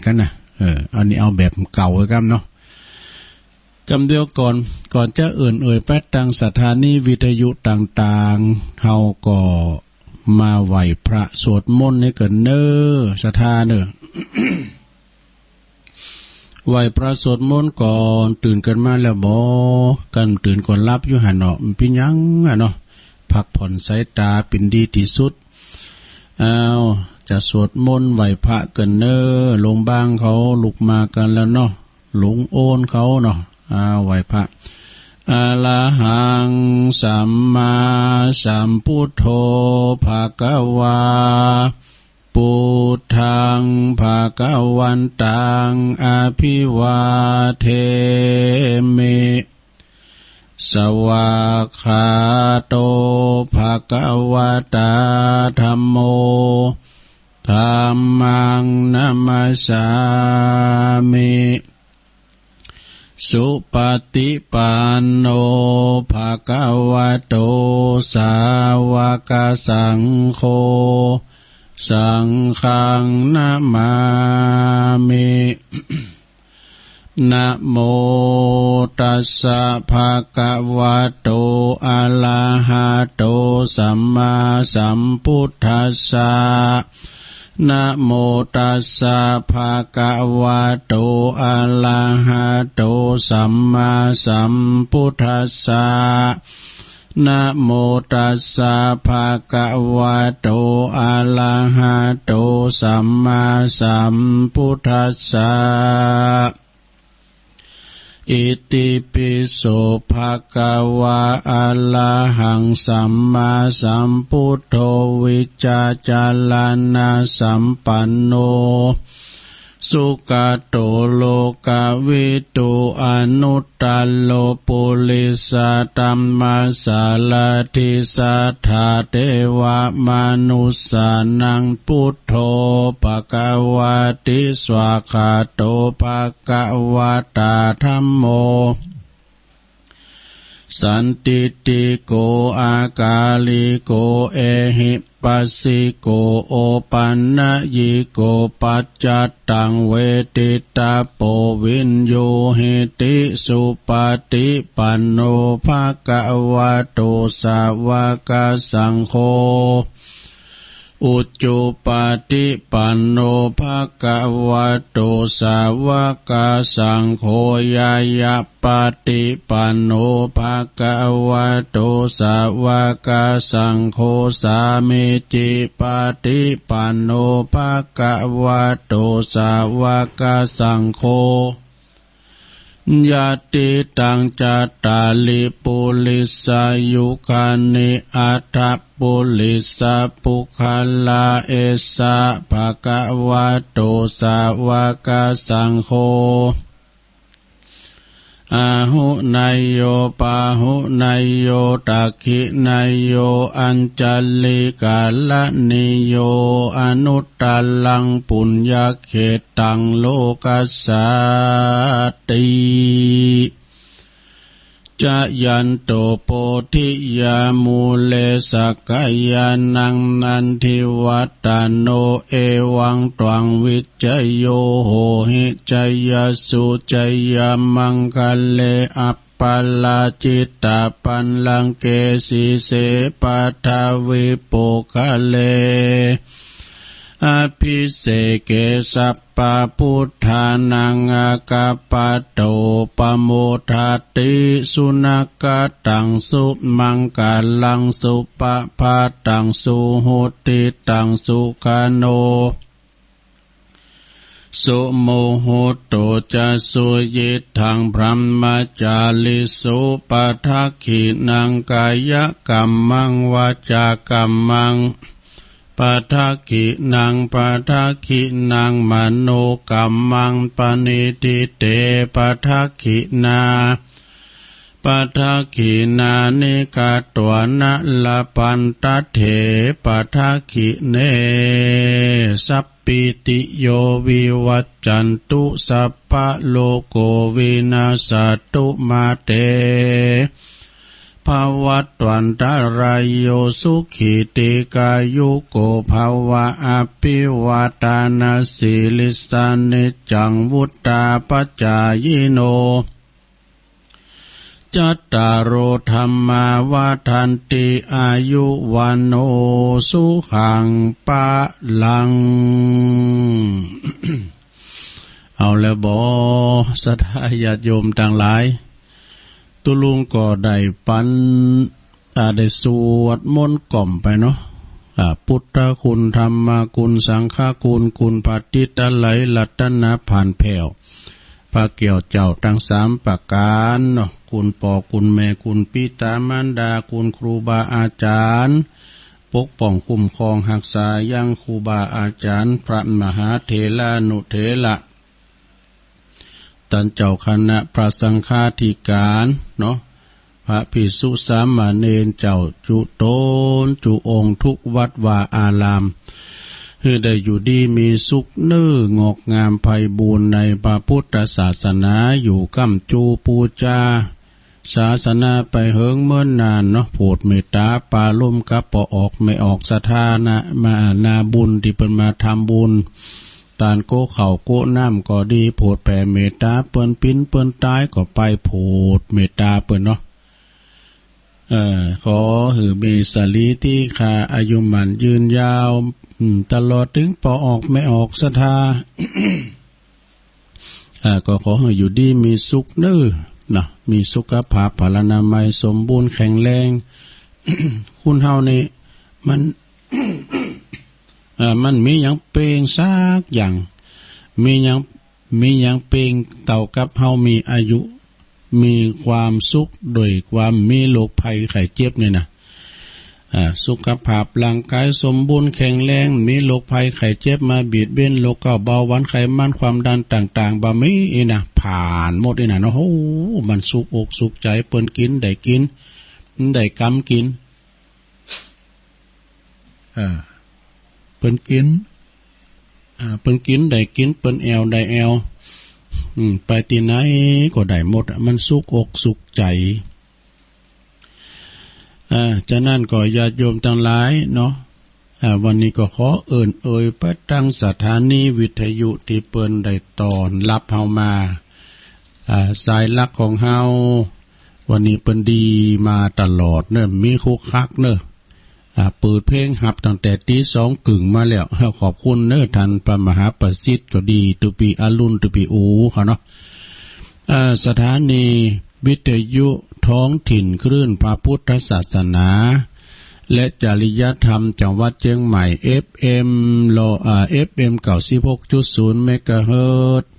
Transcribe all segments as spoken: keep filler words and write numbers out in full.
กันนะ เออ อันนี้เอาแบบเก่าไว้กันเนาะ กำเดียวก่อน ก่อนจะเอิ้นเอ่ยไปตางสถานีวิทยุต่างๆ เฮาก็มาไหว้พระสวดมนต์ให้กันเน้อ ศรัทธาเน้อ ไหว้พระสวดมนต์ก่อน ตื่นกันมาแล้วบ่ กันตื่นก่อนหลับอยู่หั่นเนาะ มันเป็นหยังอะเนาะ พักผ่อนสายตาเป็นดีที่สุด อ้าว จะสวดมนต์ไหว้พระกันเน้อ ลุงบ้างเขาลุกมากันแล้วเนาะ ลุงโอนเขาเนาะ อ้าว ไหว้พระ อะระหังสัมมาสัมพุทโธ ภะคะวา พุทธัง ภะคะวันตัง อะภิวาเทมิ สวากขาโต ภะคะวะตา ธัมโม ธัมมัง นะมัสสามิ สุปฏิปันโน ภะคะวะโต สาวกสังโฆ สังฆัง นะมามิ นะโมตัสสะ ภะคะวะโต อะระหะโต สัมมาสัมพุทธัสสะ นะโมตัสสะ ภะคะวะโต อะระหะโต สัมมาสัมพุทธัสสะ นะโมตัสสะ ภะคะวะโต อะระหะโต สัมมาสัมพุทธัสสะ อิติปิโส ภะคะวา อะระหัง สัมมาสัมพุทโธ วิจจารณะสัมปันโน สุคติโต โลกวิทู อนุตตโร ปุริสธัมมสารถิ สัทธา เทวมนุสสานัง พุทโธ ภะคะวะติ สวากขาโต ภะคะวะตา ธัมโม สันทิฏฐิโก อะกาลิโก เอหิปัสสิโก โอปันนยิโก ปัจจัตตัง เวทิตาโป วิญญูหิติ สุปฏิปันโน ภะคะวะโต สาวกสังโฆ อุจุปปฏิปันโน ภะคะวะโต สาวกสังโฆ ญาณปฏิปันโน ภะคะวะโต สาวกสังโฆ สามีจิปฏิปันโน ภะคะวะโต สาวกสังโฆ ยะติตัง จัตตาริ ปุริสายุคานิ อัตถะ ปุริสะ ปุคคละ เอสะ ภะคะวะโต สาวกสังโฆ อาหุเนยโย ปาหุเนยโย ทักขิเนยโย อัญชลิกะระณีโย อนุตตรัง ปุญญเขตตัง โลกัสสาติ จายันโต โพธิยามูเล สักกายานัง นันทิวัตตโน เอวังตวัง วิจโย โหหิ จยสสุ จยมังคะเล อัปปาราจิตตปัลลังเก สีเส ปัททวี ปุคคเล อภิเสเก สัพ ปะพุทธานัง อาคัปปะโต ปะโมทาติ สุนัคขะตัง สุมังคะลัง สุปะพาตัง สุหุตติตัง สุขะโน สุมุหุตโต จะ สุยิตถัง บรหมจาริสุ ปะทักขิณัง กายกัมมัง วาจากัมมัง ปะทักขิณัง ปะทักขิณัง มโนกัมมัง ปะณิทิเต ปะทักขิณา ปะทักขิณานิ กัตวานะ ละพันทะเถ ปะทักขิเณ สัพพีติโย วิวัชชันตุ สัพพะโรโค วินัสสะตุ มาเต ภ ภวัตวันตรายโยสุขีตีกายุโกภวะ อภิวาทานาสีลิสสานิจจังวุฒาปจายิโน จัตตาโรธรรมาวัฒนติ อายุวัณโณสุขังพลัง เอาแล้วบ่ ศรัทธาญาติโยมตังหลาย ตุ๊ลุงก็ได้ปัน อ่า ได้สวดมนต์กล่อมไปเนาะ อ่า พุทธคุณ ธรรมคุณ สังฆคุณ คุณพระติตะไลรัตนผ่านแผ่ว พระแก้วเจ้าตังสามประก๋านเนาะ คุณป้อคุณแม่ คุณปิตามารดา คุณครูบาอาจ๋ารย์ ปกป้องคุ้มครองฮักษายังครูบาอาจ๋ารย์ พระมหาเถรานุเถระ ต้านเจ้าคณะพระสังฆาธิก๋านเนาะ พระภิกษุสามเณรเจ้าจุ๊ต๋นจุ๊องค์ทุกวัดวาอาราม หื้อได้อยู่ดีมีสุขเน้อ งอกงามไพบูลย์ในพระพุทธศาสนา อยู่ก้ำจูปู๋จาศาสนาไปเหิงเมินนานเนาะ โผดเมตต๋าปราโลมกับป้อออกแม่ออกศรัทธานะ มานาบุญตี้เปิ้นมาทำบุญ ตานโกข้าวโกน้ำก็ดี โผดแผ่เมตต๋าเปิ้น ปิ้นเปิ้นต๋ายก็ไปโผดเมตต๋าเปิ้นเนาะ เอ่อ ขอหื้อมีสรีติคาอายุหมั้นยืนยาว อืม ตลอดเถิงป้อออกแม่ออกศรัทธา อ่า ก็ขอหื้ออยู่ดีมีสุขเน้อ เนาะ มีสุขภาพพลานามัยสมบูรณ์แข็งแรง คนเฮานี่มัน อ่า มันมีหยังเปงสักอย่าง มีหยัง มีหยังเปงเต้ากับเฮามีอายุ มีความสุขโดยความมีโรคภัยไข้เจ็บนี่นะ อ่า สุขภาพร่างกายสมบูรณ์แข็งแรง มีโรคภัยไข้เจ็บมาเบียดเบียน โรคเก๊าเบาหวานไขมันความดันต่างๆ บ่มีอีนะ ผ่านหมดอีนะเนาะ โอ้ มันสุขอกสุขใจ๋ เปิ้นกิ๋นได้กิ๋น ได้กำกิ๋น อ่า เปิ้นกิ๋น อ่า เปิ้นกิ๋นได้กิ๋น เปิ้นแอ่วได้แอ่ว อืม ไปตี้ไหนก็ได้หมดอะ มันสุขอกสุขใจ๋ อ่า ฉะนั้นก็ญาติโยมตังหลายเนาะ อ่า วันนี้ก็ขอเอิ้นเอ่ยไปตังสถานีวิทยุตี้เปิ้นได้ต้อนรับเฮามา อ่า สายหลักของเฮา วันนี้เปิ้นดีมาตลอดเนาะ มีคุกคักเนาะ อ่า เปิดเพลงฮับตั้งแต่ตี๋สองเกิ่งมาแล้ว ขอบคุณเนาะ ต้านพระมหาประสิทธิ์ก็ดี ตุ๊ปี้อรุณ ตุ๊ปี้อู๋เขาเนาะ อ่า สถานีวิทยุท้องถิ่นคลื่นพระพุทธศาสนา และจริยธรรมจังหวัดเจียงใหม่ เอฟเอ็ม ลอ อ่า เอฟเอ็ม เก้าสิบหกจุดศูนย์ เมกะเฮิรตซ์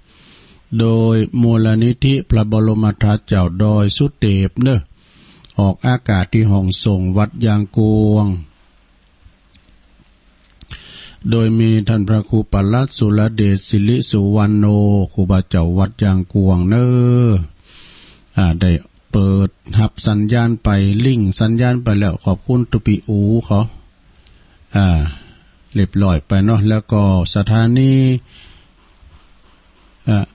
โดยมูลนิธิพระบรมธาตุเจ้าดอยสุเตปเนาะ ออกอากาศตี้ห้องส่งวัดยางกวง โดยมีต้านพระครูปลัดสุรเดช สิริสุวรรณโณ ครูบาเจ้าวัดยางกวงเนาะ อ่า ได้เปิดฮับสัญญาณไป ลิงก์สัญญาณไปแล้ว ขอบคุณตุ๊ปี้อู๋เขา อ่า เรียบร้อยไปเนาะ แล้วก็สถานี อ่า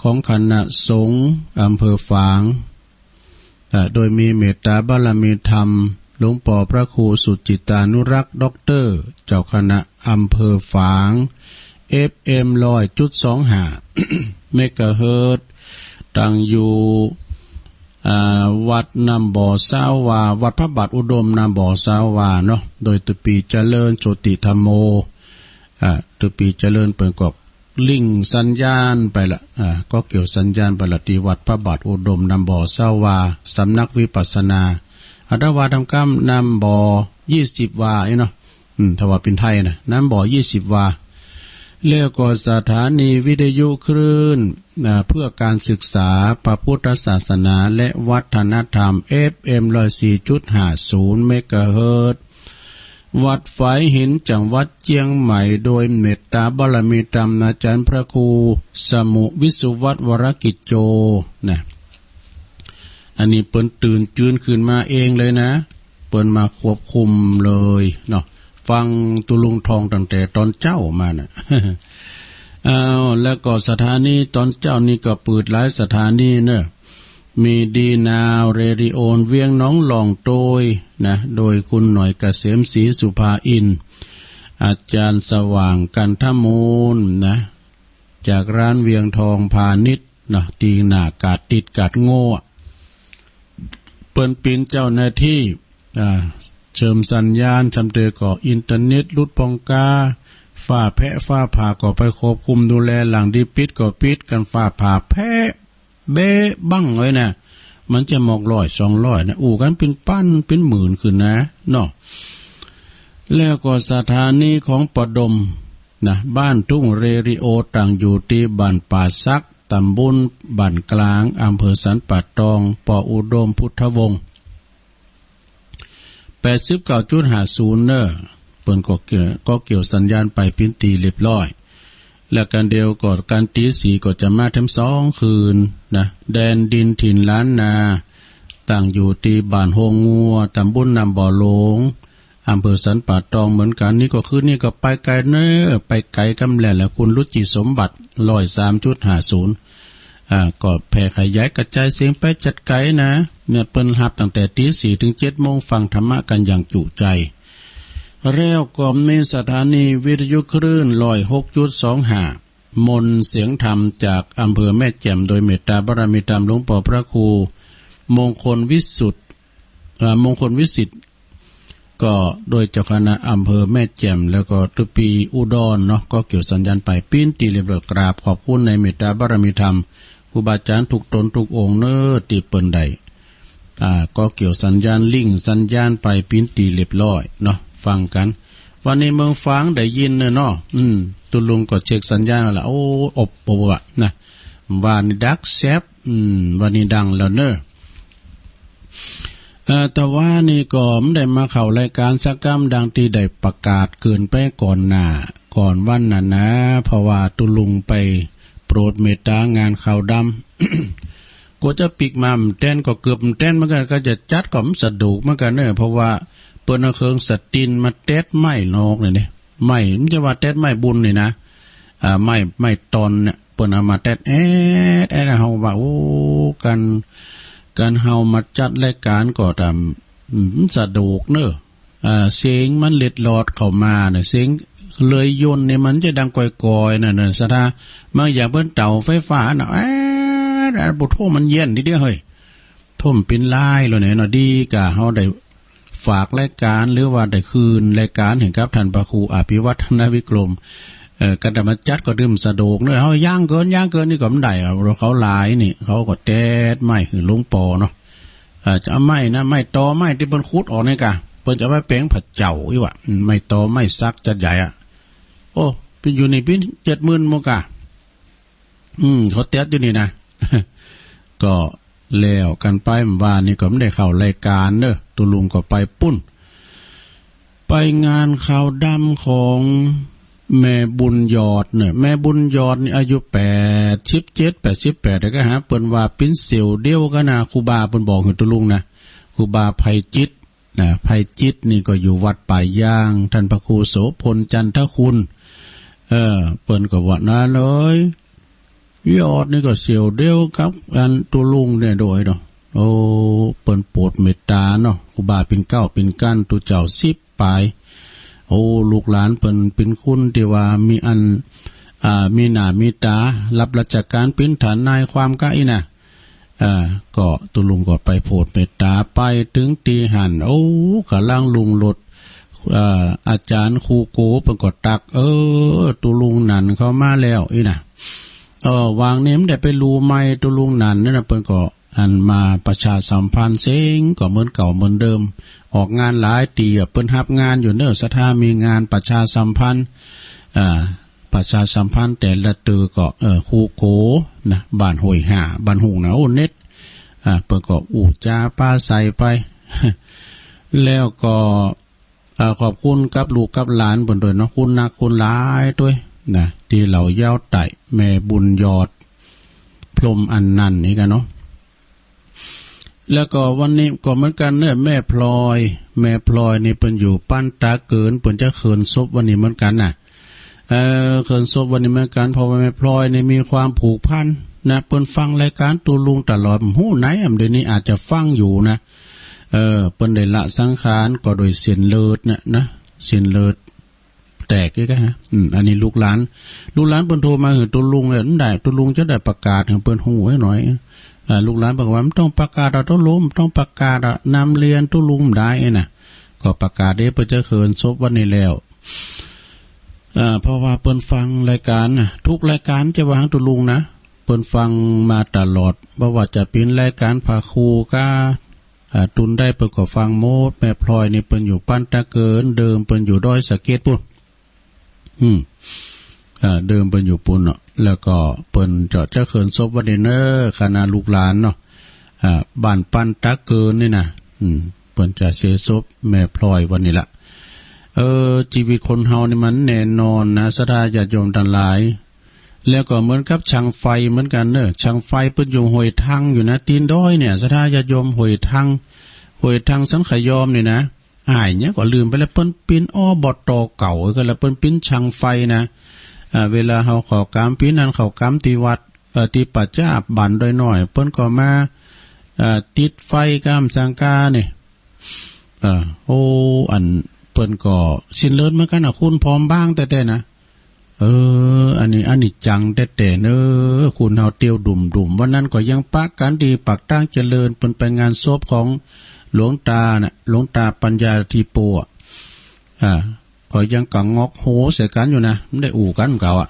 ของคณะสงฆ์อำเภอฝาง อ่า โดยมีเมตตาบารมีธรรม หลวงป้อพระครูสุจิตตานุรักษ์ ด็อกเตอร์ เจ้าคณะอำเภอฝาง เอฟเอ็ม ร้อยจุดสองห้า เมกะเฮิรตซ์ ตั้งอยู่ อ่า วัดน้ำบ่อสาวา วัดพระบาทอุดมน้ำบ่อสาวาเนาะ โดยตุ๊ปี้เจริญโชติธัมโม อ่า ตุ๊ปี้เจริญเปิ้นก็ ลิงก์สัญญาณไปละ อ่า ก็เกี่ยวสัญญาณไปละ ตี้วัดพระบาทอุดมน้ำบ่อสาวา สำนักวิปัสสนา อาตมาว่าตามกำน้ำบ่อยี่สิบวาอี้เนาะ อืม ถ้าว่าเป๋นไทยนะ น้ำบ่อยี่สิบวา แล้วก็สถานีวิทยุคลื่น อ่า เพื่อการศึกษาพระพุทธศาสนาและวัฒนธรรม เอฟเอ็ม ร้อยสี่จุดห้าศูนย์ เมกะเฮิรตซ์ วัดฝายหิน จังหวัดเจียงใหม่ โดยเมตตาบารมีธรรมอาจารย์พระครูสมุห์ วิสุวัฒน์ วรกิจโจ นะ อันนี้เปิ้นตื่นจืนขึ้นมาเองเลยนะ เปิ้นมาควบคุมเลยเนาะ ฟังตุ๊ลุงทองตั้งแต่ตอนเจ๊ามาน่ะ อ้าว แล้วก็สถานีตอนเจ๊านี่ก็เปิดหลายสถานีเนาะ มีดีนาวเรดิโอเวียงหนองหล่องโตยนะ โดยคุณหน่อยเกษมศรีสุภาอินทร์ อาจารย์สว่างกันทมูลนะ จากร้านเวียงทองพาณิชย์นะ ตีหน้ากาดติดกาดโง่ เปิ้นเป๋นเจ้าหน้าที่ อ่า เชื่อมสัญญาณ ซำเตอก็อินเทอร์เน็ตหลุดปองกา ฟ้าแพะฟ้าผ่าก็ไปควบคุมดูแล หลังดีปิดก็ปิด กันฟ้าผ่าแพะ เบะบั้งไว้นะ มันจะหมอกร้อยสองร้อยนะ อู้กันเป๋นปันเป๋นหมื่นขึ้นนะเนาะ แล้วก็สถานีของปอดมนะ บ้านทุ่งเรดิโอ ตั้งอยู่ตี้บ้านป่าสัก ตำบลบ้านกลาง อำเภอสันป่าตอง ปออุดมพุทธวงศ์ แปดสิบเก้าจุดห้าศูนย์ เนอะ เปิ้นก็เกี่ยว ก็เกี่ยวสัญญาณไปเป๋นตี้เรียบร้อย และกันเดียวก็กันตีสี่ก็จะมาแถมสองคืนนะ แดนดินถิ่นล้านนา ตั้งอยู่ตี้บ้านโฮงงัว ตำบลน้ำบ่อหลวง อำเภอสันป่าตองเหมือนกัน นี่ก็คืนนี้ก็ไปไกลเนอะ ไปไกลกำแลแหละ คุณรุจิสมบัติ ร้อยสามจุดห้าศูนย์ อ่า ก็แผ่ขยายกระจายเสียงไปจัดไกลนะ เนี่ยเปิ้นฮับตั้งแต่ตีสี่ถึงเจ็ดโมง ฟังธรรมะกันอย่างจุใจ แล้วก็มีสถานีวิทยุคลื่น ร้อยหกจุดสองห้า มนต์เสียงธรรม จากอำเภอแม่แจ่ม โดยเมตตาบารมีธรรมหลวงปอพระครูมงคลวิสุทธิ์ อ่า มงคลวิสิทธิ์ ก็โดยเจ้าคณะอำเภอแม่แจ่ม แล้วก็ตุปีอุดรเนาะ ก็เกี่ยวสัญญาณไปเป๋นตี้เรียบร้อย กราบขอบคุณในเมตตาบารมีธรรม ครูบาอาจารย์ทุกตนทุกองค์เนอะ ตี้เปิ้นได้ อ่า ก็เกี่ยวสัญญาณลิงก์สัญญาณไปเป๋นตี้เรียบร้อยเนาะ ฟังกัน วันนี้เมืองฝางได้ยินเนอะเนาะ อืม ตุลุงก็เช็คสัญญาณแล้ว โอ้ อบอบอะนะ ว่านี่ดักแซบ อืม ว่านี่ดังแล้วเนอะ เอ่อ แต่ว่านี่ก็บ่ได้มาเข้ารายการสักกำ ดังตี้ได้ประกาศเกริ่นไปก่อนหน้า ก่อนวันนั้นนะ เพราะว่าตุลุงไปโปรดเมตตางานขาวดำ กว่าจะปิกมาบ่แตนก็เกือบบ่แตนเหมือนกัน ก็จะจัดก็บ่สะดวกเหมือนกันเนอะ เพราะว่าเปิ้นเอาเครื่องสตินมาแต๊ดไม้นอกนี่เด้ ไม้ มันจะว่าแต๊ดไม้บุญนี่นะ อ่า ไม้ ไม้ตอนเนี่ย เปิ้นเอามาแต๊ดแอดแอด เฮาว่า โอ้ การ การเฮามาจัดรายการก็ตาม อืม สะดวกเนอะ อ่า เสียงมันเล็ดลอดเข้ามาเนี่ย เสียงเลยยนต์เนี่ยมันจะดังก่อยๆ นั่นน่ะ สะท้า บางอย่างเปิ้นเต๋าไฟฟ้าน่ะ แอดแอด โอ้โธ่ มันเยี่ยนทีเดียวเฮ้ย โธ่ มันเป๋นลายแล้วเนี่ยเนาะ ดีกว่าเฮาได้ ฝากรายการหรือว่าได้คืนรายการให้กับท่านพระครูอภิวัฒนวิกรม เอ่อ การจะมาจัดก็บ่สะดวกเนอะ เฮาย่างเกิน ย่างเกินนี่ก็บ่ได้อะ เพราะเขาหลายนี่ เขาก็แต๊ดไม้หื้อหลวงปอเนาะ เอ่อ จะเอาไม้นะ ไม้ตอไม้ตี้เปิ้นขุดออกนี่กะ เปิ้นจะเอาไว้แป๋งพระเจ้าอี้หว่า อืม ไม้ตอไม้สักจัดใหญ่อะ โอ้ เป๋นอยู่นี่เป๋นเจ็ดหมื่นหมดกะ อืม เขาแต๊ดอยู่นี่นะ ก็แล้วกันไป บ่านี่ก็บ่ได้เข้ารายการเนอะ ตุลุงก็ไปปุ้น ไปงานขาวดำของแม่บุญยอดเนอะ แม่บุญยอดนี่อายุแปดสิบเจ็ด แปดสิบแปด แล้วก็หาเปิ้นว่าเป๋นเสี่ยวเดียวกันนะ ครูบาเปิ้นบอกหื้อตุลุงนะ ครูบาไพจิตร นะ ไพจิตรนี่ก็อยู่วัดป่ายาง ท่านพระครูโสภณ จันทคุณ เออ เปิ้นก็ว่านั่นเลย ยอดนี่ก็เสี่ยวเดียวกับอันตุลุงเนี่ยโดยเนาะ โอ้ เปิ้นโปรดเมตตาเนาะ ครูบาเป๋นเกล้าเป๋นก้าน ตุ๊เจ้าสิบปาย โอ้ ลูกหลานเปิ้นเป๋นคนตี้ว่ามีอัน อ่า มีหน้ามีตา รับราชการเป๋นทนายความกะอี้นะ อ่า ก็ตุลุงก็ไปโผดเมตตา ไปเถิงตี้หั้น โอ้ ก่ำลังลุงรถ อ่า อาจารย์ครูโกเปิ้นก็ตัก เออ ตุลุงหนันเข้ามาแล้วอี้นะ เออ วางนี้มันได้ไปลู่ใหม่ ตุลุงหนันนั่นนะ เปิ้นก็อันมาประชาสัมพันธ์เซ้งก็เหมือนเก่าเหมือนเดิม ออกงานหลายตี้อะ เปิ้นฮับงานอยู่เนอะ ศรัทธามีงานประชาสัมพันธ์ อ่า ประชาสัมพันธ์แต่ละเตื้อก็ เอ่อ ครูโกนะ บ้านห้วยห้า บ้านหุ่งนะ โอ้ เน็ต อ่า เปิ้นก็อู้จ๋าปราศัยไป แล้วก็ อ่า ขอบคุณกับลูกกับหลานเปิ้นด้วยเนาะ คุณนักคุณหลายด้วยนะ ตี้เหล่ายาวไต่ แม่บุญยอด พรหมอนันต์นี่กันเนาะ แล้วก็วันนี้ก็เหมือนกันเนอะ แม่พลอย แม่พลอยนี่เปิ้นอยู่บ้านตาเกิน เปิ้นจะเคิ่นศพวันนี้เหมือนกันน่ะ เอ่อ เคิ่นศพวันนี้เหมือนกัน เพราะว่าแม่พลอยนี่มีความผูกพัน นะ เปิ้นฟังรายการตุ๊ลุงตลอด ฮู้ไหน อำเดี๋ยวนี้อาจจะฟังอยู่นะ เออ เปิ้นได้ละสังขารก็โดยเส้นเลือดนะ นะ เส้นเลือดแตกอีกฮะ อืม อันนี้ลูกหลาน ลูกหลานเปิ้นโทรมาหื้อตุ๊ลุงเนี่ย มันได้ ตุ๊ลุงจะได้ประกาศหื้อเปิ้นฮู้ไว้หน่อย เออ ลูกหลานบอกว่า มันต้องประกาศเอาตุ๊ลุง มันต้องประกาศเอานำเรียนตุ๊ลุงได้นะ ก็ประกาศเด้ เปิ้นจะเขินศพวันนี้แล้ว อ่า เพราะว่าเปิ้นฟังรายการนะ ทุกรายการจะว่าหางตุ๊ลุงนะ เปิ้นฟังมาตลอด บ่ว่าจะเป๋นรายการพระครูกา อ่า ตุนได้เปิ้นก็ฟังหมด แม่พลอยนี่เปิ้นอยู่ปันตะเกิน เดิมเปิ้นอยู่ดอยสะเก็ดปู้น อืม อ่า เดิมเปิ้นอยู่ปู้นเนาะ แล้วก็เปิ้นจะ จะเขินศพวันนี้เน้อ คณะลูกหลานเนาะ อ่า บ้านปันตะเกินนี่นะ อืม เปิ้นจะเสียศพแม่พลอยวันนี้ละ เออ ชีวิตคนเฮานี่มันแน่นอนนะ ศรัทธาญาติโยมทั้งหลาย แล้วก็เหมือนกับช่างไฟเหมือนกันเนอะ ช่างไฟเปิ้นอยู่ห้วยทังอยู่นะ ตีนดอยเนี่ย ศรัทธาญาติโยม ห้วยทัง ห้วยทังสันขยอมนี่นะ อ้ายเนี่ยก็ลืมไปแล้ว เปิ้นเป๋น อบต.เก่า ก็แล้วเปิ้นเป๋นช่างไฟนะ อ่า เวลาเฮาเข้ากรรม ปีนั้นเข้ากรรมที่วัด เอ่อ ที่ป่าจ๊าบ้านดอยน้อย เปิ้นก็มา เอ่อ ติดไฟกรรมสังกานี่ เอ่อ โอ้ อันเปิ้นก็สิ้นเลือดเหมือนกันนะ คุณ ผอมบางแต๊ๆ นะ เออ อันนี้ อันนี้จังแต๊ๆ เนอะ คุณเฮาเตียวดุ่มๆ วันนั้นก็ยังปะกันที่ปากตางเจริญ เปิ้นไปงานศพของหลวงตาน่ะ หลวงตาปัญญาธีโปอะ อ่า ก็ยังกะงอกโหใส่กันอยู่นะ มันได้อู้กันเก่าอะ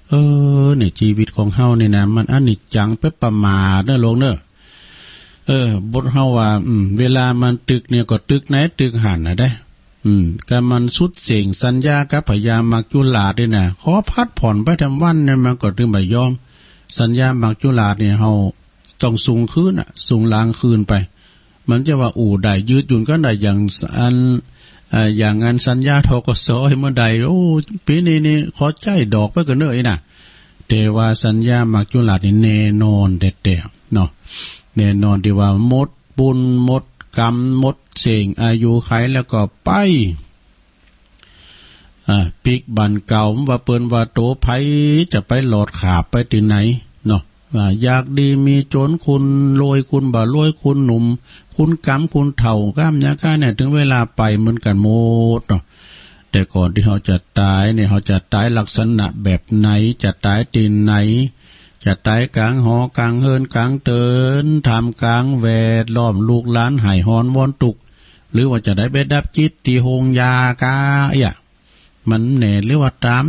เออ นี่ชีวิตของเฮานี่นะ มันอันนี้จังไปประมาทเนอะ หลวงเนอะ เออ บทเฮาว่า อืม เวลามันตึกเนี่ยก็ตึกไหนตึกหั้นนะเด้ อืม ก็มันสุดเส้งสัญญากับพญามัจจุราชนี่นะ ขอพักผ่อนไปแถมวันเนี่ย มันก็ตึงบ่ยอม สัญญามัจจุราชนี่เฮาต้องส่งคืนน่ะ ส่งหลังคืนไป มันจะว่าอู้ได้ ยืดหยุ่นกันได้อย่างอัน เอ่อ อย่างอันสัญญา ธ.ก.ส. เมื่อใด โอ้ ปีนี้นี่ขอใจ๊ดอกไปก่อนเน้อ อี้น่ะ แต่ว่าสัญญามัจจุราชนี่แน่นอนแต๊ๆ เนาะ แน่นอนที่ว่าหมดบุญหมดกรรม หมดเส้งอายุขัยแล้วก็ไป อ่า ปิ๊กบ้านเก่า ว่าเปิ้นว่าโตไผจะไปหลอดขาบไปตี้ไหนเนาะ ว่าอยากดีมีจน คุณรวยคุณบ่รวย คุณหนุ่มคุณกำคุณเฒ่า กำยาก้าเนี่ย ถึงเวลาไปเหมือนกันหมดเนาะ แต่ก่อนที่เฮาจะตายเนี่ย เฮาจะตายลักษณะแบบไหน จะตายตี้ไหน จะตายกลางหอกลางเฮือนกลางเติน ท่ามกลางแวดล้อมลูกหลานไห้ฮ้อนวอนตุ๊ก หรือว่าจะได้ไปดับจิตตี้โฮงยากา เอี้ย มันแน่ หรือว่าตาม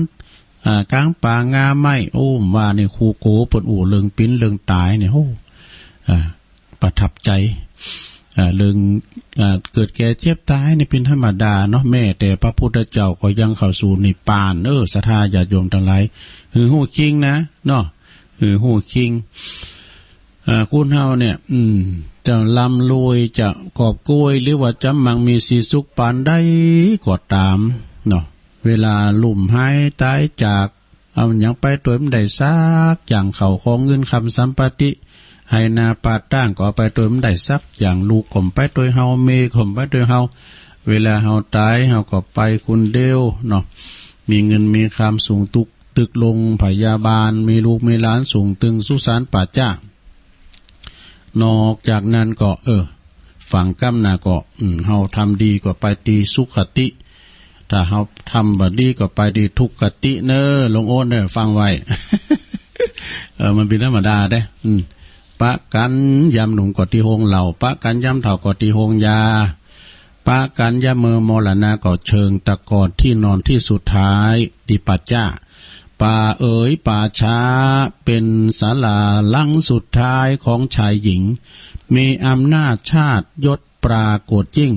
อ่า กลางป่างาไม้ โอ้ ว่านี่ครูโกเปิ้นอู้เรื่องเป๋นเรื่องตายเนี่ย โอ้ อ่า ประทับใจ อ่า เรื่อง อ่า เกิดแก่เจ็บตายนี่เป๋นธรรมดาเนาะ แม้แต่พระพุทธเจ้าก็ยังเข้าสู่นิพพาน เออ ศรัทธาญาติโยมทั้งหลาย หื้อฮู้จริงนะ เนาะ หื้อฮู้จริง อ่า คนเฮาเนี่ย อืม จะร่ำรวย จะกอบโกย หรือว่าจะมั่งมีสีสุขปานใดก็ตาม เนาะ เวลาล้มหายตายจาก เอาหยังไปตวยบ่ได้สักอย่าง ข้าวของเงินคำสัมปติ ไฮ่นาป่าตางก็เอาไปตวยบ่ได้สักอย่าง ลูกก็บ่ไปตวยเฮา เมย์ก็บ่ไปตวยเฮา เวลาเฮาตาย เฮาก็ไปคนเดียวเนาะ มีเงินมีคำส่งตึก ตึกโรงพยาบาล มีลูกมีหลานส่งตึงสุสานป่าจ๊า นอกจากนั้นก็ เออ ฝังกำหน้าก็ อืม เฮาทำดีก็ไปตี้สุคติ ถ้าเฮาทำบ่ดีก็ไปตี้ทุกขติเน้อ หลวงโอนเน้อ ฟังไว้ เออ มันเป๋นธรรมดาเด้ อืม ปะกั๋นยามหนุ่มก็ตี้โฮงเหล้า ปะกั๋นยามเฒ่าก็ตี้โฮงยา ปะกั๋นยามเมื่อมรณะก็เชิงตะกอนตี้นอนตี้สุดท้ายตี้ป่าจ๊า ป่าเอ๋ยป่าช้า เป๋นศาลาหลังสุดท้ายของชายหญิง มีอำนาจชาติยศปรากฏยิ่ง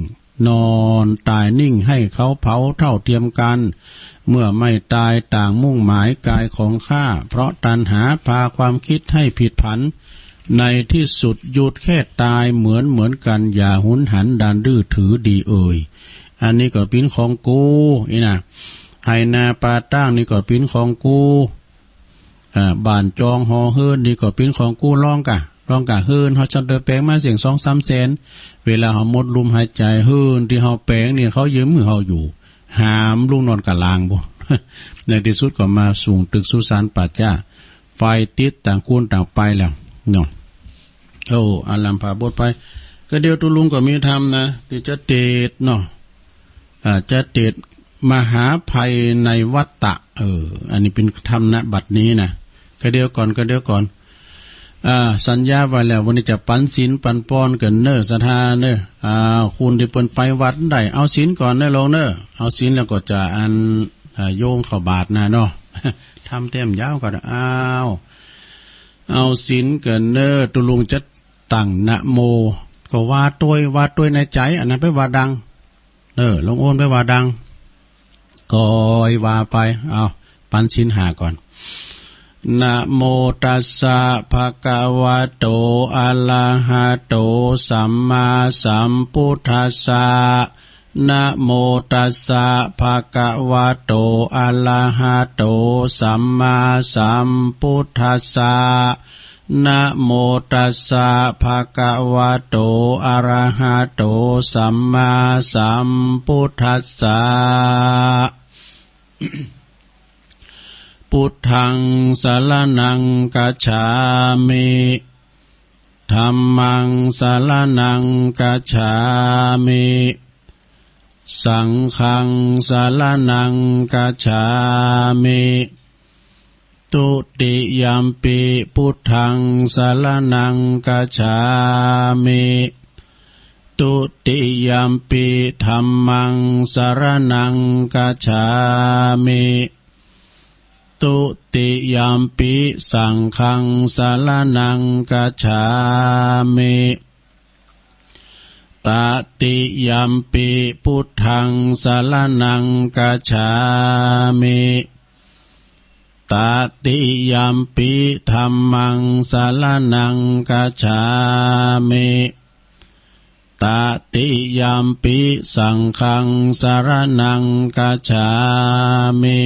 นอนตายนิ่งให้เขาเผาเท่าเทียมกั๋น เมื่อไม่ตายต่างมุ่งหมายกายของข้า เพราะตัณหาพาความคิดให้ผิดผัน ในตี้สุดหยุดแค่ตายเหมือนเหมือนกั๋น อย่าหุนหันด้านดื้อถือดีเอ่ย อันนี้ก็เป๋นของกู อี้น่ะ ไฮ่นาป่าตางนี่ก็เป๋นของกู อ่า บ้านจองหอเฮือนนี่ก็เป๋นของกู ลองกะ ลองกะ เฮือนเฮาจะได้แป๋งมาเสียงสองสามแสน เวลาเฮาหมดลมหายใจ๋ เฮือนตี้เฮาแป๋งนี่เขายืมหื้อเฮาอยู่ หามลูกนอนกะลางปู้น ในตี้สุดก็มาส่งตึกสุสานป่าจ๊า ฝ่ายติดต่างคนต่างไปแล้วเนาะ โอ้ อาลัมพาบทไป ก็เดี๋ยวตุลุงก็มีธรรมนะ ที่จะเตดเนาะ อ่า จะเตดมหาภัยในวัฏฏะ เออ อันนี้เป็นธรรมนะบัดนี้นะ ก็เดี๋ยวก่อน ก็เดี๋ยวก่อน อ่า สัญญาไว้แล้ว วันนี้จะปันศีลปันปอนกันเน้อ ศรัทธาเน้อ อ่า คนที่เปิ้นไปวัดได้ เอาศีลก่อนเน้อโลงเน้อ เอาศีลแล้วก็จะอัน อ่า โยงเข้าบาตรนะเนาะ ทำแต้มยาวก่อน อ้าว เอาศีลกันเน้อ ตุลุงจะตั้งนะโม ก็ว่าตวย ว่าตวยในใจ อันนั้นไปว่าดัง เออ หลวงโอนไปว่าดัง ก็ว่าไป เอา ปันศีลห้าก่อน นะโมตัสสะ ภะคะวะโต อะระหะโต สัมมาสัมพุทธัสสะ นะโมตัสสะ ภะคะวะโต อะระหะโต สัมมาสัมพุทธัสสะ นะโมตัสสะ ภะคะวะโต อะระหะโต สัมมาสัมพุทธัสสะ พุทธัง สรณัง คัจฉามิ ธัมมัง สรณัง คัจฉามิ สังฆัง สรณัง คัจฉามิ ทุติยัมปิ พุทธัง สรณัง คัจฉามิ ทุติยัมปิ ธัมมัง สรณัง คัจฉามิ ทุติยัมปิ สังฆัง สรณัง คัจฉามิ ตติยัมปิ พุทธัง สรณัง คัจฉามิ ตติยัมปิ ธัมมัง สรณัง คัจฉามิ ตติยัมปิ สังฆัง สรณัง คัจฉามิ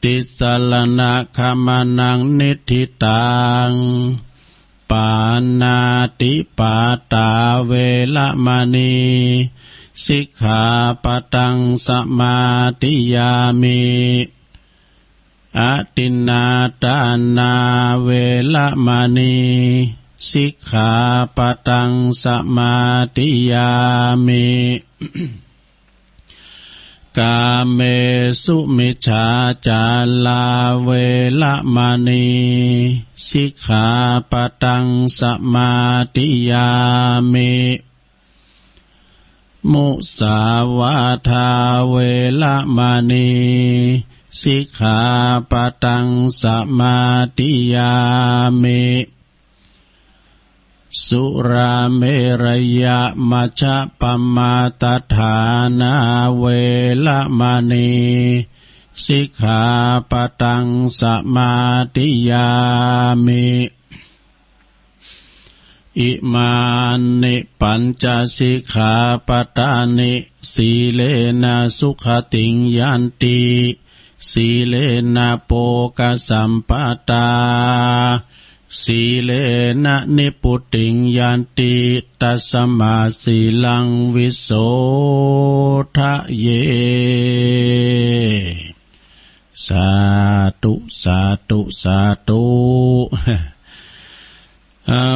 ติสรณะขะมะนัง นิฏฐิตัง ปาณาติปาตา เวระมะณี สิกขาปะตัง สมาธิยามิ อะทินนาทานา เวระมะณี สิกขาปะตัง สมาธิยามิ กาเมสุมิจฉาจารา เวระมะณี สิกขาปะตัง สมาธิยามิ มุสาวาทา เวระมะณี สิกขาปะตัง สมาธิยามิ สุราเมรยะมัชฌะปะมาทฐานา เวระมะณี สิกขาปะตัง สมาธิยามิ อิมานิปัญจสิกขาปะทานิ สีเลนะสุขะติงยันติ สีเลนะโภคะสัมปะทา สีเลนะนิพพุติงยันติ ตัสมาสีลังวิโสทะเย สาธุ สาธุ สาธุ เอา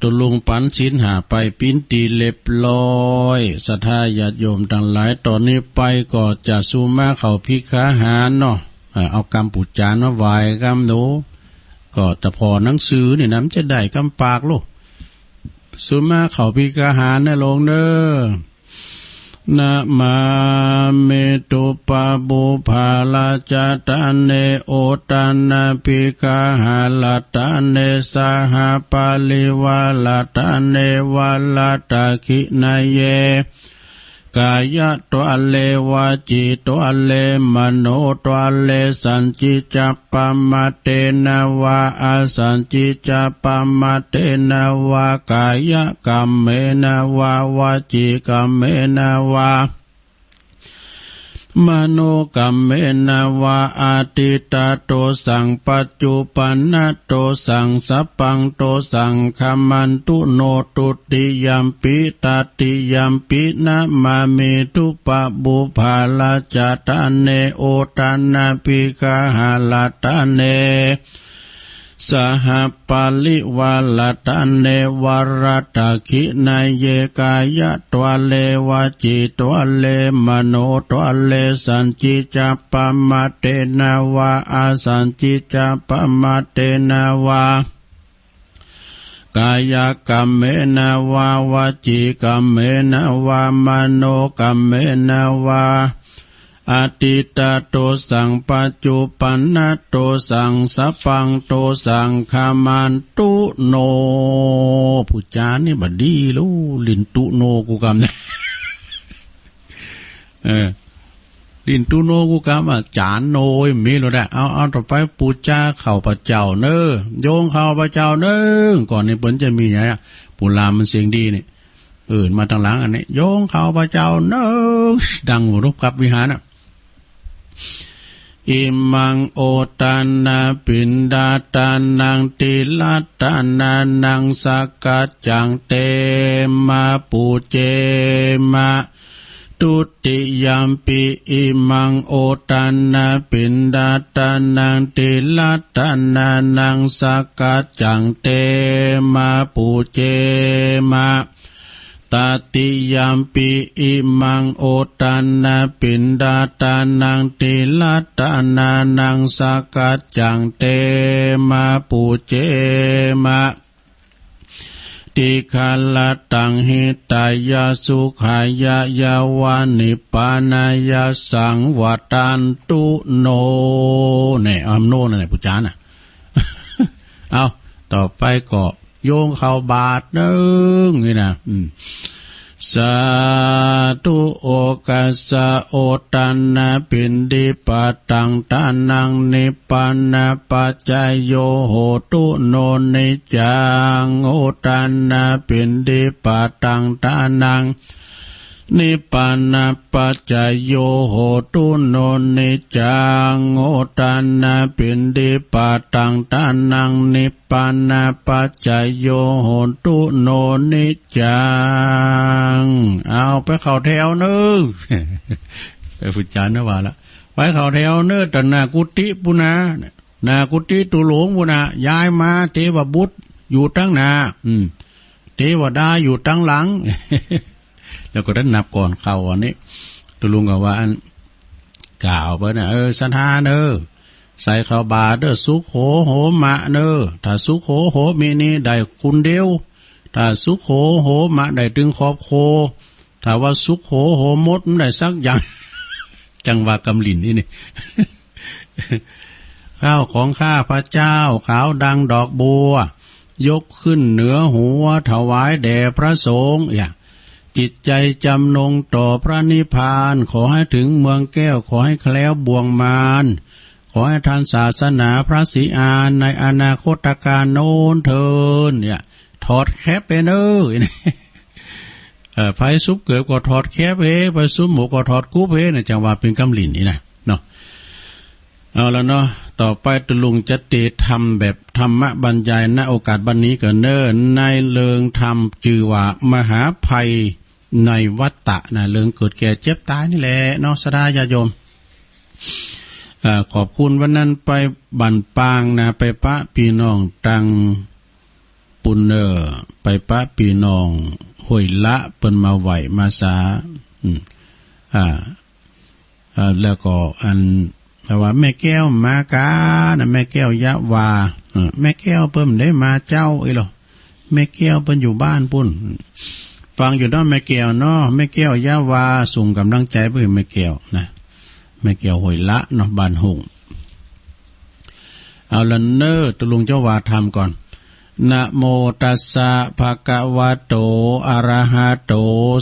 ตุลุงปันศีลห้าไปเป๋นตี้เรียบร้อย ศรัทธาญาติโยมตังหลาย ตอนนี้ไปก็จะสุมาเข้าภิกขาหารเนาะ เอ่อ เอากำปู๋จานมาไหว้กำหนู ก็ตะผ่อหนังสือนี่นะ มันจะได้กำปากลูก สุมาเข้าภิกขาหารนะโลงเน้อ นะมามิ ตุปะปุพพะราชะทะเน อุททานะภิกขาหะรัตตะเน สหะปะริวารัตตะเน วะรัตตะขิณะเย กายะทะเน วะจีทะเน มโนทะเน สัจจิจะปะมะเทนะวะ อสัจจิจะปะมะเทนะวะ กายะกัมเมนะวะ วจีกัมเมนะวะ ว มโนกัมเมนะวา อะทิตตะโตสัง ปัจจุปันนะโตสัง สัพพังโตสัง ขมันตุโน ตุติยัมปิ ตติยัมปิ นะมามิ ทุปปะปุพพะ รัจจาตะเน โอทะนะ ภิกขะหะ รัตตะเน สหปริวารัตเน วรัตถะขิณเย กายะทวะเล วจีทวะเล มโนทวะเล สัจจิจะปะมะเตนะวา อสัจจิจะปะมะเตนะวา กายะกัมเมนะวา วจีกัมเมนะวา มโนกัมเมนะวา อะทิตตะโตสัง ปัจจุปันนะโตสัง สัพพังโตสัง ขมันตุโน ผู้จานี่บ่ดีลู ลิ้นตุโนกู้กำ เออ ลิ้นตุโนกู้กำ อาจารย์โนยมีแล้วนะ เอา เอาต่อไป ปูจาข้าพเจ้าเนอ โยงข้าพเจ้าเนอ ก่อนนี่เปิ้นจะมีไงอะ ปูลามมันเสียงดีนี่ เอิ้นมาตังหลังอันนี้ โยงข้าพเจ้าเนิ่งดังรูปกับวิหารน่ะ อิมังโอทานาปิณฑาทานัง ติรัตตานานัง สักกัจจัง เตมะ ปูเจมะ ทุติยัมปิ อิมังโอทานาปิณฑาทานัง ติรัตตานานัง สักกัจจัง เตมะ ปูเจมะ ตติยัมปิ อิมังโอทานาปิณฑาทานัง ติรัตตานานัง สักกัจจัง เตมะ ปูเจมะ ติคารตัง หิตายะ สุขายะ ยาวะ นิพพานายะ สังวัตตันตุโน เนี่ย อำโนนั่นแหละ ปูจาน่ะ เอา ต่อไปก็ โยงเข้าบาตรเนิ่งนี่นะ อืม สาธุ โอกัสสะ โอทานาปิณฑิปาตังทานัง นิพพานะปัจจโย โหตุโน นิจจัง โอทานาปิณฑิปาตังทานัง นิพพานะปัจจโย โหตุโน นิจจัง โอทานาปิณฑิปาตังทานัง นิพพานะปัจจโย โหตุโน นิจจัง เอาไปเข้าแถวเนอ ไปพุทธจารย์นะว่าละ ไปเข้าแถวเนอ แต่หน้ากุฏิปุ้นนะ หน้ากุฏิตุหลวงปุ้นนะ ย้ายมา เทวบุตรอยู่ตังหน้า อืม เทวดาอยู่ตังหลัง แล้วก็ได้นับก่อนเข้าอันนี้ ตุลุงก็ว่าอัน กล่าวไปนะ เออ ศรัทธาเนอ ใส่เข้าบาตรเด้อ สุโขโหมะเนอ ถ้าสุโขโหมินี้ได้คนเดียว ถ้าสุโขโหมะได้ตึงครอบครัว ถ้าว่าสุโขโหมดมันได้สักอย่าง จังหวะกำลินนี่นี่ ข้าวของข้าพเจ้า ขาวดังดอกบัว ยกขึ้นเหนือหัว ถวายแด่พระสงฆ์ อย่า จิตใจจำนงต่อพระนิพพาน ขอให้ถึงเมืองแก้ว ขอให้แคล้วบ่วงมาร ขอให้ทันศาสนาพระศรีอาน ในอนาคตกาลโน้นเทิน เนี่ย ถอดแคปไปเนอ เอ่อ ไผซุบเกิบก็ถอดแคปเฮ ไผซุบหมวกก็ถอดกุบเฮนะ จังว่าเป๋นกำลินนี่นะ เนาะ เอาละเนาะ ต่อไปตุลุงจะเตธรรมแบบธรรมบรรยาย ณ โอกาสบัดนี้ก่อนเนอ ในเรื่องธรรมจื่อว่ามหาภัยในวัฏฏะนะ เรื่องเกิดแก่เจ็บตายนี่แหละเนาะ ศรัทธาญาติโยม เอ่อ ขอบคุณวันนั้นไปบ้านปางนะ ไปปะพี่น้องตัง ปุ้นเนอ ไปปะปี้น้องห้วยละเปิ้นมาไหว้มาสา อืม อ่า อ่า แล้วก็อัน ว่าแม่แก้วมากานะ แม่แก้วยะวา เออ แม่แก้วเปิ้นได้มาเจ้า เอ้ยเหรอ แม่แก้วเปิ้นอยู่บ้านปุ้น ฟังอยู่เนาะแม่แก้วเนาะ แม่แก้วยะวา ส่งกำลังใจไปให้แม่แก้วนะ แม่แก้วห้วยละเนาะ บ้านหงส์ เอาละเนอ ตกลงเจ้าว่าธรรมก่อน นะโมตัสสะ ภะคะวะโต อะระหะโต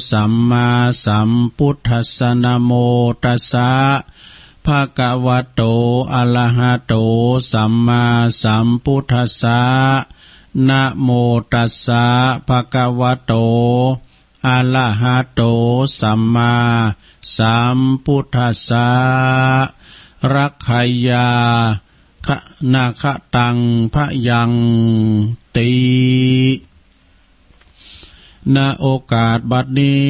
สัมมาสัมพุทธัสสะ นะโมตัสสะ ภะคะวะโต อะระหะโต สัมมาสัมพุทธัสสะ นะโมตัสสะ ภะคะวะโต อะระหะโต สัมมาสัมพุทธัสสะ รักขยา คะ นาคะตัง พะยังติ ณ โอกาสบัดนี้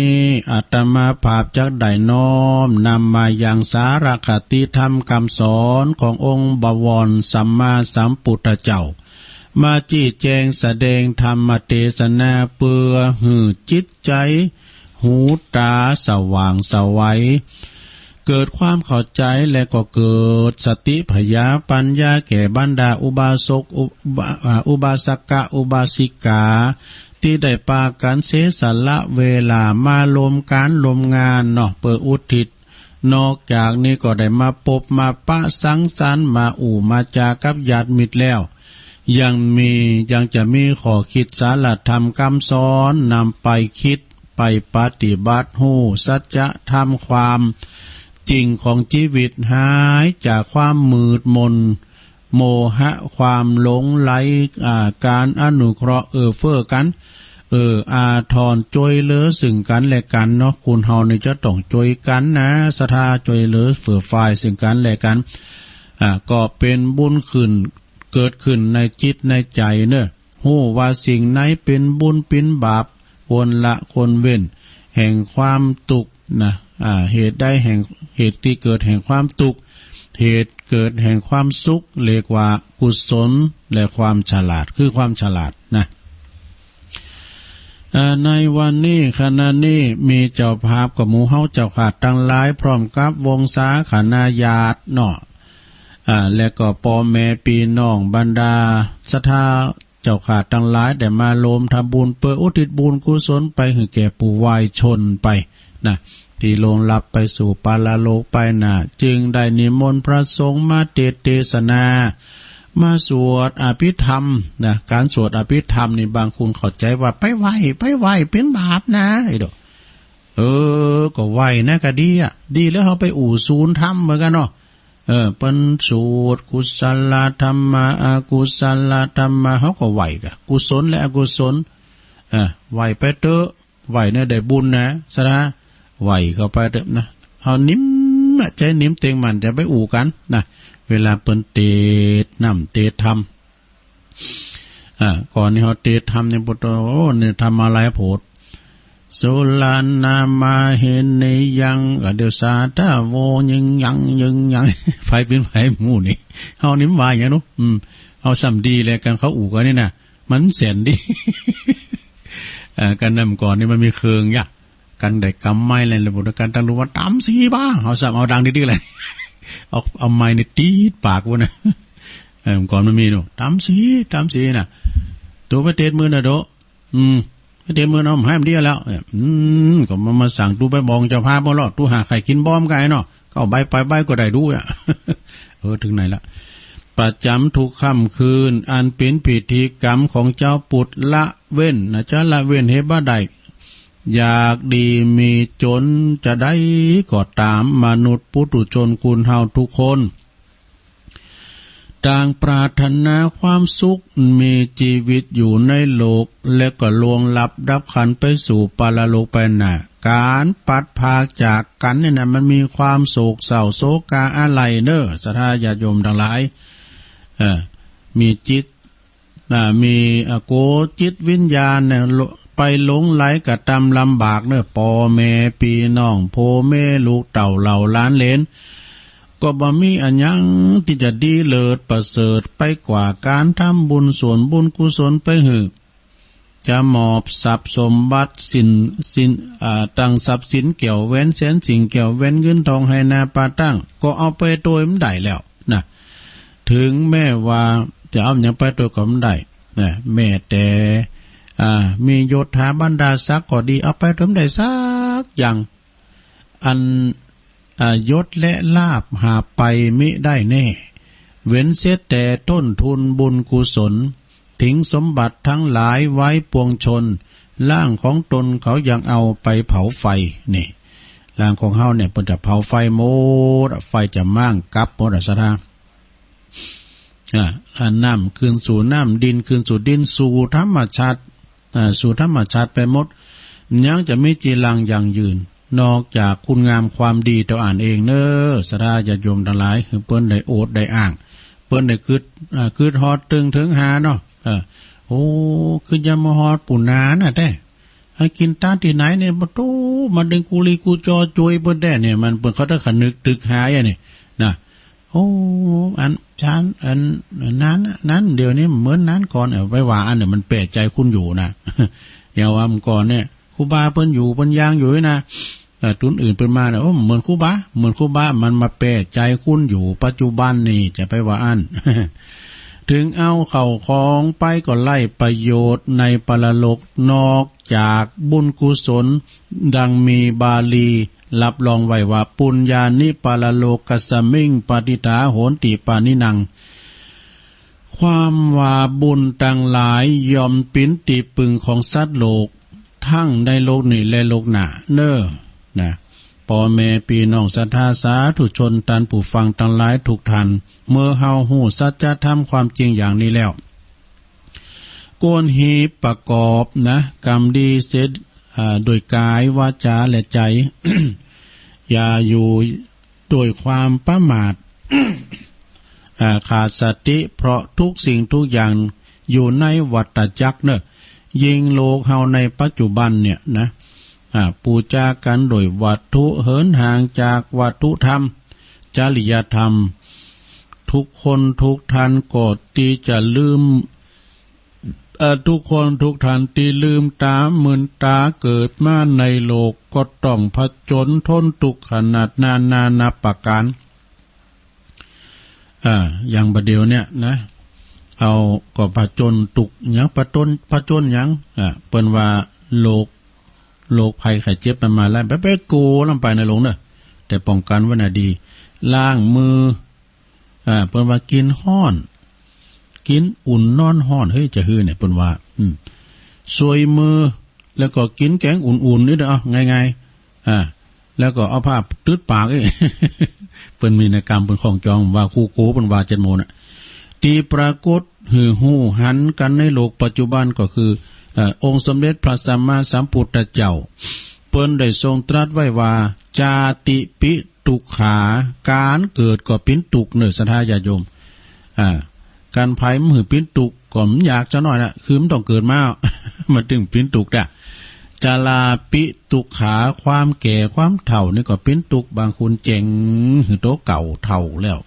อาตมาภาพจักได้น้อมนำมายังสารคติธรรมคำสอนขององค์บวรสัมมาสัมพุทธเจ้า มาจี้แจงแสดงธรรมเทศนาเพื่อหื้อจิต ใจ หูตาสว่างไสว เกิดความเข้าใจและก็เกิดสติผญาปัญญาแก่บรรดาอุบาสก อุบา อ่า อุบาสกะอุบาสิกา ตี้ได้ปากั๋นเสียสละเวลามาร่วมก๋านร่วมงานเนาะ เปื้ออุทิศ นอกจากนี้ก็ได้มาปบมาปะสังสรรค์มาอู้มาจากับญาติมิตรแล้ว ยังมี ยังจะมีข้อคิดสาระธรรมคำสอนนำไปคิดไปปฏิบัติ ฮู้สัจธรรมความจริงของชีวิต หายจากความมืดมน โมหะความหลงใหล อ่า ก๋านอนุเคราะห์เอื้อเฟื้อกั๋น เอื้ออาทรจ้วยเหลือซึ่งกั๋นและกั๋นเนาะ คนเฮานี่จะต้องจ้วยกั๋นนะ ศรัทธาจ้วยเหลือเฟื่อฟายซึ่งกั๋นและกั๋น อ่า ก็เป๋นบุญขึ้น เกิดขึ้นในจิตในใจเนาะ ฮู้ว่าสิ่งไหนเป๋นบุญเป๋นบาป ควรละควรเว้น แห่งความทุกข์นะ อ่า เหตุใดแห่ง เหตุที่เกิดแห่งความทุกข์ เหตุเกิดแห่งความสุข เรียกว่ากุศลและความฉลาด คือความฉลาดนะ อ่า ในวันนี้ขณะนี้มีเจ้าภาพกับหมู่เฮาเจ้าข้าตังหลาย พร้อมกับวงศาคณะญาติเนาะ อ่า และก็ป้อแม่ปี้น้องบรรดาศรัทธาเจ้าข้าตังหลาย ได้มาร่วมทำบุญเปื้ออุทิศบุญกุศลไปหื้อแก่ผู้วายชนไปนะ ตี้ล่วงลับไปสู่ปรโลกไปนะ จึงได้นิมนต์พระสงฆ์มาเทศน์เทศนา มาสวดอภิธรรมนะ ก๋านสวดอภิธรรมนี่บางคนเข้าใจ๋ว่าไปไหว้ ไปไหว้เป๋นบาปนะ ไอ้โด เออ ก็ไหว้นะก็ดีอะ ดีแล้วเฮาไปอู้ศูนย์ธรรมเหมือนกั๋นเนาะ เออ เปิ้นสวดกุศลธรรมะ อกุศลธรรมะ เฮาก็ไหว้กะ กุศลและอกุศล เออ ไหว้ไปเต๊อะ ไหว้เนี่ยได้บุญนะ ศรัทธา ไหว้เข้าไปเต๊อะนะ เฮานิ่มอะ ใจ๋นิ่มเต็งมั่น จะไปอู้กั๋นนะ เวลาเปิ้นเทศน์ธรรม เทศน์ธรรม อ่า ก่อนนี้เฮาเทศน์ธรรมเนี่ย พุทโธ โอ้ เนี่ยธรรมะหลายโพด สุรานามาเฮนิยัง ก็เดี๋ยวสาธาโว ยิงยัง ยิงยัง ไผเป๋นไผหมู่นี่ เฮานี่มันว่าหยังเนาะ อืม เฮาซ้ำดีแล ก๋านเขาอู้กั๋นนี่นะ มันแสนดี อ่า ก๋านนำก่อนนี่มันมีเครื่องยะ ก๋านได้กำไมค์แล้ว แล้วบทก๋านตั้งรู้ว่าตำสีบ้า เฮาซ้ำเอาดังดื้อๆ เลย เอา เอาไมค์นี่ติดปากพุ้นนะ เออ ก่อนมันมีเนาะ ตำสี ตำสีน่ะ โตไปเทศน์มื้อน่ะโด อืม ไปเทศน์มื้อเนาะ บ่ให้มันเดียวแล้ว เออ อืม ก็มา มาสั่ง โตไปบอกเจ้าภาพบ่ลอ โตหาใค่กิ๋นบ่มกั๋นเนาะ ก็เอาใบไปใบก็ได้ดูอ่ะ เออ ถึงไหนละ ประจ๋ำทุกค่ำคืน อันเป๋นพิธีกรรมของจาวพุทธละเว้นนะ จะละเว้นเหตุบ่ได้ อยากดีมีจนจะใดก็ต๋าม มนุษย์ปุถุชนคนเฮาทุกคน ต่างปรารถนาความสุข มีชีวิตอยู่ในโลก และก็ล่วงลับดับขันธ์ไปสู่ปรโลกไปหน้า ก๋านพลัดพรากจากกั๋นเนี่ยนะ มันมีความโศกเศร้า โศกาอาลัยเนาะ ศรัทธาญาติโยมตังหลาย เออ มีจิต อ่า มี อ่า โกจิตวิญญาณเนี่ย ไปหลงใหลกระทำลำบากเนาะ ป้อแม่ปี้น้อง พ่อแม่ลูกเต้าเหล่าหลานเหลน ก็บ่มีอะหยังตี้จะดีเลิศประเสริฐไปกว่าก๋านทำบุญส่วนบุญกุศลไปหื้อ จะมอบทรัพย์สมบัติสิน สิน อ่า ตั้งทรัพย์สินแก้วแหวนแสนสิ่งแก้วแหวนเงินทองให้นาปาตั้ง ก็เอาไปโตยบ่ได้แล้วนะ ถึงแม้ว่าจะเอาหยังไปโตยก็บ่ได้นะ แม้แต่ อ่า มียศถาบรรดาศักดิ์ก็ดี เอาไปโตยบ่ได้สักอย่าง อัน อ่า ยศและลาภหาไปมิได้แน่ เว้นเสียแต่ต้นทุนบุญกุศล ทิ้งสมบัติทั้งหลายไว้ปวงชน ร่างของตนเขายังเอาไปเผาไฟ นี่ ร่างของเฮาเนี่ย เปิ้นจะเผาไฟหมด ไฟจะไหม้กลับหมดอะ ศรัทธา อ่า อ่า น้ำคืนสู่น้ำ ดินคืนสู่ดิน สู่ธรรมชาติ อ่า สู่ธรรมชาติไปหมด ยังจะมีจีรังยั่งยืน นอกจากคุณงามความดีเต้าอั้นเองเน้อ ศรัทธาญาติโยมตังหลาย หื้อเปิ้นได้โอดได้อ้าง เปิ้นได้กึ๊ด อ่า กึ๊ดฮอดตึงเถิงหาเนาะ เออ โอ้ กึ๊ดยามมาฮอดปู๋นนาน่ะแต๊ ให้กินตานตี้ไหนเนี่ย บ่โต มาดึงกุลีกุจอจ้วยเปิ้นแต๊เนี่ย มันเปิ้นเขาเต้าขะนึกตึกหาอย่างนี้นะ โอ้ อัน ฉัน อัน นั้น นั้น เดี๋ยวนี้เหมือนนั้นก่อน เออ ไปว่าอันเนี่ยมันแปลกใจคุณอยู่นะ อย่างว่าเมื่อก่อนเนี่ย ครูบาเปิ้นอยู่ เปิ้นยังอยู่นี่นะ เอ่อ ตุนอื่นเปิ้นมาเนี่ย โอ้ เหมือนครูบา เหมือนครูบา มันมาแปลกใจคุณอยู่ ปัจจุบันนี่ จะไปว่าอั้น ถึงเอาเข้าของไปก็ไร้ประโยชน์ในปรโลก นอกจากบุญกุศล ดังมีบาลีรับรองไว้ว่า ปุญญานิปรโลกัสสมิง ปะฏิฏฐาโหนติปานินัง ความว่าบุญตังหลายย่อมเป๋นตี้ปึงของสัตว์โลก ทั้งในโลกนี้และโลกหน้าเน้อ นะ ป้อแม่ปี้น้องศรัทธาสาธุชน ต้านผู้ฟังตังหลายทุกท่าน เมื่อเฮาฮู้สัจธรรมความจริงอย่างนี้แล้ว ควรฮีประกอบนะ กรรมดีเสีย อ่า ด้วยกาย วาจา และใจ อย่าอยู่ ด้วยความประมาท อ่า ขาดสติ เพราะทุกสิ่งทุกอย่างอยู่ในวัฏจักรเนอะ ยิ่งโลกเฮาในปัจจุบันเนี่ยนะ อ่า ปูจากันโดยวัตถุ เหินห่างจากวัตถุธรรม จริยธรรม ทุกคนทุกท่านก็ตี้จะลืม เอ่อ ทุกคนทุกท่านตี้ลืมต๋ามืนต๋าเกิดมาในโลก ก็ต้องผจญทนทุกข์ขนาดนานานับประการ อ่า อย่างบ่าเดี่ยวเนี่ยนะ เอาก็ผจญทุกข์หยัง ผจญ ผจญหยัง อ่า เปิ้นว่าโรค โรคภัยไข้เจ็บมันมาแล้ว ไป ไปโกลำไปนะลงเนอะ แต่ป้องกันไว้น่ะดี ล้างมือ อ่า เปิ้นว่ากินฮ้อน กินอุ่นนอนฮ้อน เฮ้ย จะหื้อเนี่ย เปิ้นว่า อืม ซวยมือ แล้วก็กินแกงอุ่นๆ นี่เด้อ เอาง่ายๆ อ่า แล้วก็เอาผ้าตึ๊ดปากอีก เปิ้นมีในกรรมเปิ้นของจอง ว่าคู่โกเปิ้นว่าเจ็ดโมงน่ะ ตี้ปรากฏหื้อฮู้หันกันในโลกปัจจุบันก็คือ เอ่อ องค์สมเด็จพระสัมมาสัมพุทธเจ้า เปิ้นได้ทรงตรัสไว้ว่า จาติปิ ทุกขา ก๋านเกิดก็เป๋นตุ๊กข์เนอะ ศรัทธาญาติโยม อ่า ก๋านไผมันหื้อเป๋นตุ๊กข์ ก็มันอยากจะน้อยนะ คือมันต้องเกิดมา มันจึงเป๋นตุ๊กข์นะ จราปิทุกขา ความแก่ความเฒ่านี่ก็เป๋นตุ๊กข์ บางคนแจ่งหื้อโตเก่าเฒ่าแล้ว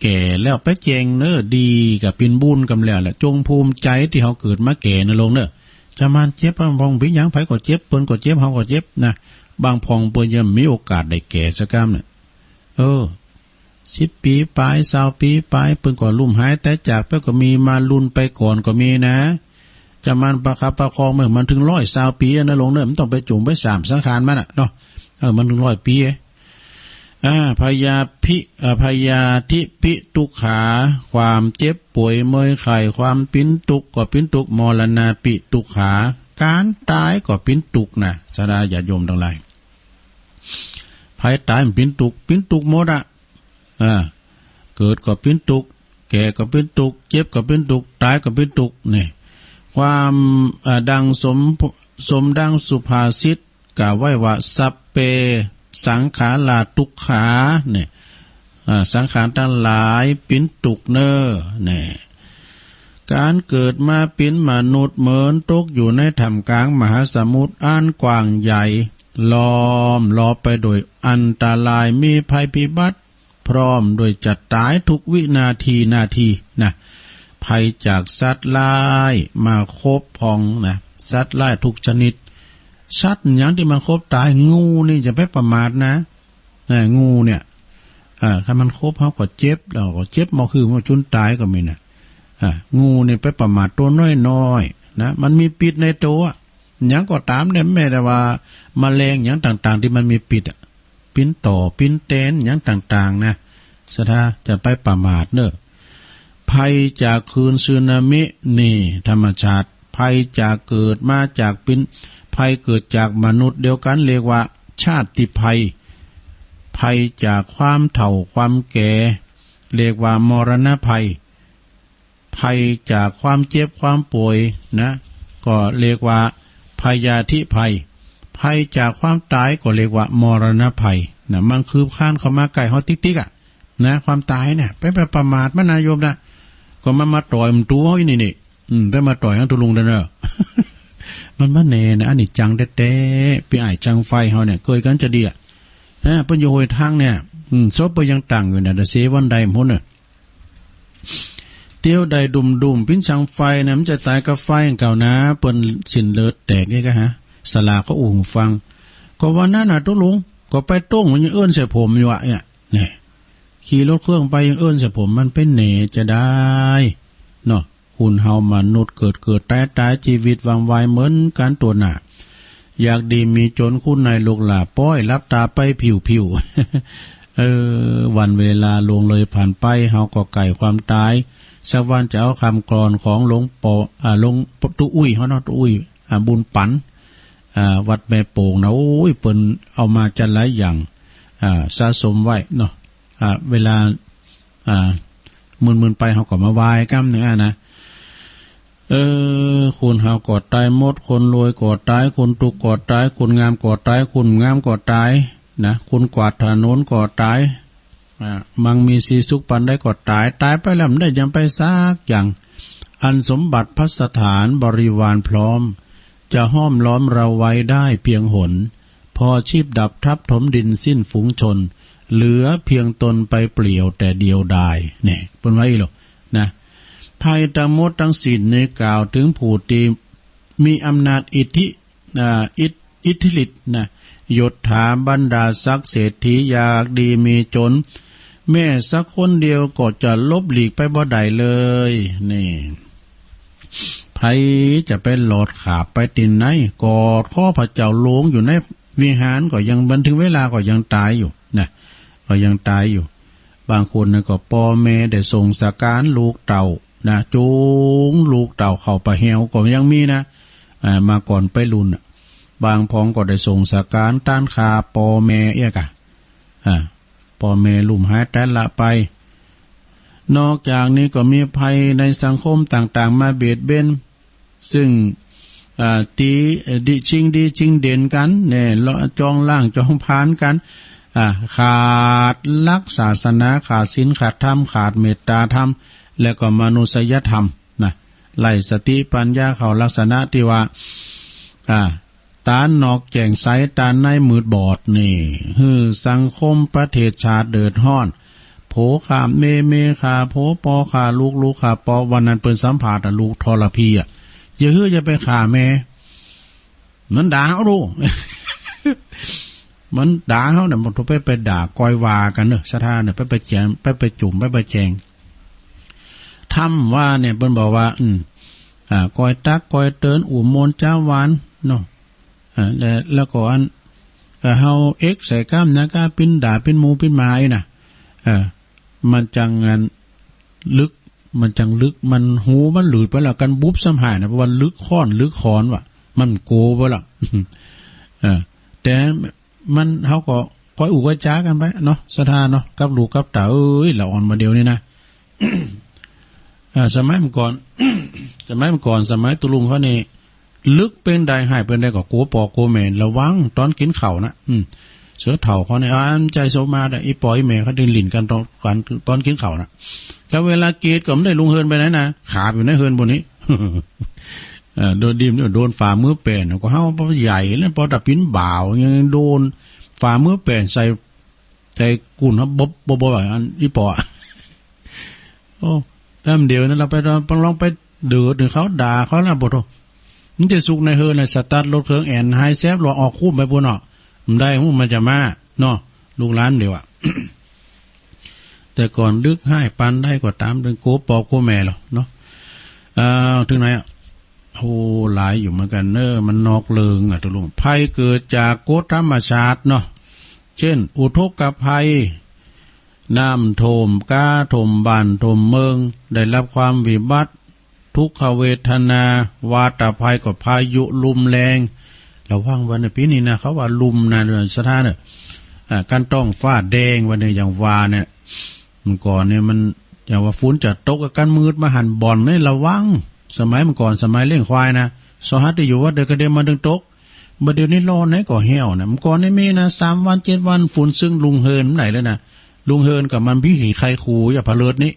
แก่แล้วไปแจ่งเนอะ ดีก็เป๋นบุญกำแล้วแหละ จงภูมิใจตี้เฮาเกิดมาแก่นะลงเนอะ จะมันเจ็บ มันบ่เป๋นหยัง ไผก็เจ็บ เปิ้นก็เจ็บ เฮาก็เจ็บนะ บางพ่องเปิ้นยังมีโอกาสได้แก่สักกำเนี่ย เออ สิบปี๋ป๋าย ซาวปี๋ป๋าย เปิ้นก็ลุ่มหายต๋ายจากไปก็มี มาลุนไปก่อนก็มีนะ จะมันประคับประคองมัน มันถึงร้อยซาวปี๋อะนะลงเนอะ มันต้องไปจุ่มไปสามสังขารมันน่ะเนาะ เออ มันถึงร้อยปี๋ อ่า พยาพิ เอ่อ พยาธิปิทุกขา ความเจ็บป่วยเมื่อยไข้ ความเป๋นตุ๊กข์ก็เป๋นตุ๊กข์ มรณาปิทุกขา ก๋านต๋ายก็เป๋นตุ๊กข์นะ ศรัทธาญาติโยมตังหลาย ไผต๋ายมันเป๋นตุ๊กข์ เป๋นตุ๊กข์หมดอะ อ่า เกิดก็เป๋นตุ๊กข์ แก่ก็เป๋นตุ๊กข์ เจ็บก็เป๋นตุ๊กข์ ต๋ายก็เป๋นตุ๊กข์ นี่ ความ อ่า ดังสม สมดังสุภาษิตกล่าวไว้ว่า สัพเพ สังขารา ทุกขา นี่ อ่า สังขารตังหลายเป๋นตุ๊กข์เนอะ นี่ ก๋านเกิดมาเป๋นมนุษย์เหมือนตกอยู่ในท่ามกลางมหาสมุทรอันกว้างใหญ่ ล้อมรอบไปโดยอันตราย มีภัยพิบัติ พร้อมด้วยจะต๋ายทุกวินาทีนาทีนะ ภัยจากสัตว์ร้ายมาคบพ่องนะ สัตว์ร้ายทุกชนิด สัตว์หยังตี้มันคบต๋าย งูนี่อย่าไปประมาทนะ เออ งูเนี่ย อ่า ถ้ามันคบเฮาก็เจ็บ เฮาก็เจ็บ บ่คือมันจุนต๋ายก็มีนะ อ่า งูนี่ไปประมาทโตน้อยๆ นะ มันมีพิษในโต หยังก็ต๋ามเนี่ย แม้แต่ว่าแมลงหยังต่างๆ ตี้มันมีพิษอะ ปิ้นต่อปิ้นแตนหยังต่างๆ นะ ศรัทธาจะไปประมาทเนอะ ภัยจากคลื่นสึนามิ นี่ธรรมชาติ ภัยจากเกิดมาจากปิ้น ภัยเกิดจากมนุษย์เดียวกัน เรียกว่าชาติภัย ภัยจากความเฒ่าความแก่ เรียกว่ามรณภัย ภัยจากความเจ็บความป่วยนะ ก็เรียกว่าพยาธิภัย ภัยจากความตายก็เรียกว่ามรณภัยนะ มันคืบคลานเข้ามาใกล้เฮาติ๊กๆ อะนะ ความตายเนี่ย ไปไปประมาทมันนะโยมนะ ก็มันมาต่อยมันตัวเฮาอีกนี่นี่ อืม ไปมาต่อยทั้งตุลุงเด้อเนอะ มันบ่แน่นะ อันนี้จังแต๊ๆ พี่อ้ายจังไฟเฮาเนี่ย เกยกันจะดีอะนะ เปิ้นอยู่ห้วยทางเนี่ย อืม ศพเปิ้นยังตั้งอยู่นะ แต่เสียวันใดหมดเนอะ เตียวได้ดุ่มๆ ปิ้นช่างไฟนะ มันจะตายกับไฟเก่านะ เปิ้นสิ้นเลือดแตกนี่ก็ฮะ สลาก็อู้หูฟัง ก็วันนั้นน่ะ ตุ๊ลุง ก็ไปต้งมันยังเอิ้นใส่ผมอยู่อะเนี่ย เนี่ย ขี่รถเครื่องไปยังเอิ้นใส่ผม มันเป็นเหน่จะได้ เนาะ คนเฮามนุษย์เกิดเกิดตายตาย ชีวิตวังไวเหมือนกันตัวหน้า อยากดีมีจนคุณนายลูกหลาป้อย หลับตาไปผิวผิว เออ วันเวลาล่วงเลยผ่านไป เฮาก็ใกล้ความตาย สักวันจะเอาคำกลอนของหลวงปอ อ่า หลวงตุ๊อุ้ยเฮาเนาะ ตุ๊อุ้ย อ่า บุญปัน อ่า วัดแม่โป่งนะ โอ้ย เปิ้นเอามาจัดหลายอย่าง อ่า สะสมไว้เนาะ อ่า เวลา อ่า มื่นๆ ไปเฮาก็มาไหว้กำหนึ่งอะนะ เออ คนเฮาก็ตายหมด คนรวยก็ตาย คนทุกข์ก็ตาย คนงามก็ตาย คนงามก็ตาย นะ คนกวาดถนนก็ตาย อ่า มั่งมีสีสุขปานใดก็ตาย ตายไปแล้วบ่ได้หยังไปสักอย่าง อันสมบัติภัสสถานบริวารพร้อม จะห้อมล้อมเราไว้ได้เพียงหน พอชีพดับทับถมดินสิ้นฝูงชน เหลือเพียงตนไปเปลี่ยวแต่เดียวดาย เนี่ย เปิ้นว่าอี้โลนะ ภัยทั้งหมดทั้งสิ้นนี้กล่าวถึงผู้ที่มีอำนาจอิทธิ อ่า อิท อิทธิฤทธิ์นะ ยศถาบรรดาศักดิ์เศรษฐีอยากดีมีจน แม้สักคนเดียวก็จะหลบหลีกไปบ่ได้เลย นี่ ไผจะไปหลอดขาบไปตี้ไหน กอดคอพระเจ้าหลวงอยู่ในวิหารก็ยัง บ่ถึงเวลาก็ยังตายอยู่นะ ก็ยังตายอยู่ บางคนน่ะก็ป้อแม่ได้ส่งสการลูกเต้านะ จูงลูกเต้าเข้าป่าแฮวก็ยังมีนะ อ่า มาก่อนไปรุ่นน่ะ บางพองก็ได้ส่งสการต้านฆ่าป้อแม่เอี้ยกะ อ่า ป้อแม่ลุ่มหายตายละไป นอกจากนี้ก็มีภัยในสังคมต่างๆ มาเบียดเบียน ซึ่ง อ่า ตี เอ่อ ดี ชิงดีชิงเด่นกัน เนี่ย เลาะจองล้างจองผลาญกัน อ่า ขาดหลักศาสนา ขาดศีล ขาดธรรม ขาดเมตตาธรรม แล้วก็มนุษยธรรมนะ ไร้สติปัญญาเข้าลักษณะที่ว่า อ่า ตานอกแจ้งใส ตานในมืดบอดนี่ หื้อสังคมประเทศชาติเดือดร้อน ผัวฆ่าเมีย เมียฆ่าผัว ปอฆ่าลูก ลูกฆ่าปอ วันนั้นเปิ้นสัมภาษณ์อะ ลูกทรพีอะ อย่าหื้ออย่าไปฆ่าแม่ มันด่าเฮาดู มันด่าเฮาเนี่ย มันไป ไปด่า ก้อยว่ากันเนอะ ศรัทธาเนี่ย ไป ไปแจม ไป ไปจุ่ม ไป ไปแจง ธรรมว่าเนี่ย เปิ้นบอกว่า อืม อ่า ก้อยตัก ก้อยเตือน อุมมนต์จาหวาน เนาะ อ่า แล้ว แล้วก็อัน เอ่อ เฮาเอ็กใส่ก้ามนะ ก้าปิ้นด่า ปิ้นหมู่ ปิ้นหมาอี้นะ เออ มันจังอัน ลึก มันจังลึก มันหูมันหลืดไปแล้ว กันบุบซ้ำหายนะ เพราะว่าลึกค้อน ลึกขอนว่ะ มันโกไปแล้ว เออ แต่มัน เฮาก็ค่อยอู้ค่อยจ๋ากันไปเนาะ ศรัทธาเนาะ กับลูกกับเต้า เอ้ย ละอ่อนมาเดี๋ยวนี้นะ เอ่อ สมัยเมื่อก่อน สมัยเมื่อก่อน สมัยตุลุงเขานี่ ลึกเปนใด หายเปนใดก็กัวปอกัวแม่ ระวังตอนกินข้าวนะ อืม เสือเฒ่าเขาเนี่ย อ่า มันใจโสมมาดอะ อีปออีแม่เขาเดินหลิ้นกันตอน ตอน ตอนกินข้าวนะ แต่เวลาเกตก็ไม่ได้ลงเฮือนไปไหนนะ ขาบอยู่ในเฮือนบนนี้ เอ่อ โดนดิมเนี่ย โดนฝ่ามือแป้น ก็เฮาปอใหญ่แล้ว ปอตะปินบ่าว ยังโดนฝ่ามือแป้นใส่ ใส่กุ่นครับ บบ บบ อันอีปออะ โอ้ แป๊บเดียวนั้นเราไปลอง ลองไปเดือดหนึ่งเขาด่าเขาแล้ว บ่โท มันจะสุกในเฮือนน่ะ สตาร์ทรถเครื่องแอน หายแซบ รอออกคุ้มไปพุ่นเนาะ มันได้ฮู้มันจะมาเนาะ ลูกหลานเดียวอะ แต่ก่อนลึกหายปานใดก็ตาม ถึงโกปอบโกแม่หรอกเนาะ อ้าว ถึงไหนอะ โอ้ หลายอยู่เหมือนกันเนอะ มันนอกเรื่องอะ ตกลง ภัยเกิดจากกฎธรรมชาติเนาะ เช่น อุทกภัย น้ำท่วม ก๊าท่วมบ้านท่วมเมือง ได้รับความวิบัติ ทุกขเวทนา วาตภัยก็พายุลมแรง ระวังวันนี้ ปีนี้นะ เขาว่าลมนะ เดือนสถานเนี่ย อ่า การต้องฟ้าแดงวันนี้ อย่างว่าเนี่ย เมื่อก่อนเนี่ยมัน อย่างว่าฝนจะตก กันมืดมาหันบ่อนนี่ ระวัง สมัยเมื่อก่อน สมัยเลี้ยงควายนะ สหัสที่อยู่วัดเดียวกันเดียวมันถึงตก บ่าเดี๋ยวนี้รอไหนก็แห้วนะ เมื่อก่อนนี่มีนะ สามวันเจ็ดวัน ฝุ่นซึ่งลุงเฮินไหนเลยนะ ลุงเฮินกับมันบีหีไคคูอย่าผะเลิดนี่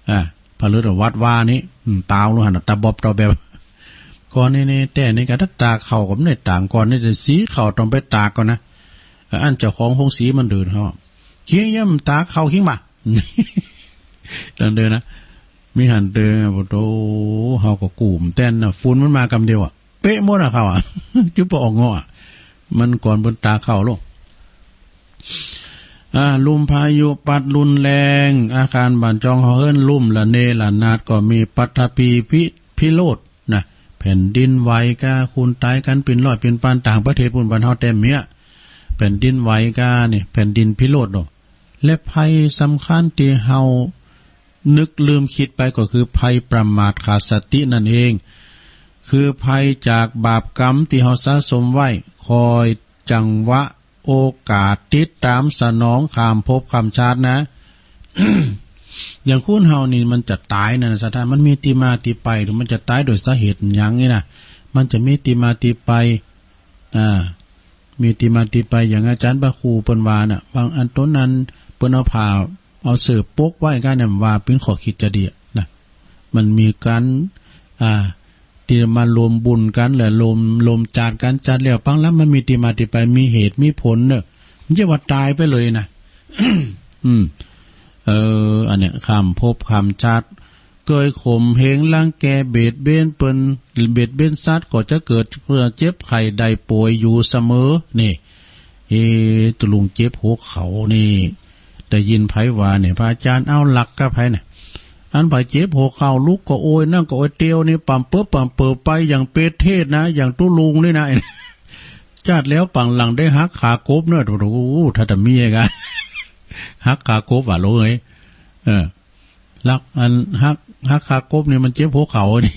อ่า ผะเลิดวัดวานี่ อืม ตาวลงหันตาบอบตาแบบ ก่อนนี่นี่ แต่นี่ก็ตากข้าวก็ไม่ได้ตาก ก่อนนี่จะสีข้าวต้องไปตากก่อนนะ เอ่อ อันเจ้าของโฮงสีมันเดินเขา เคียงเยี่ยมตากข้าวเคียงบ่า ดังเดินนะ มีหันเดิน โอ้โห เฮาก็กู้มแต้นนะ ฝุ่นมันมากำเดียวอะ เป๊ะหมดอะเขาอะ จุ๊บบ่ออกเงาะอะ มันก่อนเปิ้นตากข้าวโลก อ่า ลมพายุพัดรุนแรง อาคารบ้านจองหอเฮือนล้มระเนระนาด ก็มีปัทภีพิ พิโรธนะ แผ่นดินไหวกา คนตายกันเป็นร้อยเป็นพัน ต่างประเทศพู้น บ้านเฮาแต้มเมีย แผ่นดินไหวกานี่ แผ่นดินพิโรธเนาะ และภัยสำคัญที่เฮานึกลืมคิดไปก็คือภัยประมาทขาดสตินั่นเอง คือภัยจากบาปกรรมที่เฮาสะสมไว้ คอยจังหวะโอกาสติดตามสนองข้ามภพข้ามชาตินะ อย่างคนเฮานี่มันจะตายนั่นนะ สถาน มันมีที่มาที่ไป หรือมันจะตายโดยสาเหตุหยังนี่นะ มันจะมีที่มาที่ไป อ่า มีที่มาที่ไป อย่างอาจารย์พระครูเปิ้นว่าน่ะ บางอันต้นนั้นเปิ้นเอาผ้า เอาเสื้อปกไว้กันเนี่ย ว่าเป็นข้อคิดจะดีอะนะ มันมีการ อ่า ที่มารวมบุญกัน และรวม รวมจัดกัน จัดแล้วปังแล้ว มันมีที่มาที่ไป มีเหตุ มีผลเนอะ มันจะว่าตายไปเลยนะ อืม เออ อันเนี้ย ข้ามภพข้ามชาติ เกยข่มเหงรังแกเบียดเบียนเปิ้น เบียดเบียนสัตว์ ก็จะเกิดเจ็บไข้ได้ป่วยอยู่เสมอ นี่ เอ ตุลุงเจ็บหัวเข่านี่ ได้ยินไผว่าเนี่ย พระอาจารย์เอาหลักกับไผเนี่ย อันไผเจ็บหัวเข่าลุกก็โอย นั่งก็โอย เตียวนี่ป่ำเปิบป่ำเปิบไป อย่างเปรตเทศนะ อย่างตุลุงนี่นะ จัดแล้วปังหลังได้หักขากบเนอะ โอ้โห ถ้าแต่มีไงกัน หักขากบว่ะ โลกเอ้ย เออ หลักอันหัก หักขากบนี่มันเจ็บหัวเข่านี่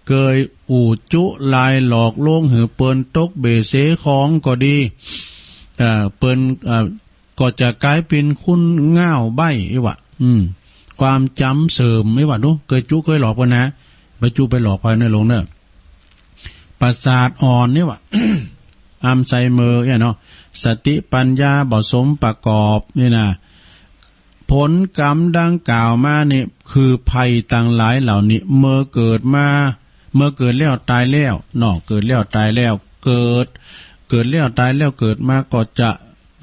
เกยอู้จุลายหลอกลวงหือเปิ้นตกเบเสของก็ดี เอ่อ เปิ้น เอ่อ ก็จะกลายเป็นคนง่าวใบ้อีหวะ อืม ความจ๋ำเสื่อมอีหวะ ดู เกยจุเกยหลอกเปิ้นนะ ไปจุไปหลอกไผในหลวงเนอะ ประสาทอ่อนนี่หวะ อัลไซเมอร์เนี่ยเนาะ สติปัญญาบ่สมประกอบนี่นะ ผลกรรมดังกล่าวมานี่ คือภัยตังหลายเหล่านี้ เมื่อเกิดมา เมื่อเกิดแล้วตายแล้วเนาะ เกิดแล้วตายแล้ว เกิด เกิดแล้วตายแล้ว เกิดมาก็จะ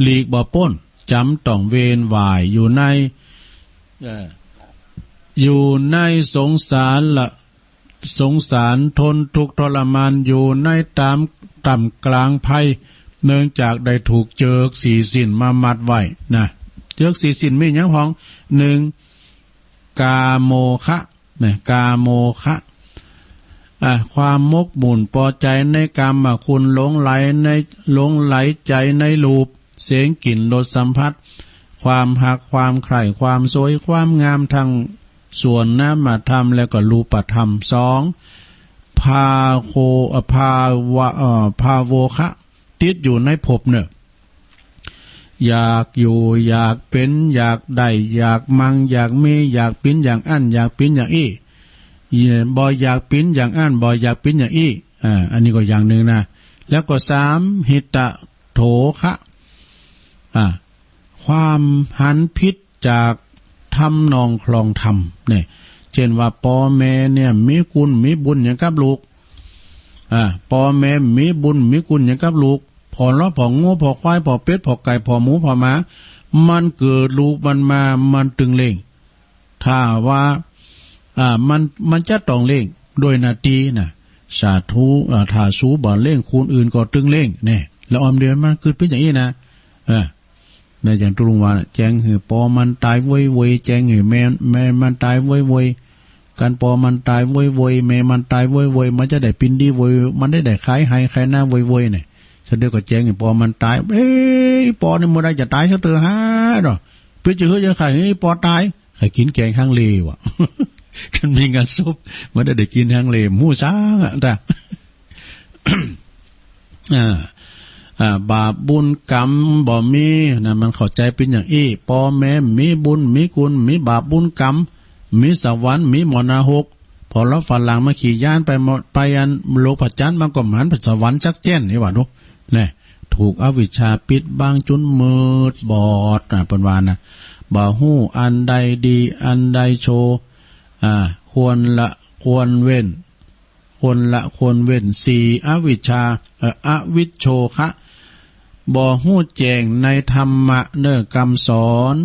หลีกบ่ป๊น จ๋ำต้องเวียนว่ายอยู่ใน เอ่อ อยู่ในสงสารละ สงสารทนทุกข์ทรมานอยู่ในตาม ท่ามกลางภัย เนื่องจากได้ถูกเจือกสี่สิ่นมามัดไว้นะ เจือกสี่สิ่นมีหยังพ่อง หนึ่ง กาโมคะ นะ กาโมคะ อ่ะ ความหมกมุ่นพอใจในกามคุณ หลงใหลใน หลงใหลใจในรูป เสียง กลิ่น รส สัมผัส ความฮัก ความใคร่ ความสวย ความงาม ทั้งส่วนนามธรรม และก็รูปธรรม สอง พาโค เอ่อ ภาวะ เอ่อ พาโวคะ ติดอยู่ในภพเนอะ อยากอยู่ อยากเป็น อยากได้ อยากมั่ง อยากมี อยากปิ้นอย่างอั้น อยากปิ้นอย่างอี้ บ่อยากปิ้นอย่างอั้น บ่อยากปิ้นอย่างอี้ อ่า อันนี้ก็อย่างหนึ่งนะ แล้วก็สาม หิตะโถคะ อ่า ความหันผิดจากทำนองคลองธรรมเนี่ย เช่นว่าป้อแม่เนี่ยมีคุณมีบุญอย่างกับลูก อ่า ป้อแม่มีบุญมีคุณอย่างกับลูก ผ่อเลาะผ่องัวผ่อควายผ่อเป็ดผ่อไก่ผ่อหมูผ่อหมา มันเกิดลูกมันมา มันตึงเล่ง ถ้าว่า อ่า มัน มันจะต้องเล่งโดยหน้าตี้นะ สาธุ อ่า ถ้าสูบ่เล่ง คนอื่นก็ตึงเล่งเนี่ย ละออมเดือนมันเกิดเป็นอย่างนี้นะ เออ ในอย่างตุลุงว่าน่ะ แจ้งหื้อป้อมันตายโวยโวย แจ้งหื้อแม่ แม่มันตายโวยโวย กันป้อมันตายโวยโวย แม่มันตายโวยโวย มันจะได้ปิ้นดีโวย มันได้ได้ขายไฮ่ขายนาโวยโวยเนี่ย เสร็จแล้วก็แจ้งหื้อป้อมันตาย เอ้ย ป้อนี่เมื่อใดจะตายสักเตื้อฮะเนาะ เปิ้นจะเฮ้ยจะขายหื้อป้อตาย ใครกินแกงฮังเลวะ คันมีงานศพ มันได้ได้กินฮังเล หมู่ช้างอะ ตา อ่า อ่า บาปบุญกรรมบ่มีนะ มันเข้าใจเป็นอย่างอี้ ป้อแม่มีบุญมีคุณ มีบาปบุญกรรม มีสวรรค์ มีหม้อนรก อลอฝรั่งมาขี่ยานไปหมด ไปอันโลกพระจันทร์ มันก็หมานไปสวรรค์จักแจ้นนี่หว่าดู แน่ ถูกอวิชชาปิดบังจุนมืดบอดนะ เปิ้นว่านะ บ่ฮู้อันใดดีอันใดชั่ว อ่า ควรละควรเว้น ควรละควรเว้น สี่ อวิชชา เอ่อ อวิชโชคะ บ่ฮู้แจ้งในธรรมะเน้อกำสอน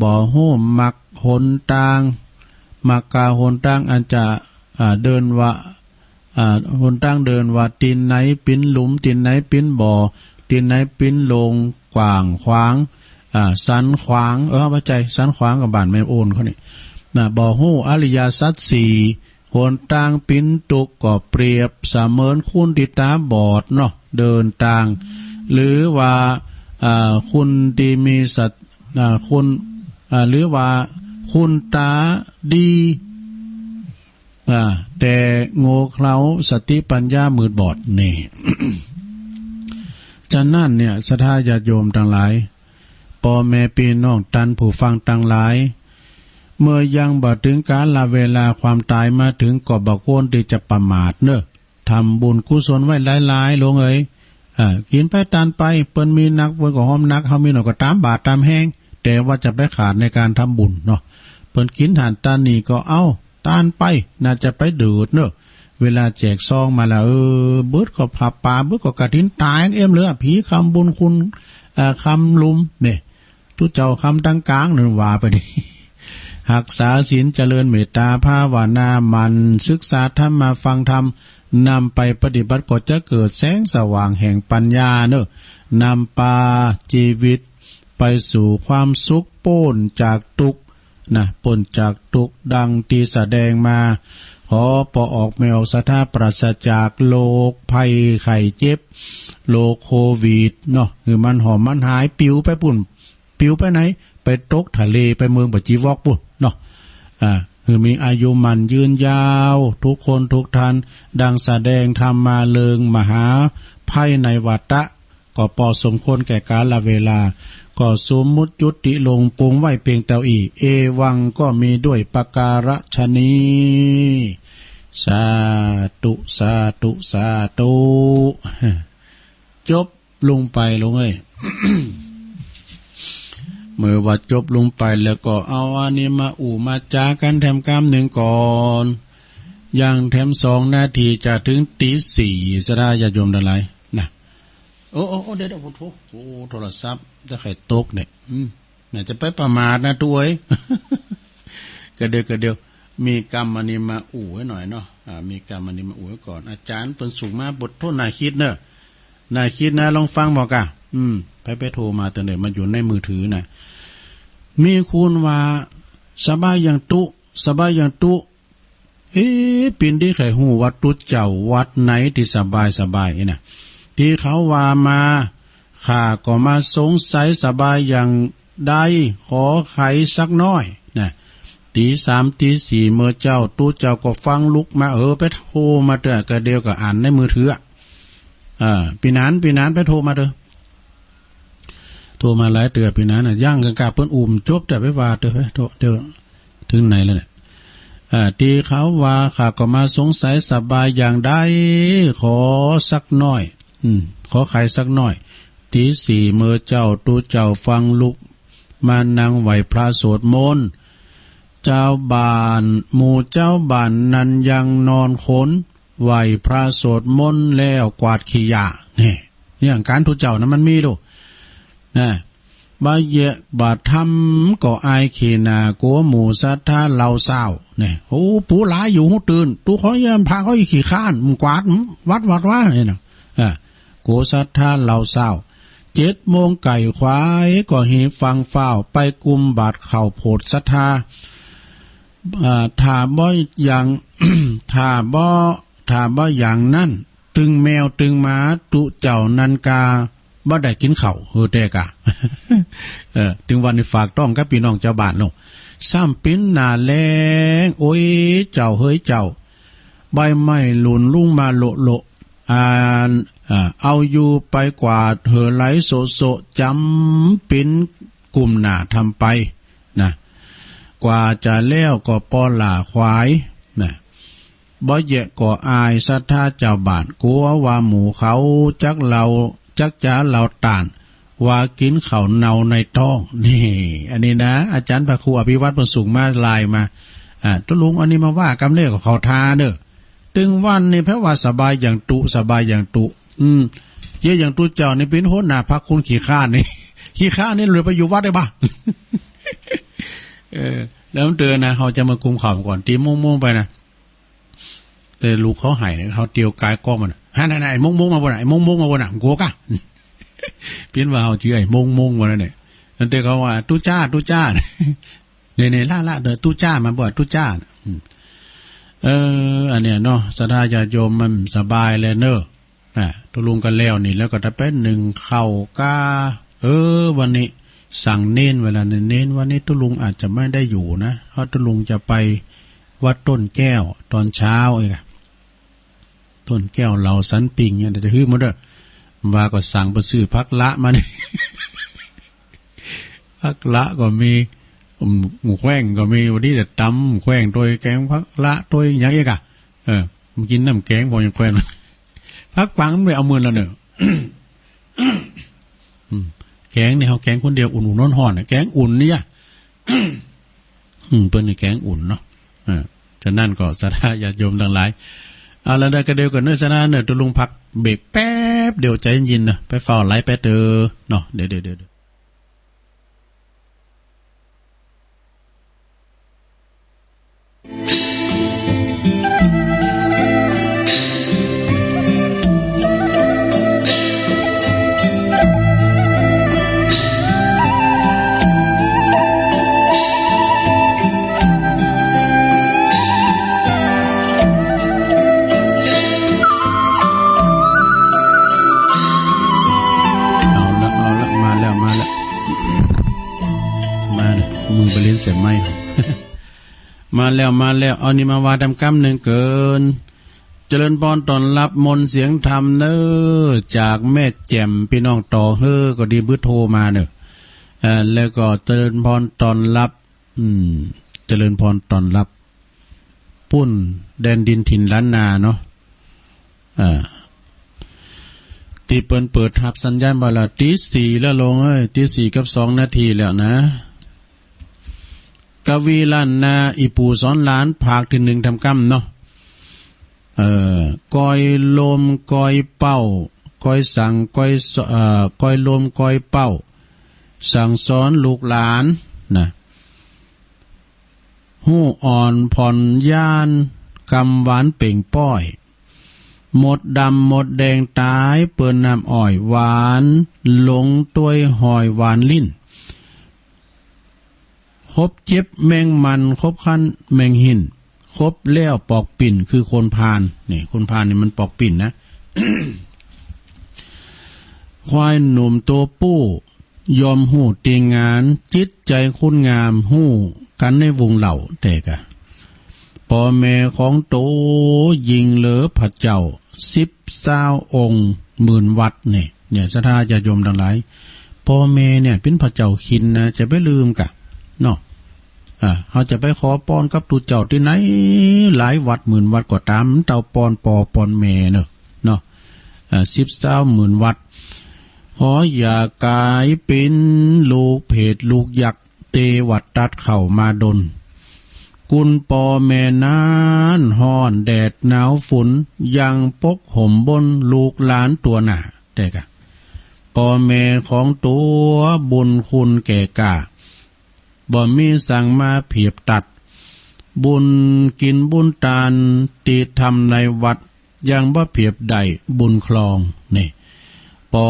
บ่ฮู้มักหนตาง มักกาหนตางอันจะ อ่า เดินว่า อ่า หนตางเดินว่า ตี้ไหนปิ้นหลุม ตี้ไหนปิ้นบ่อ ตี้ไหนปิ้นโล่งกว้างขวาง อ่า สันขวาง เออ ว่าใจ้ สันขวางก็บ้านแม่โอนเขานี่นะ บ่ฮู้อริยสัจสี่ หนตางปิ้นตุ๊กข์ก็เปรียบเสมือนคนตี้ตาบอดเนาะ เดินตาง หรือว่า อ่า คนตี้มีสัต อ่า คน อ่า หรือว่าคนตาดี อ่า แต่โง่เขลาสติปัญญามืดบอดนี่ ฉะนั้นเนี่ย ศรัทธาญาติโยมตังหลาย ป้อแม่ปี้น้องตันผู้ฟังตังหลาย เมื่อยังบ่เถิงกาลเวลาความต๋ายมาเถิง ก็บ่ควรตี้จะประมาทเน้อ ทำบุญกุศลไว้หลายๆ หลวงเอ๋ย อ่า กินไปตานไป เปิ้นมีนัก เปิ้นก็หอมนัก เฮามีน้อยก็ต๋ามบาตรต๋ามแฮง แต่ว่าจะไปขาดในการทำบุญเนาะ เปิ้นกินหั้นตานนี่ก็เอาตานไป น่าจะไปเดือดเนาะ เวลาแจกซองมาแล้ว เออ เบิดก็ผ้าป่า เบิดก็กฐิน ต๋ายเอ็มเลยอะ ผีคำบุญคุณ เอ่อ คำลุมเนี่ย ตุ๊เจ้าคำตังกลางนั้นว่าไปนี่ ฮักษาศีลเจริญเมตตาภาวนา หมั่นศึกษาธรรมะ ฟังธรรม นำไปปฏิบัติก็จะเกิดแสงสว่างแห่งปัญญาเนอะ นำพาชีวิตไปสู่ความสุข ป๊นจากทุกข์นะ ป๊นจากทุกข์ดังที่แสดงมา ขอป้อออกแม่ออกศรัทธาปราศจากโรคภัยไข้เจ็บ โรคโควิดเนาะ หื้อมันหอมมันหาย ปลิวไปปู้น ปลิวไปไหน ไปตกทะเล ไปเมืองบ่จีวอกปู้นเนาะ อ่า หื้อมีอายุมั่นยืนยาว ทุกคนทุกท่าน ดังแสดงธรรมมาเรื่องมหาภัยในวัฏฏะ ก็พอสมควรแก่กาลเวลา ก็สมมุติยุติลงปรุงไว้เพียงเต้าอี้ เอวังก็มีด้วยประการฉะนี้ สาธุ สาธุ สาธุ จบ ลงไปลงเอ้ย เมื่อว่าจบลงไปแล้วก็เอาอันนี้มาอู้มาจ๋ากันแถมกำหนึ่งก่อน ยังแถมสองนาทีจะถึงตีสี่ ศรัทธาญาติโยมทั้งหลายนะ โอ้ โอ้ โอ้ เดี๋ยว เดี๋ยว โอ้โห โอ้ โทรศัพท์จะใครตกเนี่ย อืม น่าจะไปประมาทนะตัวเอ้ย กระเดียว กระเดียว มีกำอันนี้มาอู้ไว้หน่อยเนาะ อ่า มีกำอันนี้มาอู้ไว้ก่อน อาจารย์เปิ้นส่งมา บทโทษน่าคิดเนอะ น่าคิดนะ ลองฟังบอกอ่ะ อืม ไป ไปโทรมาตัวไหน มันอยู่ในมือถือนะ มีคนว่า สบายอย่างตุ๊ สบายอย่างตุ๊ เอ๊ะ ปิ้นดีใครฮู้ว่าตุ๊เจ้าวัดไหนตี้สบายสบายนี่นะ ตี้เขาว่ามา ข้าก็มาสงสัยสบายอย่างใด ขอไขสักหน้อยนะ ตีสามตีสี่เมื่อเจ้า ตุ๊เจ้าก็ฟังลุกมา เออ ไปโทรมาเตื้อกระเดียวก็อ่านในมือถืออะ อ่า ปี้หนาน ปี้หนานไปโทรมาเตื้อ โทรมาหลายเตื้อปี้หนานน่ะ ยังกั๋นกาเปิ้นอู้บ่จบ แต่ไปว่าเตื้อ โทรเตื้อ ถึงไหนแล้วเนี่ย อ่า ตี้เขาว่าข้าก็มาสงสัยสบายอย่างใด ขอสักหน้อย อืม ขอไขสักหน้อย ตีสี่เมื่อเจ้า ตุ๊เจ้าฟังลุกมานั่งไหว้พระสวดมนต์ เจ้าบ้าน หมู่เจ้าบ้านนั้นยังนอนขน ไหว้พระสวดมนต์แล้วกวาดขี้ยา นี่ อย่างการตุ๊เจ้านั้นมันมีลูก นะ บ่าเยียะบ่าทำก็อายขี้หน้า กั๋วหมู่ศรัทธาเล่าเศร้า นี่ โอ้ ผู้หลายอยู่ฮู้ตื่น ตุ๊ขอเยี่ยมพระเขาอีขี้คร้าน มันกวาดวัดวัดวะ นี่นะ อ่า กั๋วศรัทธาเล่าเศร้า เจ็ดโมงไก่ขวายก็หีบฟังฟ้าว ไปกุมบาตรข้าวโพดศรัทธา อ่า ถ้าบ่อย่าง ถ้าบ่ ถ้าบ่อย่างนั้น ตึงแมวตึงหมาตุ๊เจ้านั้นกา บ่ได้กินข้าว เฮอแต่กา เออ ตึงวันนี้ฝากต้องกับปี้น้องเจ้าบ้านเนาะ ซ้ำปิ้นหน้าแลง โอ้ย เจ้าเฮ้ยเจ้า ใบไม้หล่นลงมาโละโละ อ่าน อ่า เอาอยู่ไปกวาดเหือไหลโสะโสะ จำปิ้นกุมหน้าทำไป นะ กว่าจะแล้วก็ปอหล้าขวาย นะ บ่แยะก็อายศรัทธาเจ้าบ้าน กั๋วว่าหมู่เขาจักเล่า จักจ๋าเล่าต้าน ว่ากิ๋นข้าวเน่าในต๊อง นี่ อันนี้นะ อาจ๋ารย์พระครูอภิวัฒน์เปิ้นส่งมา ไลน์มา อ่า ตุ๊ลุง อันนี้มาว่ากำเน่อ ก็เข้าท่าเน่อ ตึงวันนี้แปลว่าสบายอย่างตุ๊ สบายอย่างตุ๊ อืม เยียะอย่างตุ๊เจ้านี่เป๋นหัวหน้าพรรคคนขี้คร้านนี่ ขี้คร้านนี่เลยไปอยู่วัดได้ปะ เออ แล้วมันเตือนนะ เขาจะมากุมข่าวก่อน ตีโมงๆ ไปนะ แต่ลูกเขาไห้เนี่ย เขาเตียวกายกล้องมันน่ะ "ฮะ นั่นๆ ไอ้มงมงมาบ่น่ะ ไอ้มงมงมาบ่น่ะ มึงกลัวกะ" เปลี่ยนว่าเขาชื่อไอ้มงมงมาแล้วเนี่ย นั่นแต่เขาว่า "ตุ๊จ้า ตุ๊จ้า" เนี่ยๆ ล่าๆ เด้อ ตุ๊จ้ามาบ่ ตุ๊จ้าน่ะ อืม เออ อันเนี้ยเนาะ ศรัทธาญาติโยมมันสบายเลยเนอะ อ่ะ ตุ๊ลุงก็แล้วนี่ แล้วก็จะไปนึ่งข้าวกา เออ วันนี้สั่งเณรไว้แล้ว เณรวันนี้ตุ๊ลุงอาจจะไม่ได้อยู่นะ เพราะตุ๊ลุงจะไปวัดต้นแก้วตอนเช้าเองอะ ต้นแก้วเหล่าสันปิงเนี่ย เดี๋ยวจะหื้อมาด้วย ว่าก็สั่งไปซื้อผักละมานี่ ผักละก็มี อืม หมูแขว้งก็มี วันนี้จะตำแขว้งโดยแกงผักละโดยอย่างเอกอะ เออ มันกินน้ำแกงพอยังแขว้ง ผักปังมันไปเอาเมินแล้วเนอะ อืม แกงนี่เขาแกงคนเดียว อุ่นๆ ฮ้อนๆ น่ะ แกงอุ่นนี่ยะ อืม เปิ้นนี่แกงอุ่นเนาะ อ่า ฉะนั้นก็ศรัทธาญาติโยมทั้งหลาย เอาละเด้อ ก็เดี๋ยวก่อนเนอะ ศรัทธาเนอะ ตุ๊ลุงพักเบรกแป๊บเดียว ใจเย็นๆ เนอะ ไปเฝ้าไลฟ์แป๊บเดียวเนาะ เดี๋ยวๆๆๆ เอาละ เอาละ มาแล้ว มาแล้ว มาเนี่ย มือไปเล่นเสียงไม้ มาแล้ว มาแล้ว เอานี่มาว่าตำกำหนึ่งเกิน เจริญพรต้อนฮับมนต์เสียงธรรมเนอ จากแม่แจ่ม พี่น้องต่อเฮ้อ ก็ดี เบอร์โทรมาเนอะ เอ่อ แล้วก็เจริญพรต้อนฮับ อืม เจริญพรต้อนฮับ ปุ้นแดนดินถิ่นล้านนาเนาะ อ่า ตี้เปิ้นเปิดฮับสัญญาณบ่าละ ตีสี่แล้วลุงเอ้ย ตีสี่กับสองนาทีแล้วนะ กวีล้านนา อี่ปู่สอนหลาน ภาคตี้หนึ่งตำกำเนาะ เอ่อ กอยลมกอยเป้า กอยสั่งกอยส- เอ่อ กอยลมกอยเป้า สั่งสอนลูกหลานนะ ฮู้อ่อนผ่อนหย่าน กำหวานเป่งป้อย หมดดำหมดแดงต๋ายเปิ้นน้ำอ้อยหวาน หลงตวยหอยหวานลิ้น คบเจ็บแมงมัน คบคันแมงหิน คบแล้วปอกปิ่นคือคนพาล นี่ คนพาลนี่มันปอกปิ่นนะ ควายหนุ่มตัวผู้ ยอมฮู้ตี้งาน จิตใจ๋คนงาม ฮู้กั๋นในวงเหล่า แต่กะ ป้อแม่ของโต ยิ่งเหลือพระเจ้า สิบซาวองค์ หมื่นวัด นี่ เนี่ย ศรัทธาญาติโยมตังหลาย ป้อแม่เนี่ย เป๋นพระเจ้าคินนะ จะไปลืมกะ เนาะ อ่า เฮาจะไปขอปอนกับตุ๊เจ้าตี้ไหน หลายวัดหมื่นวัดก็ต๋าม เต้าปอนป้อปอนแม่เนาะ เนาะ อ่า สิบซาวหมื่นวัด ขออย่ากลายเป๋นลูกเผดลูกยักษ์ เตวัดตัดเข้ามาดล กุนป้อแม่นั้นฮ้อนแดดหนาวฝน ยังปกห่มบนลูกหลานตั๋วหน้า แต่กะ ป้อแม่ของตั๋วบุญคุณแก่กล้า บ่มีสั่งมาเผียบตัด บุญกิ๋นบุญตานตี้ทำในวัด ยังบ่เผียบได้บุญคลอง นี่ ป้อ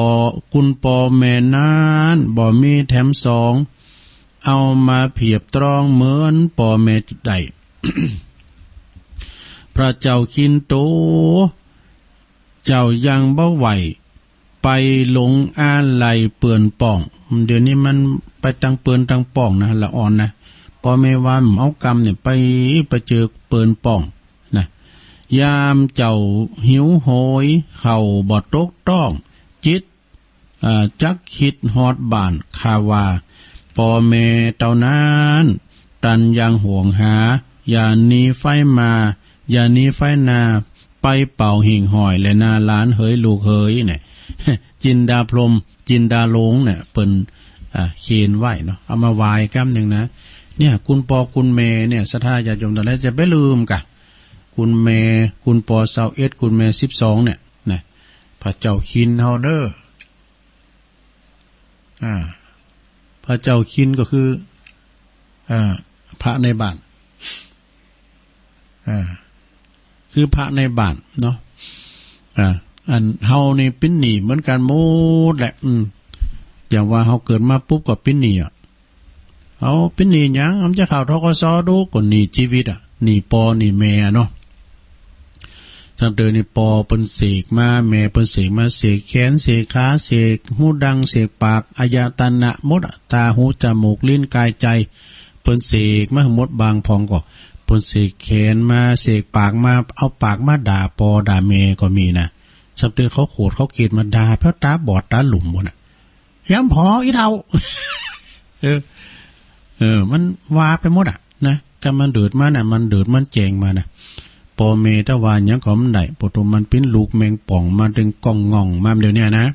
กุนป้อแม่นั้นบ่มีแถมสอง เอามาเผียบตรองเหมือนป้อแม่ได้ พระเจ้าคินโต เจ้ายังบ่ไหว ไปหลงอาลัยเปื้อนป้อง เดี๋ยวนี้มันไปตังเปื้อนตังป้องนะ ละอ่อนนะ ป้อแม่ว่าเอากำเนี่ยไป ไปเจอเปื้อนป้องนะ ยามเจ้าหิวโหย เข้าบ่ตกต้อง จิต อ่า จักคิดฮอดบ้าน ข้าว่า ป้อแม่เต้านั้น ตันยังห่วงหา อย่าหนีไฟมา อย่าหนีไฟนา ไปเป่าหิ่งห้อย และนาหลานเหยลูกเหยเนี่ย จินดาพรหม จินดาหลงเนี่ย เปิ้น อ่า เขียนไว้เนาะ เอามาไหว้กำนึ่งนะ เนี่ย คุณปอคุณแม่เนี่ย ศรัทธาญาติโยมทั้งหลาย จะไปลืมกะ คุณแม่ คุณปอซาวเอ็ด คุณแม่สิบสองเนี่ย นะ พระเจ้าคินเฮาเด้อ อ่า พระเจ้าคินก็คือ อ่า พระในบ้าน อ่า คือพระในบ้านเนาะ อ่า อันเฮานี่ปิ้นหนี้เหมือนกันหมดแหละ อืม อย่างว่าเฮาเกิดมาปุ๊บก็ปิ้นหนี้อะ เอาปิ้นหนี้หยัง มันจะเข้า ธ.ก.ส. ดู ก็หนี้ชีวิตอะ หนี้ปอหนี้แม่อะเนาะ จำเดินนี่ปอเปิ้นเสกมา แม่เปิ้นเสกมา เสกแขน เสกขา เสกหูดัง เสกปาก อายตนะหมดอะ ตา หู จมูก ลิ้น กาย ใจ เปิ้นเสกมาหมด บางพองก็ เปิ้นเสกแขนมา เสกปากมา เอาปากมาด่าปอด่าแม่ก็มีนะ จำเดินเขาโขดเขาเกลียดมาด่า เพราะตาบอดตาหลุมหมดน่ะ ย้ำผออีเฒ่า เออ เออ มันว่าไปหมดอะนะ ก็มันเดิดมาน่ะ มันเดิดมันแจ้งมาน่ะ ปอแม่ถ้าว่าหยังก็มันได้ ปอตัวมันปิ้นลูกแมงป่องมา ตึงก้องง่องมาเดี๋ยวเนี้ยนะ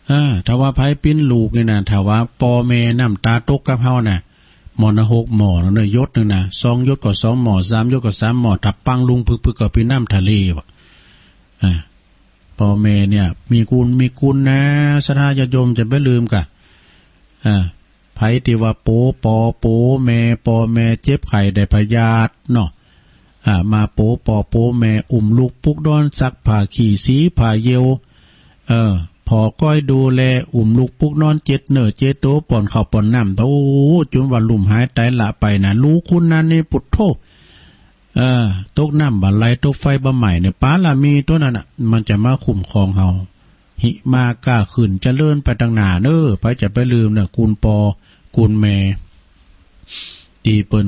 เออ ถ้าว่าไผปิ้นลูกนี่นะ ถ้าว่าปอแม่น้ำตาตกกับเฮาน่ะ หม้อนะหกหม้อเนาะ หยดหนึ่งน่ะ สองหยดก็สองหม้อ สามหยดก็สามหม้อ ถ้าปังลุงพึกๆ ก็เป็นน้ำทะเลว่ะ อ่า ปอแม่เนี่ย มีคุณ มีคุณนะ ศรัทธาญาติโยมจะไปลืมกะ อ่า ไผที่ว่าโปปอโปแม่ ปอแม่เจ็บไข้ได้พยาธิเนาะ อ่า มาโปปอโปแม่ อุ้มลูกปลุกนอน ซักผ้าขี้สีผ้าเยี่ยว เออ ผอก้อยดูแล อุ้มลูกปลุกนอน เจ็ดเนื้อเจ็ดตัว ป้อนข้าวป้อนน้ำ โอ้ จนว่าลุ่มหายตายละไปนะ ลูกคุณนั้นนี่ ปุดโธ เออ ตกน้ำบ่ไหล ตกไฟบ่ไหม้เนี่ย ปารามีตัวนั้นน่ะ มันจะมาคุ้มครองเฮา หิมาก้าขึ้นเจริญไปตังหน้าเน้อ ไผจะไปลืมเน้อ คุณปอ คุณแม่ ที่เปิ้น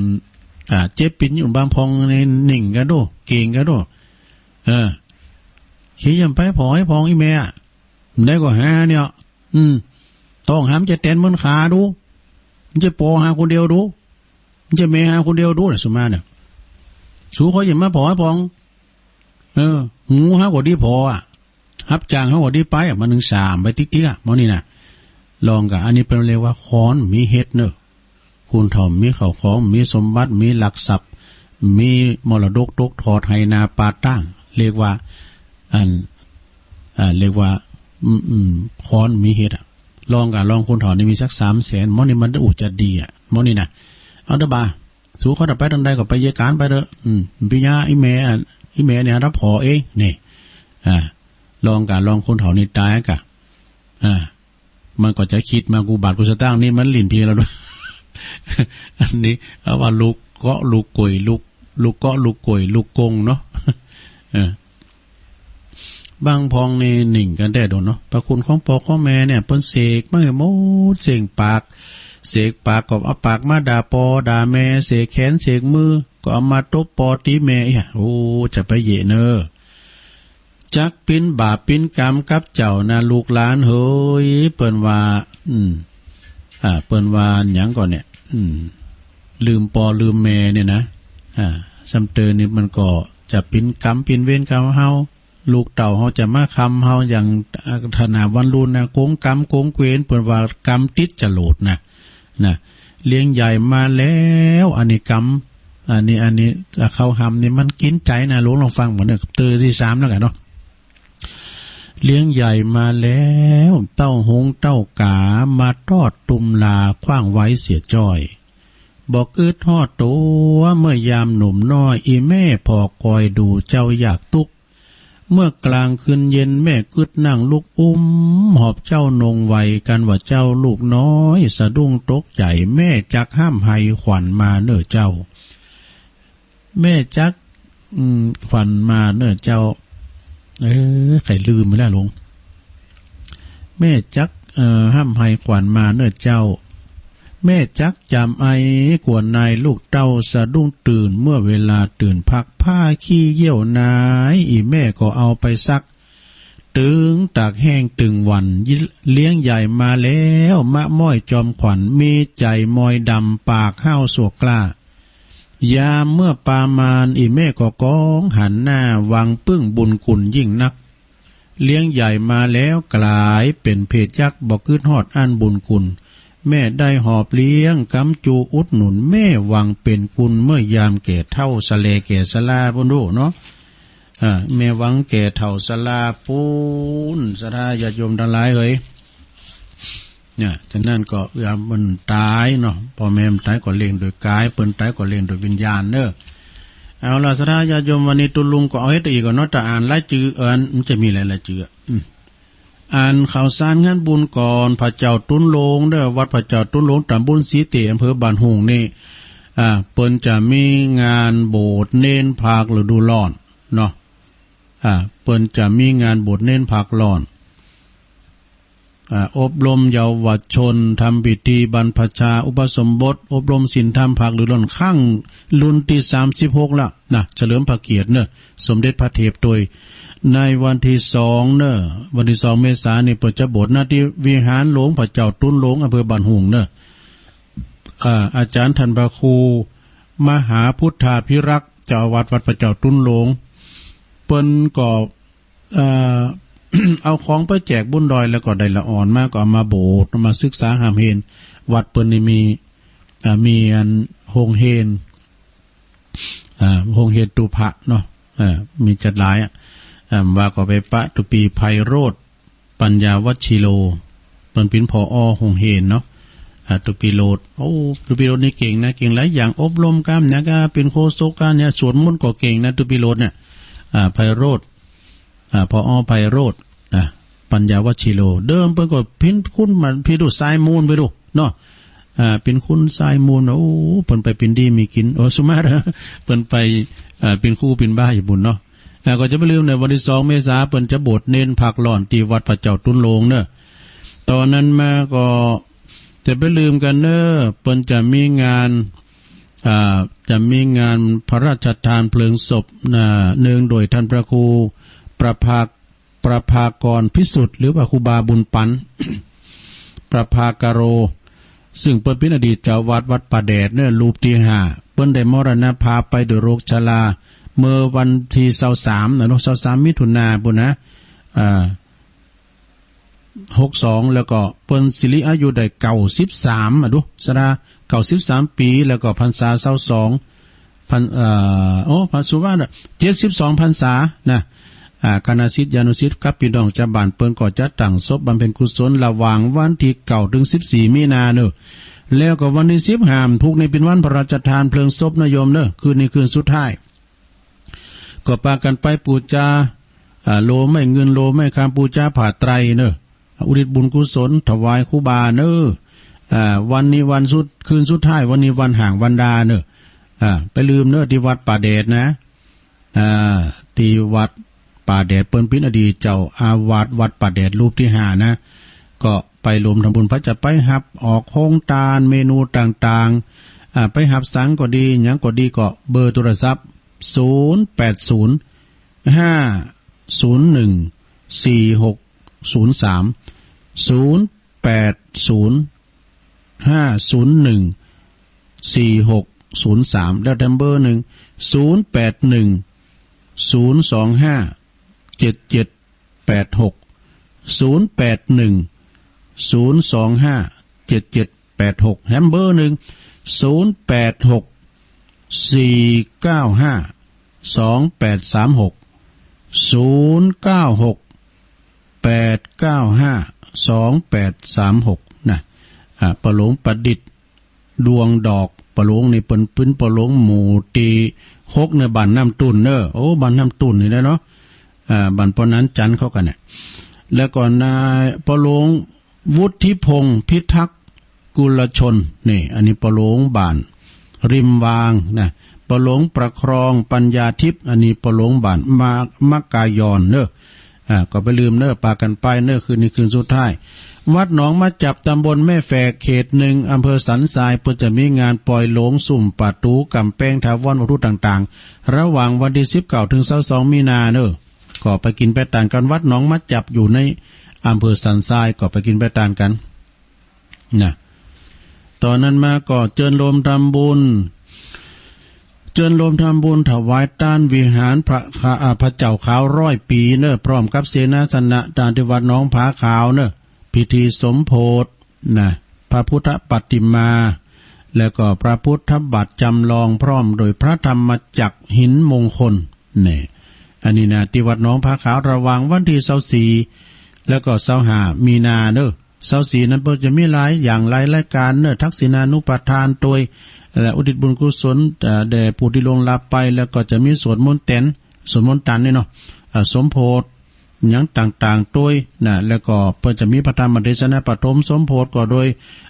อ่า เจ็บปิ้นอยู่บางพองในหนิ่งกันโด เก่งกันโด เออ ขี้ยำไปผอให้พองอีแม่อะ ได้ก็หาเนี่ย อืม ต้องหามจะแตนเหมือนขาดู มันจะปอหาคนเดียวดู มันจะแม่หาคนเดียวดูน่ะ สุมาเนี่ย สูเขาอย่ามาผอให้พอง เออ หูหาก็ดีผออะ ฮับจ้างเขาก็ดีไปอะ มาหนึ่งสามไปติ๊กๆอะ หมอนี่น่ะ ลองกะ อันนี้เปิ้นเรียกว่าค้อนมีเห็ดเนอะ คนเฒ่ามีข้าวของ มีสมบัติ มีหลักทรัพย์ มีมรดกตกทอดไฮ่นาป่าตาง เรียกว่า อัน อ่า เรียกว่า อืม อืม ค้อนมีเห็ดอะ ลองกะ ลองคนเฒ่านี่มีสักสามแสน หมอนี่มันอู้จะดีอะ หมอนี่น่ะ เอาเด้อบา สูเขาจะไปทางใดก็ไปเยียะก๋านไปเถอะ อืม ปิญญาอีแม่อะ อีแม่เนี่ยรับผอเอง นี่ อ่า ลองกะ ลองคนเฒ่านี่ตายกะ อ่า มันก็จะคิดมา กูบาทกูสตางค์นี่มันหลิ้นพีแล้วด้วย อันนี้เอาว่าลูกเกาะลูกโกย ลูก ลูกเกาะลูกโกย ลูกกงเนาะ เออ บางพองนี่หนิ่งกันแท้โดนเนาะ พระคุณของปอของแม่เนี่ย เปิ้นเสกมาให้หมด เสกปาก เสกปากก็เอาปากมาด่าปอด่าแม่ เสกแขนเสกมือ ก็เอามาตบปอตีแม่ เอี้ย โอ้ จะไปเยียะเนอะ จักปิ้นบาปปิ้นกรรมกับเจ้านะลูกหลานเหย เปิ้นว่า อืม อ่า เปิ้นว่าหยังก่อนเนี่ย อืม ลืมปอลืมแม่เนี่ยนะ อ่า ซ้ำเติมนี่มันก็จะปิ้นกรรมปิ้นเวรกับเฮา ลูกเต้าเฮาจะมาคำเฮาอย่าง อ่า ขนาดวันรุ่นนะ โกงกรรมโกงเวร เปิ้นว่ากรรมติดจรวดนะ นะ เลี้ยงใหญ่มาแล้ว อันนี้กรรม อันนี้ อันนี้ อ่า เขาหำนี่มันกินใจนะ หลวงลองฟังเหมือนเดิม เตอที่สามแล้วกันเนาะ เลี้ยงใหญ่มาแล้ว เต้าหงเต้ากา มาทอดตุมลา ขว้างไว้เสียจ้อย บ่กึดฮอดตัว เมื่อยามหนุ่มน้อย อีแม่พอคอยดูเจ้าอยากตุ๊ก เมื่อกลางคืนเย็นแม่กึดนั่งลุกอุ้ม หอบเจ้านงไว กันว่าเจ้าลูกน้อย สะดุ้งตกใจ แม่จักห้ามไห้ขวัญมาเน้อเจ้า แม่จัก อืม ขวัญมาเน้อเจ้า เออ ใครลืมไปแล้วหลวง แม่จัก เอ่อ ห้ามไห้ขวัญมาเน้อเจ้า แม่จักจำไอกวนนายลูกเต้าสะดุ้งตื่น เมื่อเวลาตื่นพักผ้าขี้เยี่ยวนาย อีแม่ก็เอาไปซัก ตึงตากแห้งตึงวัน เลี้ยงใหญ่มาแล้ว มะม้อยจอมขวัญ มีใจมอยดำ ปากห้าวสวกกล้า ยามเมื่อปามาน อี่แม่ก็กองหันหน้า หวังปึ้งบุญคุณยิ่งนัก เลี้ยงใหญ่มาแล้วกลายเป็นเพศยักษ์ บ่กึ๊ดฮอดอันบุญคุณ แม่ได้หอบเลี้ยง ค้ำจุอุดหนุน แม่หวังเป็นคุณ เมื่อยามแก่เฒ่า สะแลแก่สะลา ปู้นโดเนาะ อ่า แม่หวังแก่เฒ่าสะลาปู้น ศรัทธาญาติโยมทั้งหลายเอ๋ย เนี่ย ฉะนั้นก็ยามมันตายเนาะ พ่อแม่มันตายก็เลี้ยงโดยกาย เปิ้นตายก็เลี้ยงโดยวิญญาณเนอะ เอาล่ะ ศรัทธาญาติโยม วันนี้ตุ๊ลุงก็เอาเฮ็ดอีกก่อนเนาะ ถ้าอ่านรายจื้อ เอิ้น มันจะมีหลายๆ จื้อ อืม อ่านข่าวสารงานบุญก่อน พระเจ้าตุ๊นหลวงเด้อ วัดพระเจ้าตุ๊นหลวง ตำบลสีเต อำเภอบ้านโฮงนี่ อ่า เปิ้นจะมีงานโบสถ์เณรภาคฤดูร้อนเนาะ อ่า เปิ้นจะมีงานโบสถ์เณรภาคร้อน อ่า อบรมเยาวชน ทำพิธีบรรพชาอุปสมบท อบรมศีลธรรมภาคฤดูร้อน ครั้งรุ่นตี้สามสิบหกแล้วนะ เฉลิมพระเกียรติเนอะ สมเด็จพระเทพโตย ในวันที่สองเนอะ วันที่สองเมษายนนี่ เปิ้นจะโบสถ์หน้าที่วิหารหลวงพระเจ้าตุ๊นหลวง อำเภอบ้านโฮงเนอะ อ่า อาจารย์ท่านพระครูมหาพุทธาภิรักษ์ เจ้าอาวาสวัดพระเจ้าตุ๊นหลวง เปิ้นก็ เอ่อ เอาของไปแจกบุญดอย แล้วก็ได้ละอ่อนมาก็เอามาโบสถ์ เอามาศึกษาฮ่ำเฮน วัดเปิ้นนี่มี อ่า มีอันโฮงเฮน อ่า โฮงเฮนตุพะเนาะ อ่า มีจัดหลายอ่ะ อ่า ว่าก็ไปปะตุปีไพโรจน์ ปัญญาวัชชีโล เปิ้นเป๋น ผอ โฮงเฮนเนาะ อ่า ตุปีโรจน์ โอ้ ตุปีโรจน์นี่เก่งนะ เก่งหลายอย่าง อบรมกรรมเนี่ย ก็เป๋นโฆษกกรรมเนี่ย สวดมนต์ก็เก่งนะ ตุปีโรจน์เนี่ย อ่า ไพโรจน์ อ่า ผอ ไพโรจน์ นะ ปัญญาวัชชีโล เดิมเปิ้นก็เป๋นคุณมา ไปดู สายมูลไปดู เนาะ อ่า เป๋นคุณสายมูล โอ้ เปิ้นไปเป๋นดีมีกิน โอ้ สุมาเถอะ เปิ้นไป อ่า เป๋นครูเป๋นบาอยู่ปู้นเนาะ อ่า ก็จะบ่ลืมเนอะ วันที่สองเมษา เปิ้นจะโบสถ์เณรภาคร้อนตี้วัดพระเจ้าตุ๊นหลวงเนอะ ต่อนั้นมาก็จะบ่ลืมกั๋นเนอะ เปิ้นจะมีงาน อ่า จะมีงานพระราชทานเพลิงศพ อ่า เนืองโดยท่านพระครูประภา ประภากรพิสุทธิ์ หรือว่าครูบาบุญปัน ประภากโร ซึ่งเปิ้นเป๋นอดีตเจ้าวัดวัดป่าแดดเนอะ รูปตี้ห้า เปิ้นได้มรณภาพไปด้วยโรคชรา เมื่อวันที่ซาวสามนะเนาะ ซาวสามมิถุนาปู้นนะ อ่า หกสอง แล้วก็เปิ้นสิริอายุได้เก้าสิบสาม อ่ะดู ศรัทธา เก้าสิบสามปี แล้วก็พรรษาซาวสอง พรร เอ่อ โอ้ พระสุวรรณ เจ็ดสิบสองพรรษานะ อ่า คณะศิษยานุศิษย์กับพี่น้องจาวบ้านเปิ้นก็จะตั้งศพบำเพ็ญกุศลระหว่างวันที่เก้าถึงสิบสี่มีนาเนอะ แล้วก็วันที่สิบห้า พุธนี่เป๋นวันพระราชทานเพลิงศพนะโยมเนอะ คืนนี้คืนสุดท้าย ก็ปากั๋นไปปู๋จา อ่า โลไม้เงินโลไม้คำ ปู๋จาผ้าไตรเนอะ อุทิศบุญกุศลถวายครูบาเนอะ อ่า วันนี้วันสุด คืนสุดท้าย วันนี้วันห่างวันดาเนอะ อ่า ไปลืมเนอะ ตี้วัดป่าแดดนะ อ่า ตี้วัดป่าแดด เปิ้นเป๋นอดีตเจ้าอาวาสวัดป่าแดดรูปตี้ห้านะ ก็ไปรวมทำบุญ ไผจะไปฮับออกโฮงตาน เมนูต่างๆ อ่า ไปฮับสังก็ดี หยังก็ดี ก็เบอร์โทรศัพท์ ศูนย์แปดศูนย์ ห้าศูนย์หนึ่ง สี่หกศูนย์สาม ศูนย์แปดศูนย์ ห้าศูนย์หนึ่ง สี่หกศูนย์สาม แล้วแถมเบอร์หนึ่ง ศูนย์แปดหนึ่ง ศูนย์สองห้า เจ็ดเจ็ดแปดหก ศูนย์แปดหนึ่ง ศูนย์สองห้า เจ็ดเจ็ดแปดหก แถมเบอร์หนึ่ง ศูนย์แปดหก สี่เก้าห้า สองแปดสามหก ศูนย์เก้าหก แปดเก้าห้า สองแปดสามหก นะ อ่า ป้อหลวงประดิษฐ์ ดวงดอก ป้อหลวงนี่เปิ้นเป๋นป้อหลวงหมู่ตี้หก ในบ้านน้ำตุ่นเนอะ โอ้ บ้านน้ำตุ่นนี่แหละเนาะ อ่า บ้านป้อนันจันทร์เขากั๋นเนี่ย แล้วก็นายป้อหลวง วุฒิพงษ์ พิทักษ์กุลชน นี่ อันนี้ป้อหลวงบ้านริมวางนะ ป้อหลวงประครองปัญญาทิพย์ อันนี้ป้อหลวงบ้านมะ มะกายอนเนอะ อ่า ก็บ่ลืมเนอะ ปากั๋นไปเนอะ คืนนี้คืนสุดท้าย วัดหนองมะจับ ตำบลแม่แฝก เขตหนึ่ง อำเภอสันทราย เปิ้นจะมีงานปล่อยโลง สุมประตู๋ก๋ำแปงถาวรวัตถุต่างๆ ระหว่างวันที่สิบเก้าถึงซาวสองมีนาเนอะ ก็ไปกิ๋นไปตานกั๋น วัดหนองมะจับอยู่ในอำเภอสันทราย ก็ไปกิ๋นไปตานกั๋นนะ ต่อนั้นมาก็เจิญโฮมทำบุญ เจิญโฮมทำบุญถวายตานวิหารพระขะ- อ่า พระเจ้าขาวร้อยปีเนอะ พร้อมกับเสนาสนะตานที่วัดหนองผาขาวเนอะ พิธีสมโภชนะ พระพุทธปฏิมา แล้วก็พระพุทธบาทจำลอง พร้อมโดยพระธรรมจักรหินมงคล นี่ อันนี้นะ ที่วัดหนองผาขาว ระหว่างวันที่ซาวสี่ แล้วก็ซาวห้า มีนาเนอะ ซาวสี่ นั้นเปิ้นจะมีหลายอย่างหลายรายการเนอะ ทักษิณานุปทานตวย และอุทิศบุญกุศล เอ่อ แด่ผู้ที่ล่วงลับไป แล้วก็จะมีสวดมนต์แตน สวดมนต์ตันนี่เนาะ อ่า สมโภช หยังต่างๆตวยนะ แล้วก็เปิ้นจะมีพระธรรมเทศนาปฐมสมโภชก็โดย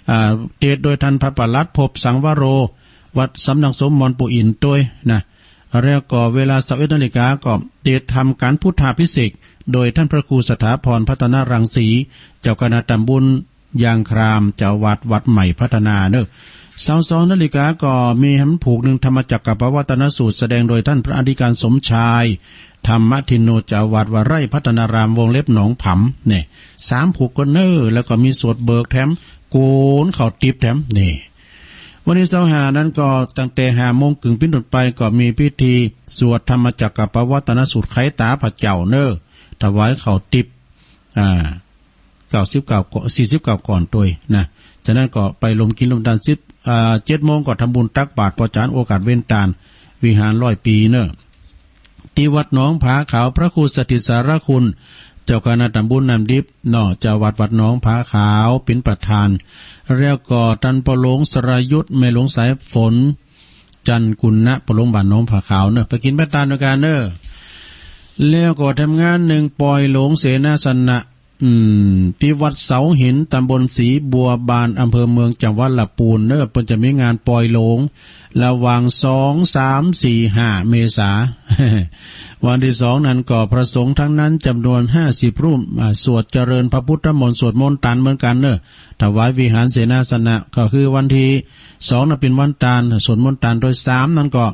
อ่า เทศน์โดยท่านพระปลัดภพสังวโร วัดสำนักสงฆ์มอนปู่อินตวยนะ แล้วก็เวลาซาวเอ็ดนาฬิกาก็เทศน์ทำการพุทธาภิเษก โดยท่านพระครูสถาพรพัฒนรังสี เจ้าคณะตำบลยางคราม เจ้าวัดวัดใหม่พัฒนาเนอะ ซาวสองนาฬิกาก็มีแหมผูกหนึ่งธรรมจักรกัปปวัตนสูตร แสดงโดยท่านพระอธิการสมชาย ธรรมทินโน เจ้าวัดวาไร่พัฒนาราม วงเล็บหนองผำ เนี่ย สามผูกก็เนอะ แล้วก็มีสวดเบิกแถม โกนเข้าติ๊บแถม นี่ วันที่ซาวห้านั้นก็ตั้งแต่ห้าโมงครึ่งเป็นต้นไปก็มีพิธีสวดธรรมจักรกัปปวัตนสูตรไขตาพระเจ้าเนอะ ถวายเข้าติ๊บ อ่า เก้าสิบเก้า ก้อน สี่สิบเก้า ก้อนตวยนะ จากนั้นก็ไปร่วมกินร่วมทานสิบ อ่า เจ็ดโมงก็ทำบุญตักบาตรพอฉันโอกาสเว้นตาน วิหารร้อยปีเนอะ ที่วัดหนองผาขาว พระครูสถิตสารคุณ เจ้าคณะตำบลน้ำดิบเนาะ เจ้าวัดวัดหนองผาขาว เป็นประธาน แล้วก็ท่านพ่อหลวงสรยุทธ แม่หลวงสายฝน จันทร์กุณะ พ่อหลวงบ้านหนองผาขาวเนอะ ไปกินไปตานด้วยกันเนอะ แล้วก็ทำงานหนึ่งปอยหลวงเสนาสนะ อืม ที่วัดเสาหิน ตำบลศรีบัวบาน อำเภอเมือง จังหวัดลำพูนเนอะ เปิ้นจะมีงานปอยหลวง ระหว่างสอง สาม สี่ ห้า เมษา วันที่สองนั้นก็พระสงฆ์ทั้งนั้นจำนวนห้าสิบรูป อ่า สวดเจริญพระพุทธมนต์ สวดมนต์ตันเหมือนกันเนอะ ถวายวิหารเสนาสนะ ก็คือวันที่สองนั้นเป็นวันตัน สวดมนต์ตัน โดยสามนั้นก็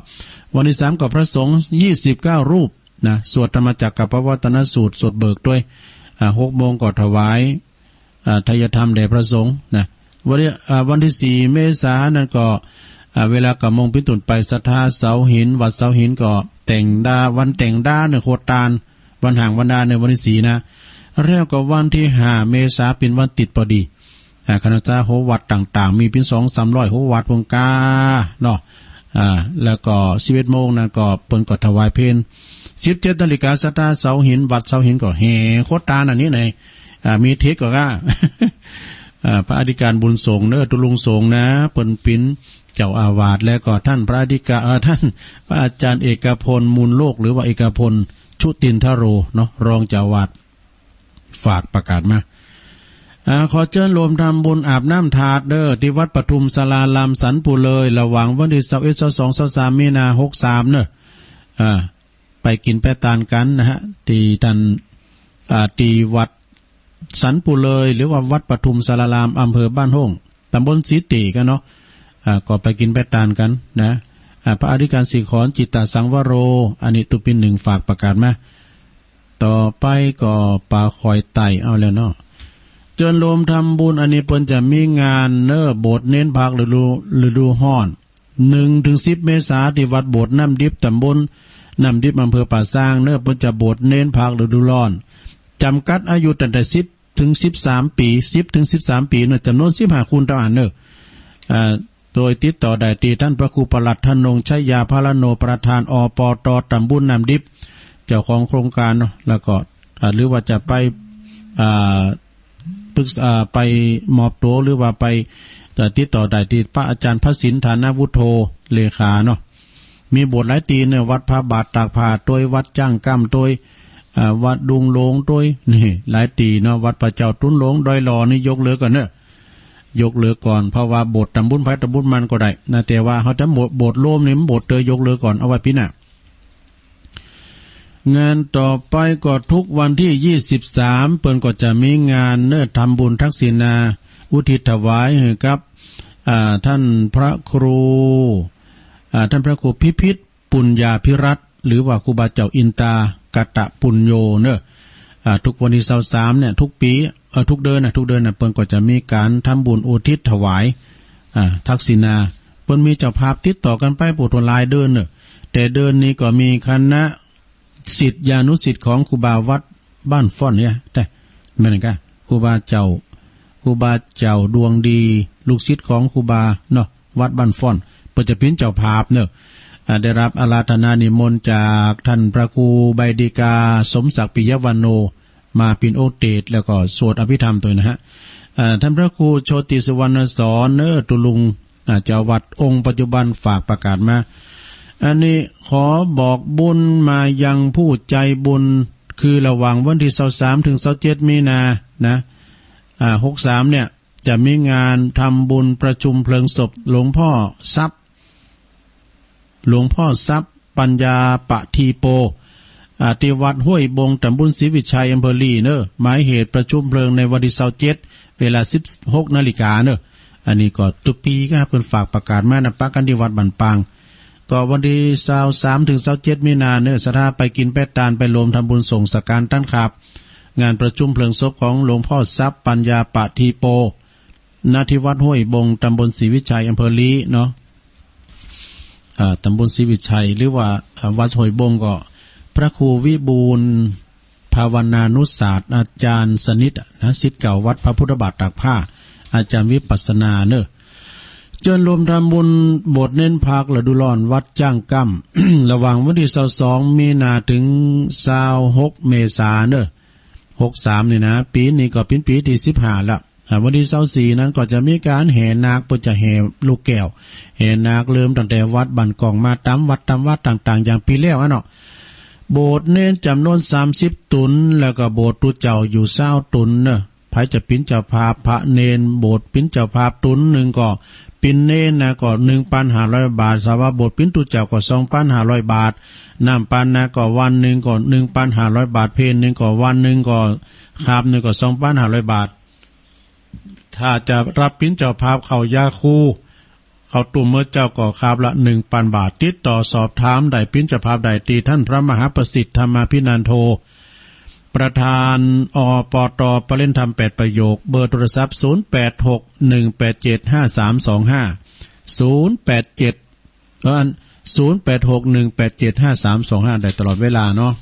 วันที่สามก็พระสงฆ์ยี่สิบเก้ารูป นะ สวดธรรมจักรกัปปวัตนสูตร สวดเบิกด้วย อ่า หกโมงก็ถวาย อ่า ไทยธรรมแด่พระสงฆ์นะ วันที่ อ่า วันที่สี่เมษายนนั้นก็ อ่า เวลาเก้าโมงเป็นต้นไป ศรัทธาเสาหิน วัดเสาหินก็แต่งดา วันแต่งดาเนี่ยโคตาน วันห่างวันดาเนี่ยวันที่สี่นะ แล้วก็วันที่ห้าเมษาเป็นวันติดพอดี อ่า คณะสงฆ์วัดต่างๆ มีเพียงสองสามร้อยวัดพุ้นกาเนาะ อ่า แล้วก็สิบเอ็ดโมงนั้นก็เปิ้นก็ถวายเพล สิบเจ็ดนาฬิกา ศรัทธาเสาหิน วัดเสาหินก็แห่โคตานอันนี้ไหน อ่า มีเทศก็กะ อ่า พระอธิการบุญสงฆ์เนอะ ตุลุงสงฆ์นะ เปิ้นเป็นเจ้าอาวาส แล้วก็ท่านพระอธิการ เอ่อ ท่านพระอาจารย์เอกพล มูลโลก หรือว่าเอกพล ชุตินทโรเนาะ รองเจ้าอาวาส ฝากประกาศมา อ่า ขอเจิญโฮมทำบุญอาบน้ำธาตุเด้อ ที่วัดปทุมศาลารามสันปุเลย ระหว่างวันที่ซาวเอ็ด ซาวสอง ซาวสาม มีนา หกสาม เนอะ อ่า ไปกินไปตานกันนะฮะ ที่ท่าน อ่า ที่วัดสันปุเลย หรือว่าวัดปทุมศาลาราม อำเภอบ้านโฮ่ง ตำบลศรีเต๋กันเนาะ อ่า ก็ไปกินไปตานกันนะ อ่า พระอธิการสิขร จิตตสังวโร อันนี้ตุปินหนึ่งฝากประกาศมา ต่อไปก็ปาคอยไต่เอาแล้วเนาะ เจิญโฮมทำบุญ อันนี้เปิ้นจะมีงานเนอะ โบสถ์เณรภาคฤดู ฤดูฮ้อน หนึ่งถึงสิบเมษา ที่วัดโบสถ์น้ำดิบ ตำบลน้ำดิบ อำเภอป่าซางเนอะ เปิ้นจะโบสถ์เณรภาคฤดูร้อน จำกัดอายุตั้งแต่สิบถึงสิบสามปี สิบถึงสิบสามปีเนอะ จำนวนสิบห้าคนต่ออันเนอะ อ่า โดยติดต่อได้ที่ท่านพระครูประหลัดธนงชัยยาพาลโน ประธาน อปต ตำบลน้ำดิบ เจ้าของโครงการเนาะ แล้วก็ อ่า หรือว่าจะไป อ่า ปรึกษา อ่า ไปมอบตัว หรือว่าไป จะติดต่อได้ที่พระอาจารย์พระสิน ฐานวุฒโธ เลขาเนาะ มีโบสถ์หลายตี้เนอะ วัดพระบาทตากผ้าตวย วัดจ้างก้ำตวย อ่า วัดดุงหลวงตวย นี่ หลายตี้เนาะ วัดพระเจ้าตุ๊นหลวง ดอยหล่อนี่ยกเลิกก่อนเนอะ ยกเลิกก่อน เพราะว่าโบสถ์ตำบลไผตำบลมันก็ได้นะ แต่ว่าเฮาจะโบสถ์ โบสถ์โฮมนี่มันโบสถ์เตยยกเลิกก่อน เอาไว้ปีหน้า งานต่อไปก็ทุกวันที่ยี่สิบสาม เปิ้นก็จะมีงานเนอะ ทำบุญทักษิณา อุทิศถวายให้กับ อ่า ท่านพระครู อ่า ท่านพระครูพิพิธ ปุญญาภิรัตน์ หรือว่าครูบาเจ้าอินตากตปุญโญเนอะ อ่า ทุกวันที่ซาวสามเนี่ย ทุกปี เอ่อ ทุกเดือนนะ ทุกเดือนนะ เปิ้นก็จะมีการทำบุญอุทิศถวาย อ่า ทักษิณา เปิ้นมีเจ้าภาพติดต่อกันไป โอ้โห หลายเดือนเนอะ แต่เดือนนี้ก็มีคณะศิษยานุศิษย์ของครูบาวัดบ้านฟ้อนเนี่ย แต่แม่นกะ ครูบาเจ้า ครูบาเจ้าดวงดี ลูกศิษย์ของครูบาเนาะ วัดบ้านฟ้อน เปิ้นจะเป๋นเจ้าภาพเนาะ อ่า ได้รับอาราธนานิมนต์จากท่านพระครูใบดีกา สมศักดิ์ปิยวรรณโณ มาเป๋นองค์เตส แล้วก็สวดอภิธรรมโตยนะฮะ อ่า ท่านพระครูโชติสุวรรณสอน เออ ตุลุง อ่า เจ้าวัดองค์ปัจจุบันฝากประกาศมา อันนี้ขอบอกบุญมายังผู้ใจบุญ คือระหว่างวันที่ซาวสามถึงซาวเจ็ดมีนานะ อ่า หกสามเนี่ย จะมีงานทำบุญประชุมเพลิงศพหลวงพ่อทรัพย์ หลวงพ่อทรัพย์ปัญญาปะทีโป อ่า ที่วัดห้วยบง ตำบลศรีวิชัย อำเภอลีเนอะ หมายเหตุประชุมเพลิงในวันที่ซาวเจ็ด เวลาสิบหกนาฬิกาเนอะ อันนี้ก็ตุ๊ปีครับ เปิ้นฝากประกาศมานะ ปะกันที่วัดบ้านปาง ก็วันที่ซาวสามถึงซาวเจ็ดมีนาเนอะ ศรัทธาไปกิ๋นไปตาน ไปรวมทำบุญส่งสังฆทานครับ งานประชุมเพลิงศพของหลวงพ่อทรัพย์ปัญญาปะทีโป ณ ที่วัดห้วยบง ตำบลศรีวิชัย อำเภอลีเนาะ อ่า ตำบลศรีวิชัย หรือว่า อ่า วัดห้วยบงก็ พระครูวิบูลย์ภาวนานุศาสตร์ อาจารย์สนิทนะ ศิษย์เก่าวัดพระพุทธบาทตากผ้า อาจารย์วิปัสสนาเนอะ เจิญรวมทำบุญโบสถ์เน้นพักฤดูร้อนวัดจ้างก้ำ ระหว่างวันที่ซาวสองมีนาถึงซาวหกเมษาเนอะ หกสามนี่นะ ปีนี้ก็เป๋นปีที่สิบห้าละ อ่า วันที่ซาวสี่นั้นก็จะมีการแห่นาค เปิ้นจะแห่ลูกแก้ว แห่นาคเริ่มตั้งแต่วัดบ้านกองมาตามวัดตามวัดต่างๆ อย่างปีแล้วอะเนาะ โบสถ์เณรจำนวนสามสิบต๋น แล้วก็โบสถ์ตุ๊เจ้าอยู่ซาวต๋นเนอะ ไผจะเป๋นเจ้าภาพ พระเณร โบสถ์เป๋นเจ้าภาพต๋นหนึ่งก็ เป๋นเณรนะก็หนึ่งปันห้าร้อยบาท สำหรับโบสถ์เป๋นตุ๊เจ้าก็สองปันห้าร้อยบาท น้ำปันนะก็วันหนึ่งก็หนึ่งปันห้าร้อยบาท เพลหนึ่งก็วันหนึ่งก็คาบหนึ่งก็สองปันห้าร้อยบาท ถ้าจะรับเป๋นเจ้าภาพข้าวยาคู ข้าวตุ้มมื้อเจ๊าก็คาบละหนึ่งปันบาท ติดต่อสอบถามได้ เป๋นเจ้าภาพได้ตี้ท่านพระมหาประสิทธิ์ธรรมาภินันโท ประธาน อปต ประเล่นธรรมแปดประโยค เบอร์โทรศัพท์ ศูนย์แปดหกหนึ่งแปดเจ็ดห้าสามสองห้า ศูนย์แปดเจ็ด เอ่อ ศูนย์แปดหกหนึ่งแปดเจ็ดห้าสามสองห้า ได้ตลอดเวลาเนาะ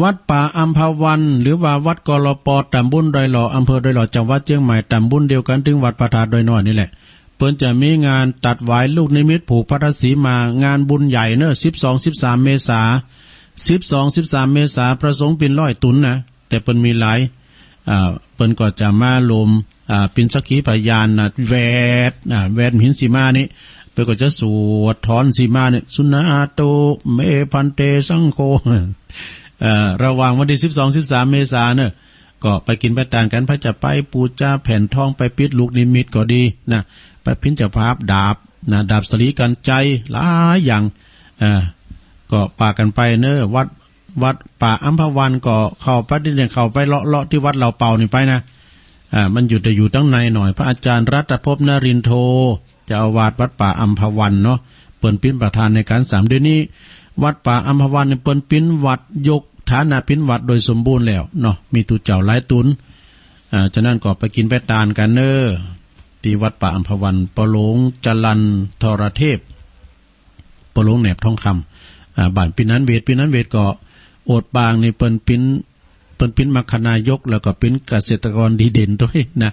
วัดป่าอัมพวัน หรือว่าวัด กลป ตำบลดอยหล่อ อำเภอดอยหล่อ จังหวัดเชียงใหม่ ตำบลเดียวกันตึงวัดพระธาตุดอยน้อยนี่แหละ เปิ้นจะมีงานตัดหวายลูกนิมิตผูกพัทธสีมา งานบุญใหญ่เนอะ สิบสอง สิบสาม เมษา สิบสอง สิบสาม เมษา พระสงฆ์เป๋นร้อยต๋นนะ แต่เปิ้นมีหลาย อ่า เปิ้นก็จะมาลม อ่า เป๋นสักขีพยานนะ แวด อ่า แวดหินสีมานี่ เปิ้นก็จะสวดถอนสีมานี่ สุนาโต เม ภันเต สังโฆ เอ่อ ระหว่างวันที่สิบสอง สิบสาม เมษาเนอะ ก็ไปกิ๋นไปตานกั๋น ไผจะไปปู๋จาแผ่นทอง ไปปิดลูกนิมิตก็ดีนะ ไปเป๋นเจ้าภาพดาบนะ ดาบสลีกัญชัย หลายอย่าง เอ่อ ก็ปากั๋นไปเนอะ วัด วัดป่าอัมพวัน ก็เข้าไปที่เนี่ย เข้าไปเลาะๆ ที่วัดเหล่าเป่านี่ไปนะ อ่า มันอยู่ แต่อยู่ตังในหน่อย พระอาจารย์รัตภพนรินโท เจ้าอาวาสวัดป่าอัมพวันเนาะ เปิ้นเป๋นประธานในการสร้าง เดี๋ยวนี้วัดป่าอัมพวันนี่เปิ้นเป๋นวัด ยกฐานะเป๋นวัดโดยสมบูรณ์แล้วเนาะ มีตุ๊เจ้าหลายต๋น อ่า ฉะนั้นก็ไปกิ๋นไปตานกั๋นเนอะ ที่วัดป่าอัมพวัน ปอหลวงจรัญทรเทพ ปอหลวงแหนบทองคำ อ่า บ้านปีนันเวท ปีนันเวทก็โอดปางนี่เปิ้นเป๋น เปิ้นเป๋นมรรคนายก แล้วก็เป๋นเกษตรกรดีเด่นด้วยนะ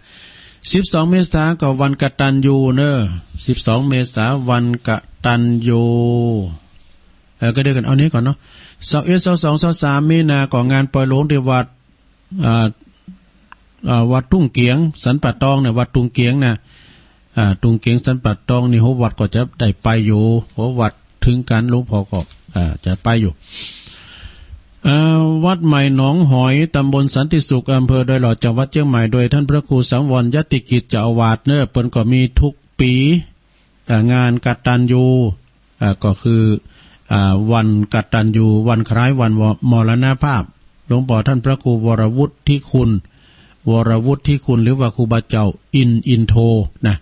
สิบสอง เมษาก็วันกตัญญูเนอะ สิบสอง เมษาวันกตัญญู เออ ก็เดียวกั๋น เอานี้ก่อนเนาะ ซาวเอ็ด ซาวสอง ซาวสาม มีนาก็งานปอยหลวงที่วัด อ่า อ่า วัดทุ่งเกียง สันป่าตองเนี่ย วัดทุ่งเกียงนะ อ่า ทุ่งเกียง สันป่าตองนี่ หัววัดก็จะได้ไปอยู่ หัววัดเถิงกั๋น หลวงพ่อก็ อ่า จะไปอยู่ อ่า วัดใหม่หนองหอย ตำบลสันติสุข อำเภอดอยหล่อ จังหวัดเชียงใหม่ โดยท่านพระครูสังวรยติกิจ เจ้าอาวาสเนอะ เปิ้นก็มีทุกปี๋ อ่า งานกตัญญู อ่า ก็คือ อ่า วันกตัญญู วันคล้ายวันมรณภาพ หลวงพ่อท่านพระครูวรวุฒิคุณ วรวุฒิคุณ หรือว่าครูบาเจ้าอินอินโทนะ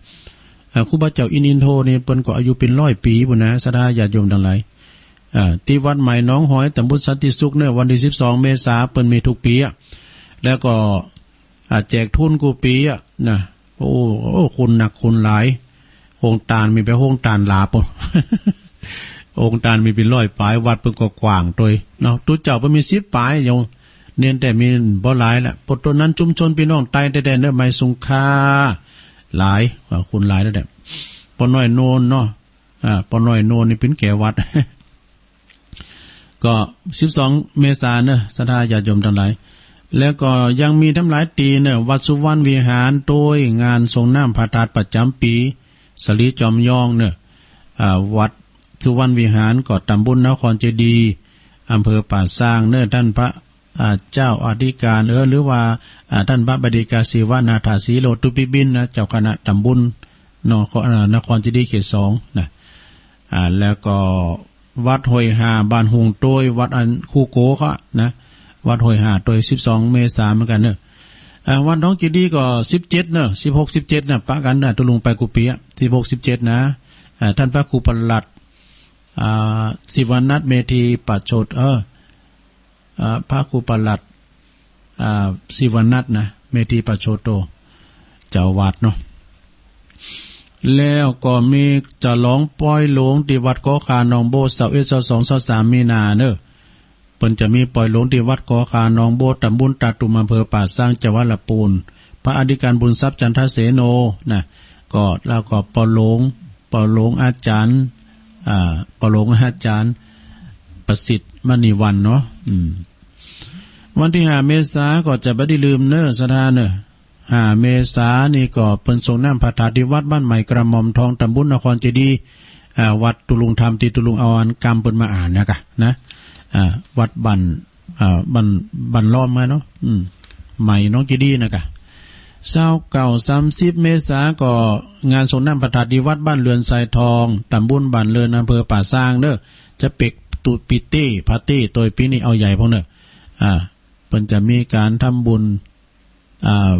อ่า ครูบาเจ้าอินอินโทนี่เปิ้นก็อายุเป๋นร้อยปี๋ปู้นนะ ศรัทธาญาติโยมตังหลาย อ่า ที่วัดใหม่หนองหอย ตำบลสันติสุขเนี่ย วันที่สิบสอง เมษา เปิ้นมีทุกปี๋อะ แล้วก็ อ่า แจกทุนกู้ปี๋อะนะ โอ้ โอ้ คนนักคนหลาย โฮงตานมีไปโฮงตานหลาบปู้น องค์ตานมีเป๋นร้อยปาย วัดเปิ้นก็กว้างตวยเนาะ ตุ๊เจ้าเปิ้นมีสิบปายอยู่ เณรแต๊มีบ่หลายละ ปะโตนั้นชุมชนปี้น้องไตแต๊ๆ เนอะ ไมซุงค่า หลาย เอ่อ คนหลายแล้วแหละ ป้อน้อยโนนเนาะ อ่า ป้อน้อยโนนนี่เป๋นแก่วัด ก็สิบสองเมษาเนอะ ศรัทธาญาติโยมตังหลาย แล้วก็ยังมีทำหลายตี้เนอะ วัดสุวรรณวิหารตวย งานสรงน้ำพระธาตุประจ๋ำปี๋ สะหลีจอมยองเนอะ อ่า วัดสุวรรณวิหารก็ตำบลนครเจดีย์ อำเภอป่าซางเนอะ ต้านพระ อ่า เจ้าอธิการ เออ หรือว่า อ่า ต้านพระบดีกาศิวนาถสีโลตุปิบินนะ เจ้าคณะตำบล นคร อ่า นครเจดีย์เขตสองนะ อ่า แล้วก็วัดห้วยห่าบ้านฮุ่งตวย วัดอันคู่โกก็นะ วัดห้วยห่าตวย สิบสองเมษาเหมือนกันเนอะ อ่า วัดหนองเจดีย์ก็สิบเจ็ดเนอะ สิบหก สิบเจ็ดนะ ปะกันนะ ตุ๊ลุงไปกู้ปี๋อะ สิบหก สิบเจ็ดนะ อ่า ต้านพระครูประหลัด อ่า ศิวนัท เมธีปัจโชต เออ อ่า พระครูประหลัด อ่า ศิวนัทนะ เมธีปัจโชโต เจ้าอาวาสเนาะ แล้วก็มีจะหลองปอยหลวงตี้วัดกอคาหนองโบ้ ซาวเอ็ด ซาวสอง ซาวสามมีนาเนอะ เปิ้นจะมีปอยหลวงตี้วัดกอคาหนองโบ้ ตำบลตาตุ่ม อำเภอป่าซาง จังหวัดละปูน พระอธิการบุญทรัพย์จันทเสโนนะ ก็ แล้วก็ปอยหลวง ปอยหลวงอาจ๋ารย์ อ่า ปอยหลวงอาจ๋ารย์ประสิทธิ์มณีวรรณเนาะ อืม วันตี้ห้าเมษาก็จะบ่ได้ลืมเนอะ ศรัทธาเนอะ ห้าเมษานี่ก็เปิ้นสรงน้ำพระธาตุตี้วัดบ้านใหม่กระหม่อมทอง ตำบลนครเจดีย์ อ่า วัดตุ๊ลุงธรรมตี้ตุ๊ลุงเอาอันกำเปิ้นมาอ่านนะกะ นะ อ่า วัดบ้าน อ่า บ้าน บ้านล้อมมาเนาะ อืม ใหม่หนองเจดีย์นะกะ ซาวเก้า สามสิบเมษาก็งานสรงน้ำพระธาตุตี้วัดบ้านเรือนทรายทอง ตำบลบ้านเรือน อำเภอป่าซางเนอะ จะเป๋นตุ๊ปี๋เต๊ พระเต๊ตวย ปี๋นี้เอาใหญ่พ่องเนอะ อ่า เปิ้นจะมีก๋านทำบุญ อ่า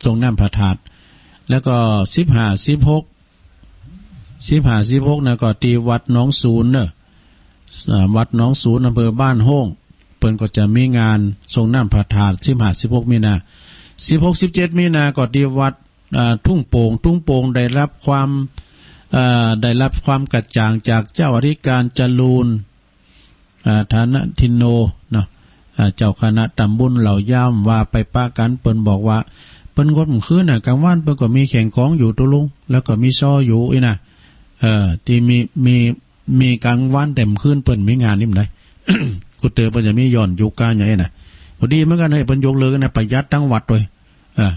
สรงน้ำพระธาตุ แล้วก็สิบห้า สิบหก สิบห้า สิบหกนะก็ตี้วัดหนองสูนเนอะ อ่า วัดหนองสูน อำเภอบ้านโฮ่ง เปิ้นก็จะมีงานสรงน้ำพระธาตุ สิบห้า สิบหก มีนา สิบหก สิบเจ็ด มีนาก็ตี้วัด อ่า ทุ่งโป่ง ทุ่งโป่งได้รับความ อ่า ได้รับความกระจ่างจากเจ้าอธิการจรูน อ่า ฐานะทินโนเนาะ อ่า เจ้าคณะตำบลเหล่าย่ามว่าไปปะกัน เปิ้นบอกว่า เปิ้นงดคืนน่ะ กลางวันเปิ้นก็มีแข่งกลองอยู่ตุ๊ลุง แล้วก็มีซออยู่อี้นะ เอ่อ ตี้มี มี มีกลางวันแต่คืนเปิ้นมีงานนี่มันได้ กูเตอเปิ้นจะมีย้อนยุคกาอย่างนี้นะ พอดีเหมือนกัน ให้เปิ้นยกเลิกนะ ประหยัดตังค์วัดด้วย อ่า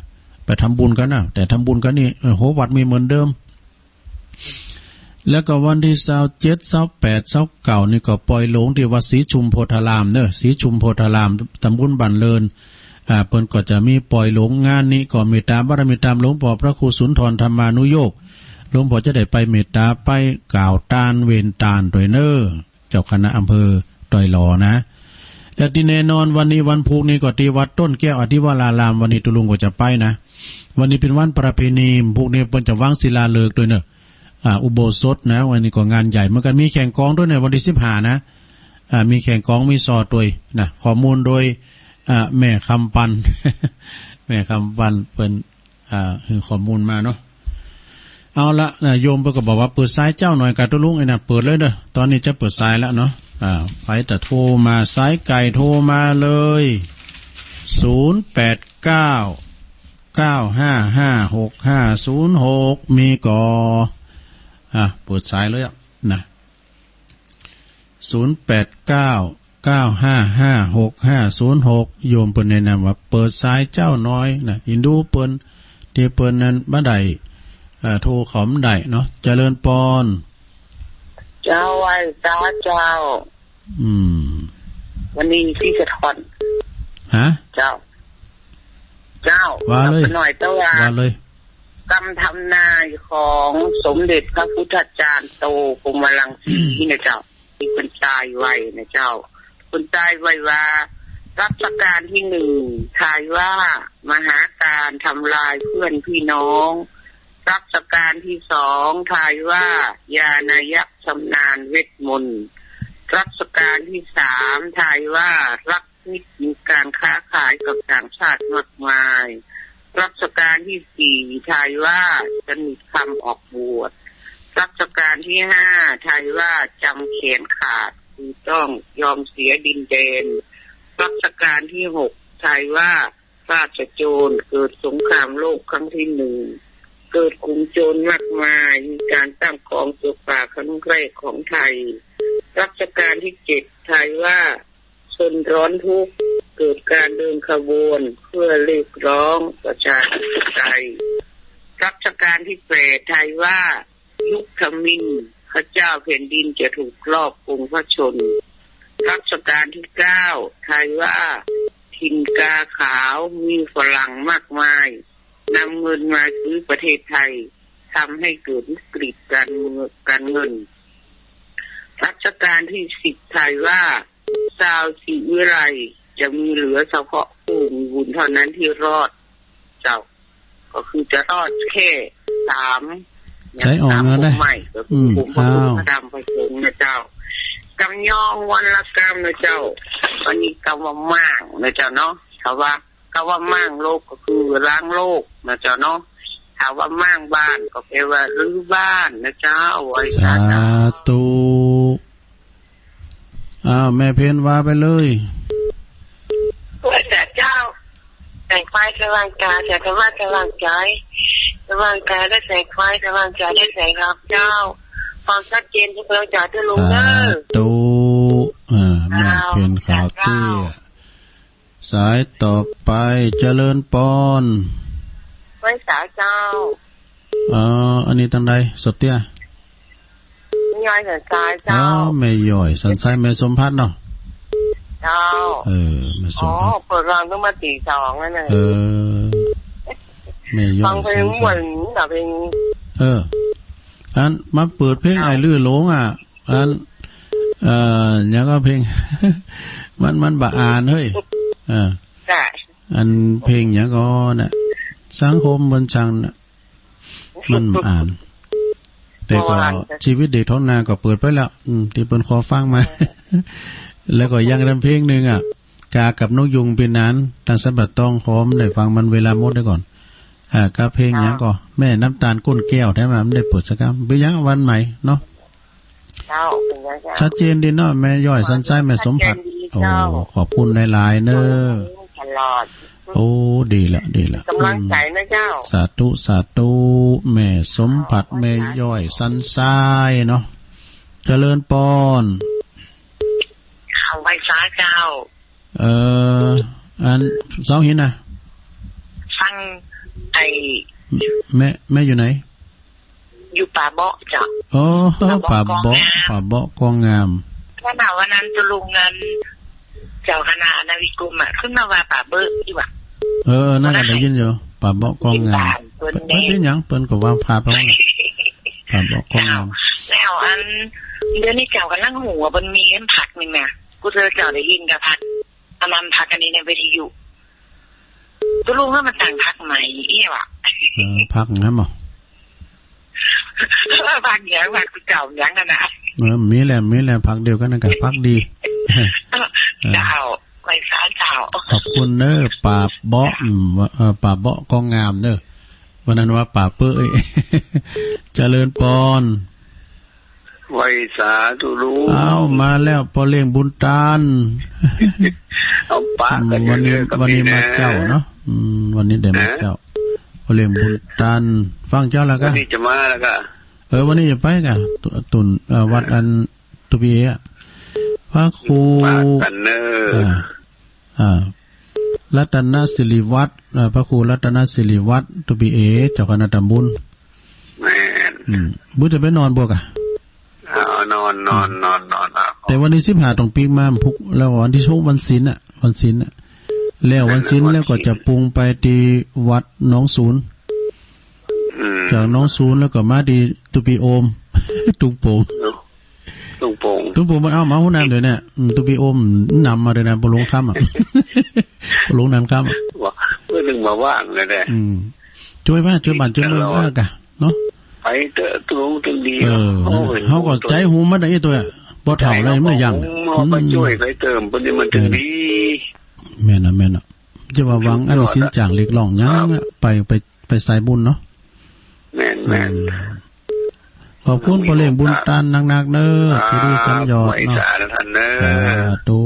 ไปทำบุญกันนะ แต่ทำบุญกันนี่ เออ โห วัดมีเหมือนเดิม แล้วก็วันตี้ซาวเจ็ด ซาวแปด ซาวเก้า นี่ก็ปอยหลวงตี้วัดศรีชุมโพธารามเนอะ ศรีชุมโพธาราม ตำบลบ้านเริน อ่า เปิ้นก็จะมีปอยหลวง งานนี้ก็เมตตาบารมีตามหลวงป้อพระครูสุนทรธรรมานุโยค หลวงป้อจะได้ไปเมตตาไปกล่าวตานเวนตานตวยเนอะ เจ้าคณะอำเภอดอยหล่อนะ และตี้แน่นอนวันนี้วันพุธนี่ก็ตี้วัดต้นแก้วอธิวราราม วันนี้ตุ๊ลุงก็จะไปนะ วันนี้เป๋นวันประเพณี พุธนี้เปิ้นจะวางศิลาฤกษ์ตวยเนอะ อ่า อุโบสถนะ วันนี้ก็งานใหญ่เหมือนกัน มีแข่งกลองตวยเนอะ วันตี้สิบห้านะ อ่า มีแข่งกลอง มีซอตวยนะ ข้อมูลโดย อ่า แม่คำปัน แม่คำปันเปิ้น อ่า หื้อข้อมูลมาเนาะ เอาละนะ โยมเปิ้นก็บอกว่าเปิดสายเจ้าหน่อยกะตุ๊ลุง ไอ้นะ เปิดเลยเด้อ ตอนนี้จะเปิดสายแล้วเนาะ อ่า ใผจะโทรมา สายไกลโทรมาเลย ศูนย์แปดเก้า เก้าห้าห้า หกห้าศูนย์หก มีก่อ อ่ะ เปิดสายเลยอะนะ ศูนย์แปดเก้า เก้าห้าห้า หกห้าศูนย์หก โยมเปิ้นแนะนำว่าเปิดสายเจ้าหน่อยนะ อินดูเปิ้น ตี้เปิ้นนั้นบ่ได้ เอ่อ โทรเข้ามาได้เนาะ เจริญปอน เจ้า ไหว้สาเจ้า อืม วันนี้ที่สะท้อน ฮะ เจ้า เจ้า ว่าเลย หน่อยแต่ว่า ว่าเลย กำทำนายของสมเด็จพระพุทธจารย์โตพรหมรังสีนะเจ้า ตี้เปิ้นตายไว้นะเจ้า เปิ้นตายไว้ว่า รัชกาลที่หนึ่ง ทายว่า มหาการทำลายเพื่อนพี่น้อง รัชกาลที่สอง ทายว่า ญาณยักษ์ชำนาญเวทมนต์ รัชกาลที่สาม ทายว่า รัก นิดมีการค้าขายกับต่างชาติมากมาย รัชกาลที่สี่ ทายว่า สนิทคำออกบวช รัชกาลที่ห้า ไทยว่าจำแขนขาด คือต้องยอมเสียดินแดน รัชกาลที่หก ไทยว่า ราชโจร เกิดสงครามโลกครั้งที่หนึ่ง เกิดกลุ่มโจรมากมาย มีการตั้งกองโจรป่าครั้งแรกของไทย รัชกาลที่เจ็ด ไทยว่า ชนร้อนทุกข์ เกิดการเดินขบวนเพื่อเรียกร้องประชาธิปไตย รัชกาลที่แปด ไทยว่า ยุคทมิฬ พระเจ้าแผ่นดินจะถูกลอบปลงพระชนม์ รัชกาลที่เก้า ไทยว่า ถิ่นกาขาว มีฝรั่งมากมาย นำเงินมาซื้อประเทศไทย ทำให้เกิดวิกฤตการเมือง การเงิน รัชกาลที่สิบ ไทยว่า ชาวศรีวิไล จะมีเหลือเฉพาะผู้มีบุญเท่านั้นที่รอด เจ้า ก็คือจะรอดแค่สาม ใช้ออกเงินได้ กลุ่มใหม่ ก็คือ อืม กลุ่มพระสงฆ์ อ้าว พระธรรมพระสงฆ์นะเจ้า กำยองวันละกำนะเจ้า อันนี้กำว่าม่างนะเจ้าเนาะ ถ้าว่า กำว่าม่างโลกก็คือล้างโลกนะเจ้าเนาะ ถ้าว่าม่างบ้านก็แปลว่ารื้อบ้านนะเจ้า ไหว้สา สาธุ อ้าว แม่เพ็ญว่าไปเลย ไหว้สาเจ้า แสงไฟสว่างกาย แสงธรรมะสว่างใจ สว่างกายได้แสงไฟ สว่างใจได้แสงธรรมเจ้า ความชัดเจนทุกเรื่องจากที่ลุงเด้อ สาธุ อ่า แม่เพ็ญขาวเตี้ย สายต่อไป เจริญปอน ไหว้สาเจ้า เอ่อ อันนี้ตังใด สดเตี้ย แม่ย้อยสันทรายเจ้า อ๋อ แม่ย้อยสันทราย แม่สมภัทรเนาะ เจ้า เออ แม่สมภัทร อ๋อ เปิดวางตั้งมาตีสองแล้วนะ เออ แม่ย้อยสันทราย ฟังเพลงม่วนนะเพลง เออ อันมาเปิดเพลง เจ้า ไอ้ลือหลงอ่ะ อัน เอ่อ หยังก็เพลง มัน มันบ่อ่านเฮ้ย เออ จ้ะ อันเพลงหยังก็น่ะ สังคมบนชังน่ะ มันอ่าน แต่ก็ บ่อ่านจ้ะ ชีวิตเด็กท้องนาก็เปิดไปแล้ว อืม ที่เปิ้นขอฟังมา แล้วก็ยังนำเพลงหนึ่งอ่ะ กากับนกยูงปีนั้น ตั้งสันปะตอง ขอมันได้ฟังมันเวลาหมดได้ก่อน อ่า กับเพลงหยังก็ แม่น้ำตาลก้นแก้ว แท้มันไม่ได้เปิดสักคำ เป็นหยังวันใหม่เนาะ เจ้า เป็นไงเจ้า ชัดเจนดีเนาะ แม่ย้อยสันทราย แม่สมภัทร ชัดเจนดีเจ้า โอ้ ขอบคุณหลายๆ เนอะ ตลอด โอ้ ดีละ ดีละ กำลังใจนะเจ้า อืม สาธุ สาธุ แม่สมภัทร แม่ย้อยสันทรายเนาะ เจริญปอน ข่าวไหว้สาเจ้า เอ่อ อันเสาหินน่ะ ฟังไอ้ แม่ แม่อยู่ไหน อยู่ป่าเบาะเจ้า อ๋อ ป่าเบาะ ป่าเบาะ กองงาม ป่าเบาะกองงาม ขนาดวันนั้นตุลุงนั้น เจ้าคณะอนาวิกรมอะ ขึ้นมาว่าป่าเบอะอยู่อะ เออ นั่นก็ได้ยินอยู่ ป่าเบาะกองงาม เป็นบ้านเปิ้น เปิ้น เปิ้น แน่ เป็นหยัง เปิ้นก็ว่าพลาดเพราะว่า ป่าเบาะกองงาม เจ้า แล้วอัน เดี๋ยวนี้เจ้ากำลังหัวเปิ้นมีเล่มผักหนึ่งนะ กูเจอเจ้าได้ยินกับผัก อันนั้นผักอันนี้ในวิทยุ ตกลงว่ามันตั้งผักใหม่เอี้ยวะ เออ ผักหยังบ่ ผักหยัง ผักเจ้าหยังนั่นน่ะ เออ มีแหละ มีแหละ ผักเดียวกันนั่นกะ ผักดี เจ้า ไหว้สาเจ้า ขอบคุณเด้อ ป่าเบาะ อืม เอ่อ ป่าเบาะกองงามเด้อ วันนั้นว่าป่าเปื้อย เจริญปอน ไหว้สาธุลุง อ้าว มาแล้ว พ่อเลี้ยงบุญตัน เอาปะกันอยู่ วันนี้ เรื่อยๆ ก็ วันนี้ มีนะ มาเจ้าเนาะ อืม วันนี้ได้มา ฮะ เจ้า พ่อเลี้ยงบุญตัน ฟังเจ้าแล้วก็ วันนี้จะมาแล้วก็ เออ วันนี้จะไปกะ ตุ ตุน เอ่อ วัดอัน ตุปีเอะ พระครู ปะกันเนอะ อ่า อ่า รัตนสิริวัฒน์ เอ่อ พระครูรัตนสิริวัฒน์ ตุปีเอะ เจ้าคณะตำบล แม่น อืม บุญจะไปนอนบ่กะ เอา นอน นอน อืม นอน นอน อ่ะ แต่วันที่สิบห้าต้องปิ๊กมาพุก แล้ววันที่หกวันศีลน่ะ วันศีลน่ะ แล้ววันศีลแล้วก็จะปรุงไปที่วัดหนองสูน อืม จากหนองสูนแล้วก็มาที่ตุปีโอม ตุงโป่ง ตุงโป่ง ตุงโป่งมันเอามาหัวหน้าเดี๋ยวนี้ อืม ตุปีโอมนำมาเลยนะ บ่ลงค่ำอะ บ่ลงนำค่ำอะ ว่าเปิ้นนึงมาว่างเลยแหละ อืม ช่วยบ้าน ช่วยบ้าน ช่วยเมือง ตลอด ว่ากะ เนาะ ไปเถอะ ตุงตุงดี เออ เฮาก็ใจฮู้มันได้ตัว บ่เฒ่าแล้วมันยัง เฮาก็ช่วยไปเติม เปิ้นนี่มันถึงดี แม่นน่ะ แม่นน่ะ จะว่าหวังอันนี้สินจ้างเรียกร้องหยังอะ ไป ไป ไปสายบุญเนาะ แม่น แม่น อืม ขอบคุณพ่อเลี้ยงบุญตันนักๆเนอะ ที่ได้สัญญาณเนาะ สาธุ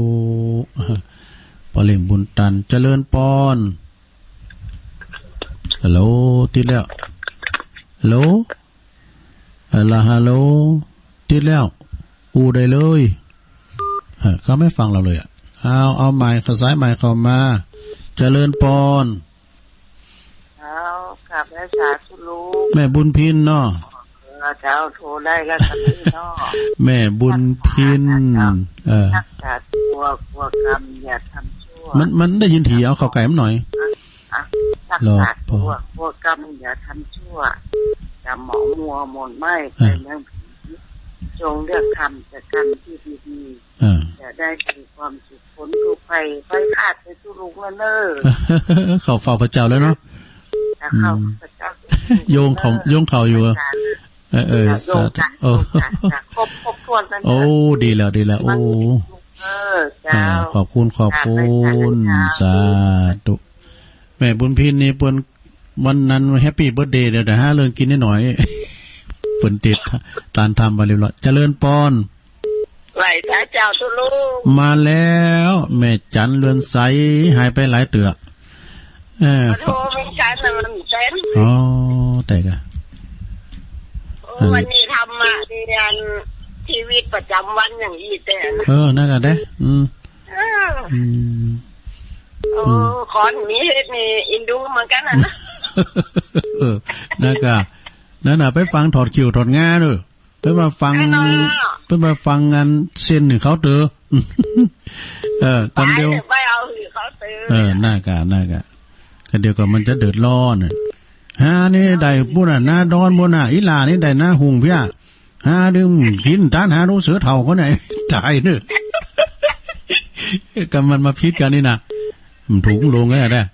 พ่อเลี้ยงบุญตัน เจริญปอน ฮัลโหล ติดแล้ว ฮัลโหล ฮัลโหล ฮัลโหล ติดแล้ว อู้ได้เลย เออ เขาไม่ฟังเราเลยอะ เอา เอาใหม่ ขอสายใหม่เข้ามา เจริญปอน เจ้า ครับ และสาธุลุง แม่บุญพินเนาะ เออ เจ้า โทรได้แล้วครับพี่เนาะ แม่บุญพิน เจ้า เออ รักษาตัว กลัวกรรม อย่าทำชั่ว มัน มันได้ยินถี่ เอาเข้าใกล้มันหน่อย อ่ะ รักษาตัว กลัวกรรม อย่าทำชั่ว อย่าหมองมัวหม่นไหม้ เออ ไปเรื่องผี จงเลือกทำแต่กรรมที่ดีๆ เออ จะได้มีความสุข พ้นทุกข์ภัย ไฟฟาดไปสู่ลุงแล้วเนอะ เขาเฝ้าพระเจ้าแล้วเนาะ จะเข้า อืม พระเจ้า โยงเขา โยงเขาอยู่ เออ เออ โยง สาธุ จ้ะ โอ้ โยงจ้ะ จ้ะ ครบ ครบถ้วนแล้วเนอะ โอ้ ดีแล้ว ดีแล้ว โอ้ เออ เจ้า เออ ขอบคุณ ขอบคุณ จ้ะ สาธุ แม่บุญพินนี่เปิ้น วันนั้นแฮปปี้เบิร์ธเดย์ เดี๋ยว เดี๋ยวหาเรื่องกินนิดหน่อย เปิ้นติดตานทำมาเรียบร้อย เจริญปอน ไหว้สาเจ้าสู่ลุง มาแล้ว แม่จันเรือนใส หายไปหลายเตื้อ เออ โทรเหมือนกันนะ มันเต็ม อ๋อ แต่กะ โอ้ อัน วันนี้ทำมาเรียนชีวิตประจำวันอย่างอี้แต่นะ เออ นั่นกะเด้ อืม เออ อืม โอ้ อืม ขอหนีเฮ็ดนี่อินดูเหมือนกันนะ เออ นั่นกะ นั่นน่ะ ไปฟังถอดคิ้วถอดงาเด้อ ไปมาฟัง แน่นอน ไปมาฟังงานเซ็นหนึ่งเขาเต๋อ เออ กำเดียว ไปเถอะ ไปเอาหื้อเขาเต๋อ เออ น่ากะ น่ากะ กำเดียวก็มันจะเดือดร้อนน่ะ หานี่ได้ปุ้นน่ะ นาดอนปุ้นน่ะ อีหล่านี่ได้นาหุงเพี้ย หาดื่มกินตานหาดูเสือเฒ่าคนไหน ตายเนอะ กำมันมาผิดกันนี่นะ มันถูกลงแล้วนะ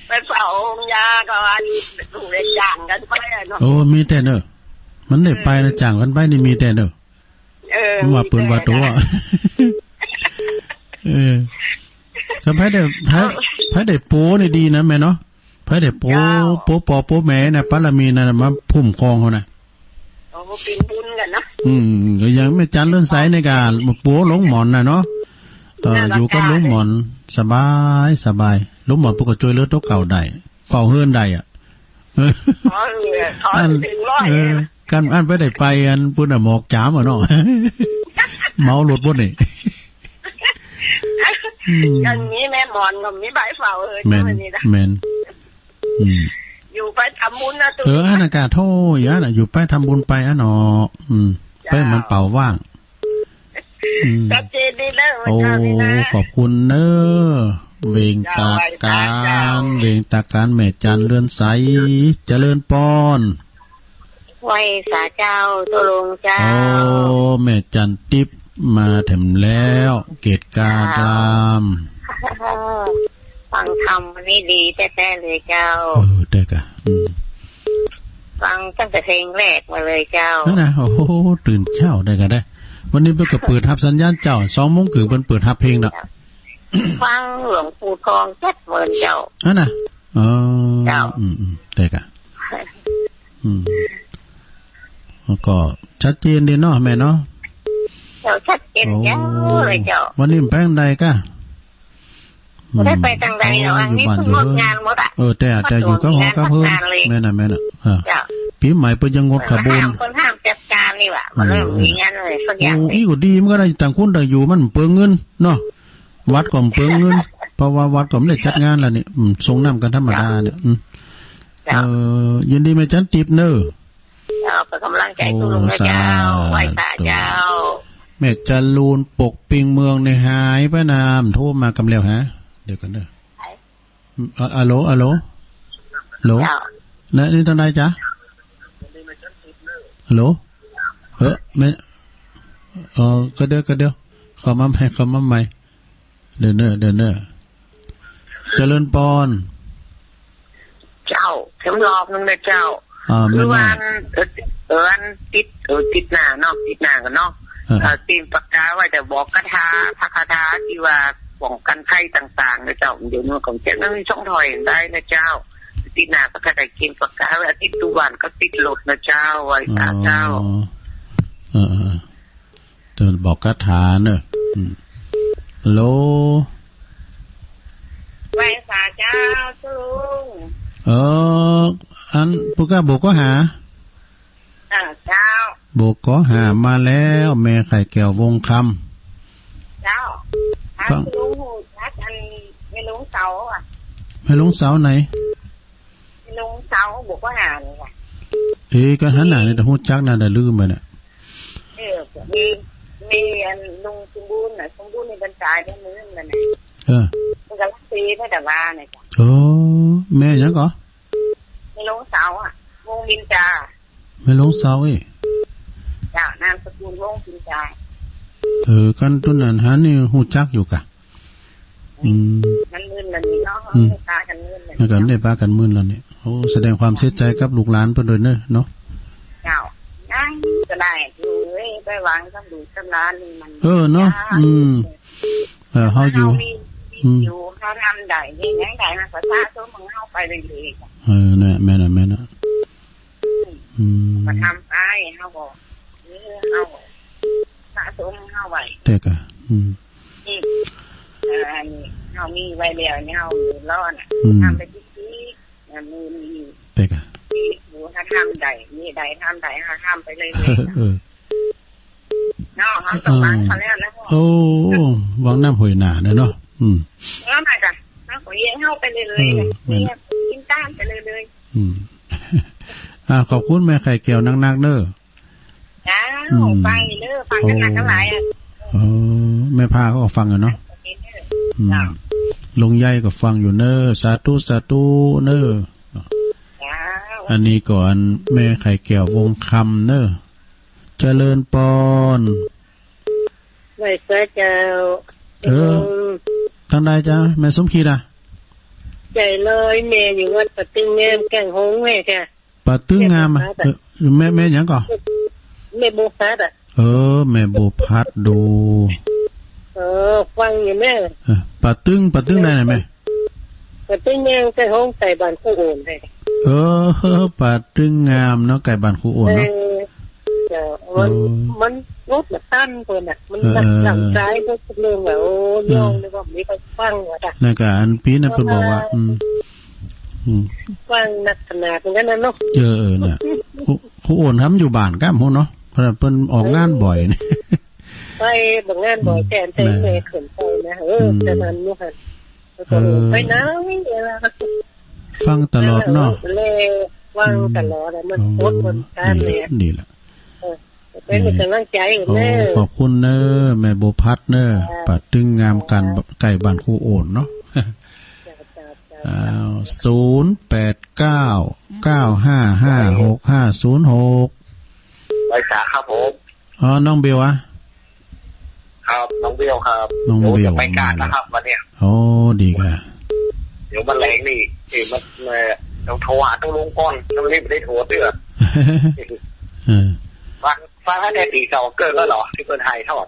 ไปเฝ้าองค์ย่าก็อันลูกได้จ้างกันไปอะเนาะ โอ้ มีแต่เนอะ มันได้ไปนะ เออ จ้างกันไปนี่มีแต่เนอะ เออ มันว่าปืนว่าตัว มีแต่นะ เออ ถ้าไผได้ ไผ ไผได้โปนี่ดีนะแม่เนาะ ไผได้โป เจ้า โปปอโปแม่นะ ปารมีนั่นน่ะ มาคุ้มครองเขานะ โอ้ เป็นบุญกันเนาะ อืม ก็อย่างแม่จันเรือนใสนี่กะ โปหลวงหมอนน่ะเนาะ เออ นั่นแหละ อยู่กับ เจ้า หลวงหมอน สบาย สบาย หลวงหมอนเปิ้นก็ช่วยเหลือตัวเก่าได้ เฝ้าเฮือนได้อะ ขอเออ ขอ อัน ถึงร้อย เออ กันอันไปได้ไปอันปุ้นน่ะหมอกจามอะเนาะ เมารถปุ้นนี่ อืม อย่างนี้แม่หมอนก็มีใบเฝ้าเออ แม่น วันนี้นะ แม่น อืม อยู่ไปทำบุญนะตุ๊ก เออ อันน่ะกะโทษ อย่าน่ะ อยู่ไปทำบุญไปอันเนาะ อืม เจ้า ไปมันเป่าว่าง อืม ชัดเจนดีเนอะ โอ้ วันนี้นะ ขอบคุณเนอะ เวงตาการ เจ้า ไหว้พระเจ้า เวงตาการแม่จันเรือนใส เจริญปอน ไหว้สาเจ้า ตุ๊ลุงเจ้า โอ้ แม่จันติ๊บมาแถมแล้ว เกตการาม ฟังธรรมวันนี้ดีแท้ๆเลยเจ้า เออ ได้กะ อืม ฟังตั้งแต่เพลงแรกมาเลยเจ้า นั่นนะ โอ้โห ตื่นเช้าได้กะได้ วันนี้เปิ้นก็เปิดฮับสัญญาณเจ้า สองโมงครึ่งเปิ้นเปิดฮับเพลงเนาะ ฟังหลวงปู่ทองจัดเมินเจ้า นั่นนะ อ๋อ เจ้า อืม อืม ได้กะ อืม แล้วก็ชัดเจนดีเนาะแม่เนาะ เจ้า ชัดเจนเจ้า โอ้ เลยเจ้า วันนี้มันไปทางใดกะ บ่ได้ไปทางใดเนาะ อืม อันนี้ อยู่บ้าน เพิ่นงดงานหมดอะ อยู่เฮือน เออ แต่ แต่อยู่กับหอกับเฮือน งานเลย แม่นน่ะ แม่นน่ะ อ่า เจ้า ปีใหม่เปิ้นยังงดขบวน เพิ่นห้าม เพิ่นห้ามจัดงานนี่หว่า อืม มันไม่มีงานอะไรสักอย่าง โอ้ เลย อี้ก็ดี มันก็ได้ต่างคนต่างอยู่ มันเปลืองเงินเนาะ วัดก็เปลืองเงิน เพราะว่าวัดก็ไม่ได้จัดงานแล้วนี่ อืม ส่งน้ำกันธรรมดาเนี่ย อืม เจ้า เออ ยินดีแม่จันติ๊บเนอะ เจ้า เป็นกำลังใจสู่ลุงนะเจ้า โอ้ สาธุ ไหว้พระเจ้า แม่จรูนปกปิงเมืองในหายไปนาม โทรมากำแล้วฮะ เดี๋ยวกันเด้อ ไหน อืม อะ อะโหล อะโหล โหล เจ้า นะ นี่ทางใดจ๊ะ ฮัลโหล เออ ไม่ อ๋อ ก็เดี๋ยว ก็เดี๋ยว เข้ามาใหม่ เข้ามาใหม่ เดี๋ยวเนอะ เดี๋ยวเนอะ เจริญปอน เจ้า เข็มรอบนึงนะเจ้า อ่า คือวัน ไม่แน่ เอ่อ วันติด เอ่อ ติดหน้าเนาะ ติดหน้ากันเนาะ เออ เอ่อ เตรียมปากกาไว้จะบอกคาถา พระคาถาที่ว่าป้องกันภัยต่างๆ นะเจ้า เดี๋ยวนี้ของเจ้านั้นมีช่องถอยได้นะเจ้า ติดหน้าก็ถ้าได้กินปากกาไว้อาทิตย์ทุกวันก็ติดรถนะเจ้า ไหว้สาเจ้า อ๋อ เออ เออ เออ เออ บอกคาถาเนอะ อืม ฮัลโหล ไหว้สาเจ้า ลุง เออ อัน ผู้กล้าบอกก็หา อ่า เจ้า บอกก็หามาแล้ว แม่ไข่แก้ววงคำ เจ้า ฟัง ลุงฮู้จักอันแม่ลุงเสาอ่ะ แม่ลุงเสาไหน แม่ลุงเสาบอกก็หานี่ค่ะ เอ๊ะ ก็หันหน้านี่แต่ฮู้จักนะ แต่ลืมไปเนี่ย เออ มี มีอันลุงสมบูรณ์น่ะ สมบูรณ์นี่เปิ้นตายได้มื้อนั้นน่ะ เออ เปิ้นก็รักษาไปแต่ว่าเนี่ยจ้ะ โอ้ แม่หยังก่อ แม่ลุงเสาอ่ะ วงศ์เบญจา แม่ลุงเสาเอ้ย เจ้า นามสกุลวงศ์เบญจา เออ กันตุนอันหันนี่ฮู้จักอยู่กะ อืม มันมึนแล้วนี่เนาะ อืม ได้ปากันมึนแล้ว แล้วก็ได้ปากันมึนแล้วนี่ โอ้ แสดงความเสียใจกับลูกหลานเพิ่นด้วยเนอะ เนาะ เจ้า ยังก็ได้อยู่เอ้ย ไปวางกับลูกกับหลานนี่มัน เออ เนาะ ยาก อืม เออ เฮาอยู่ เฮามี อืม อยู่ เฮาทำได้ นี่ยังได้ มันก็สะสมของเฮาไปเรื่อยๆ เออ น่ะ แม่นน่ะ แม่นน่ะ อืม อืม ก็ทำไป เฮาก็ เออ เฮาก็สะสมเฮาไว้ แต่ก็ อืม นี่ เออ อันนี้เฮามีไว้แล้ว นี่เฮาเดือดร้อนน่ะ อืม ทำไปติ๊กๆ เออ มี มี แต่ก็ ที่อยู่ เฮาทำได้ มีได้ทำได้ เฮาทำไปเรื่อยๆ เออ เนาะ เฮาต้องวางเขาแล้วนะ โอ้ วางน้ำห้วยหน้าเด้อเนาะ อืม แล้วมาจ้ะ เฮาก็เลี้ยงเฮาไปเรื่อยๆ เออ แม่น เลี้ยงกินตามไปเรื่อยๆ อืม อ่า ขอบคุณแม่ไข่แก้วนักๆ เด้อ เจ้า อืม ฟังอยู่เด้อ ฟังกันหนักกันหลายอ่ะ โอ้ แม่พาเขาก็ฟังอยู่เนาะ อืม เจ้า ลุงใหญ่ก็ฟังอยู่เน้อ สาธุ สาธุเน้อ เจ้า อันนี้ก็อันแม่ไข่แก้ววงคำเน้อ เจริญปอน ไหว้สาเจ้า เออ อืม ทางใดจ๊ะ แม่สมคิดอ่ะ ใหญ่เลย แม่อยู่วัดป่าตึงงาม แก้งหงส์แม่ค่ะ ป่าตึงงามอ่ะ แม่บ่พัดอ่ะ เออ แม่ แม่หยังก่อ แม่บ่พัดอ่ะ เออ แม่บ่พัดดู เออ ฟังอยู่เน้อ เออ ป่าตึง ป่าตึงใดน่ะแม่ ป่าตึงงาม แก้งหงส์ ใกล้บ้านครูโอนเลย เออ ป่าตึงงามเนาะ ใกล้บ้านครูโอนเนาะ เออ เจ้า มัน เออ มันรถมันตันเปิ้นน่ะ มัน เออ หนัก เออ หนักใจเพิ่นเรื่องว่า โอ้ เออ ย่องเลยว่ามีคนฟังว่าจ้ะ นั่นก็อันปีนั้นเพิ่นบอกว่า เพราะว่า อืม อืม ฟังนักขนาดนั้นน่ะเนาะ เออ เออ น่ะ ครู ครูโอนทำอยู่บ้านก้ามพู้นเนาะ เพราะเปิ้นออกงานบ่อยนี่ ไปบ่งานบ่อย อืม แทนเต็มเลย น่ะ เขินไปนะ เออ อืม แต่นั้นอยู่หั่น เออ ไปไหนเวลา ฟังตลอดเนาะ เออ เลยฟังตลอดอะ อืม มัน โอ้ กดมันตันเลยอะ ดีละ ดีละ เออ เป็นกำลังใจ โอ้ เน้อ ขอบคุณเน้อ แม่บัวพัดเน้อ จ้า ป่าตึงงามกัน จ้า ใกล้บ้านครูโอนเนาะ จ้า จ้า จ้า อ้าว ศูนย์แปดเก้า เก้าห้าห้า หกห้าศูนย์หก ไหว้สาครับผม อ๋อ น้องเบลอะ ครับ น้องเบลครับ น้องเบล เดี๋ยวจะไปกาดนะครับ มาแล้ว วันเนี้ย โอ้ ดีค่ะ เดี๋ยวมาแลงนี่ เอ้ย มัน เอ่อ ต้องโทรหาต้องลงก่อน ต้องรีบได้โทรเตื้อ เออ ฟัง ฟังตั้งแต่ตีสองเกินแล้วเหรอ ที่เพิ่นถ่ายทอด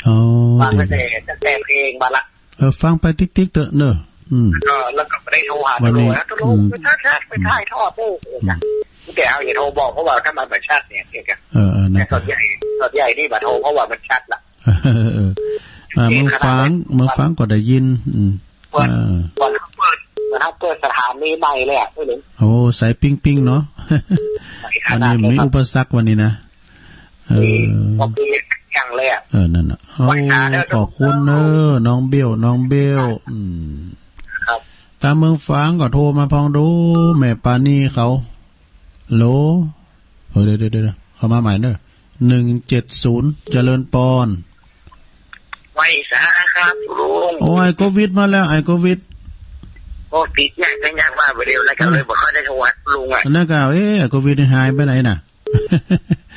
อ๋อ ฟังตั้งแต่ ดี ตั้งแต่เพลงมาละ เออ ฟังไปติ๊กๆ เต๊อะเนอะ อืม ก็ แล้วก็ไม่ได้โทรหา วันนี้ ตำรวจนะ ตำรวจ อืม ไปถ่ายทอด ไปถ่ายทอด โอ้โห อืม แต่เอาอย่าโทรบอก เพราะว่าถ้ามันบ่ชัดเนี่ย เดี๋ยวจะ เออ เออ นะ แต่ส่วนใหญ่ ส่วนใหญ่นี่บ่โทร เพราะว่ามันชัดละ เออ เออ อ่า เสียง เมืองฝาง ขนาดไหน เมืองฝางก็ได้ยิน อืม เปิด อ่า เปิด เปิด เปิดสถานีใหม่เลยอะ เออ โอ้ ใสปิ๊งๆ เนาะ ใสขนาด วันนี้มีอุปสรรควันนี้นะ เออ นี่ ผมมีอย่างเลยอะ เออ นั่นน่ะ โอ้ ไหว้สาเด้อ ขอบคุณเนอะ น้องเบล น้องเบล อืม ครับ ตามเมืองฝางก็โทรมาพองดู แม่ปานีเขา ฮัลโหล เออ เดี๋ยว เดี๋ยว เดี๋ยว เข้ามาใหม่เนอะ หนึ่งเจ็ดศูนย์ เจริญปอน ไหว้สาครับลุง โอ้ ไอ้โควิดมาแล้ว ไอ้โควิด โอ้ ติดยากกันยากว่าบ่เดียวนะ ก็เลย อ่า บ่ค่อยได้โทรหาลุงอะ อันนั้นก็ เอ๊ะ ไอ้โควิดนี่หายไปไหนน่ะ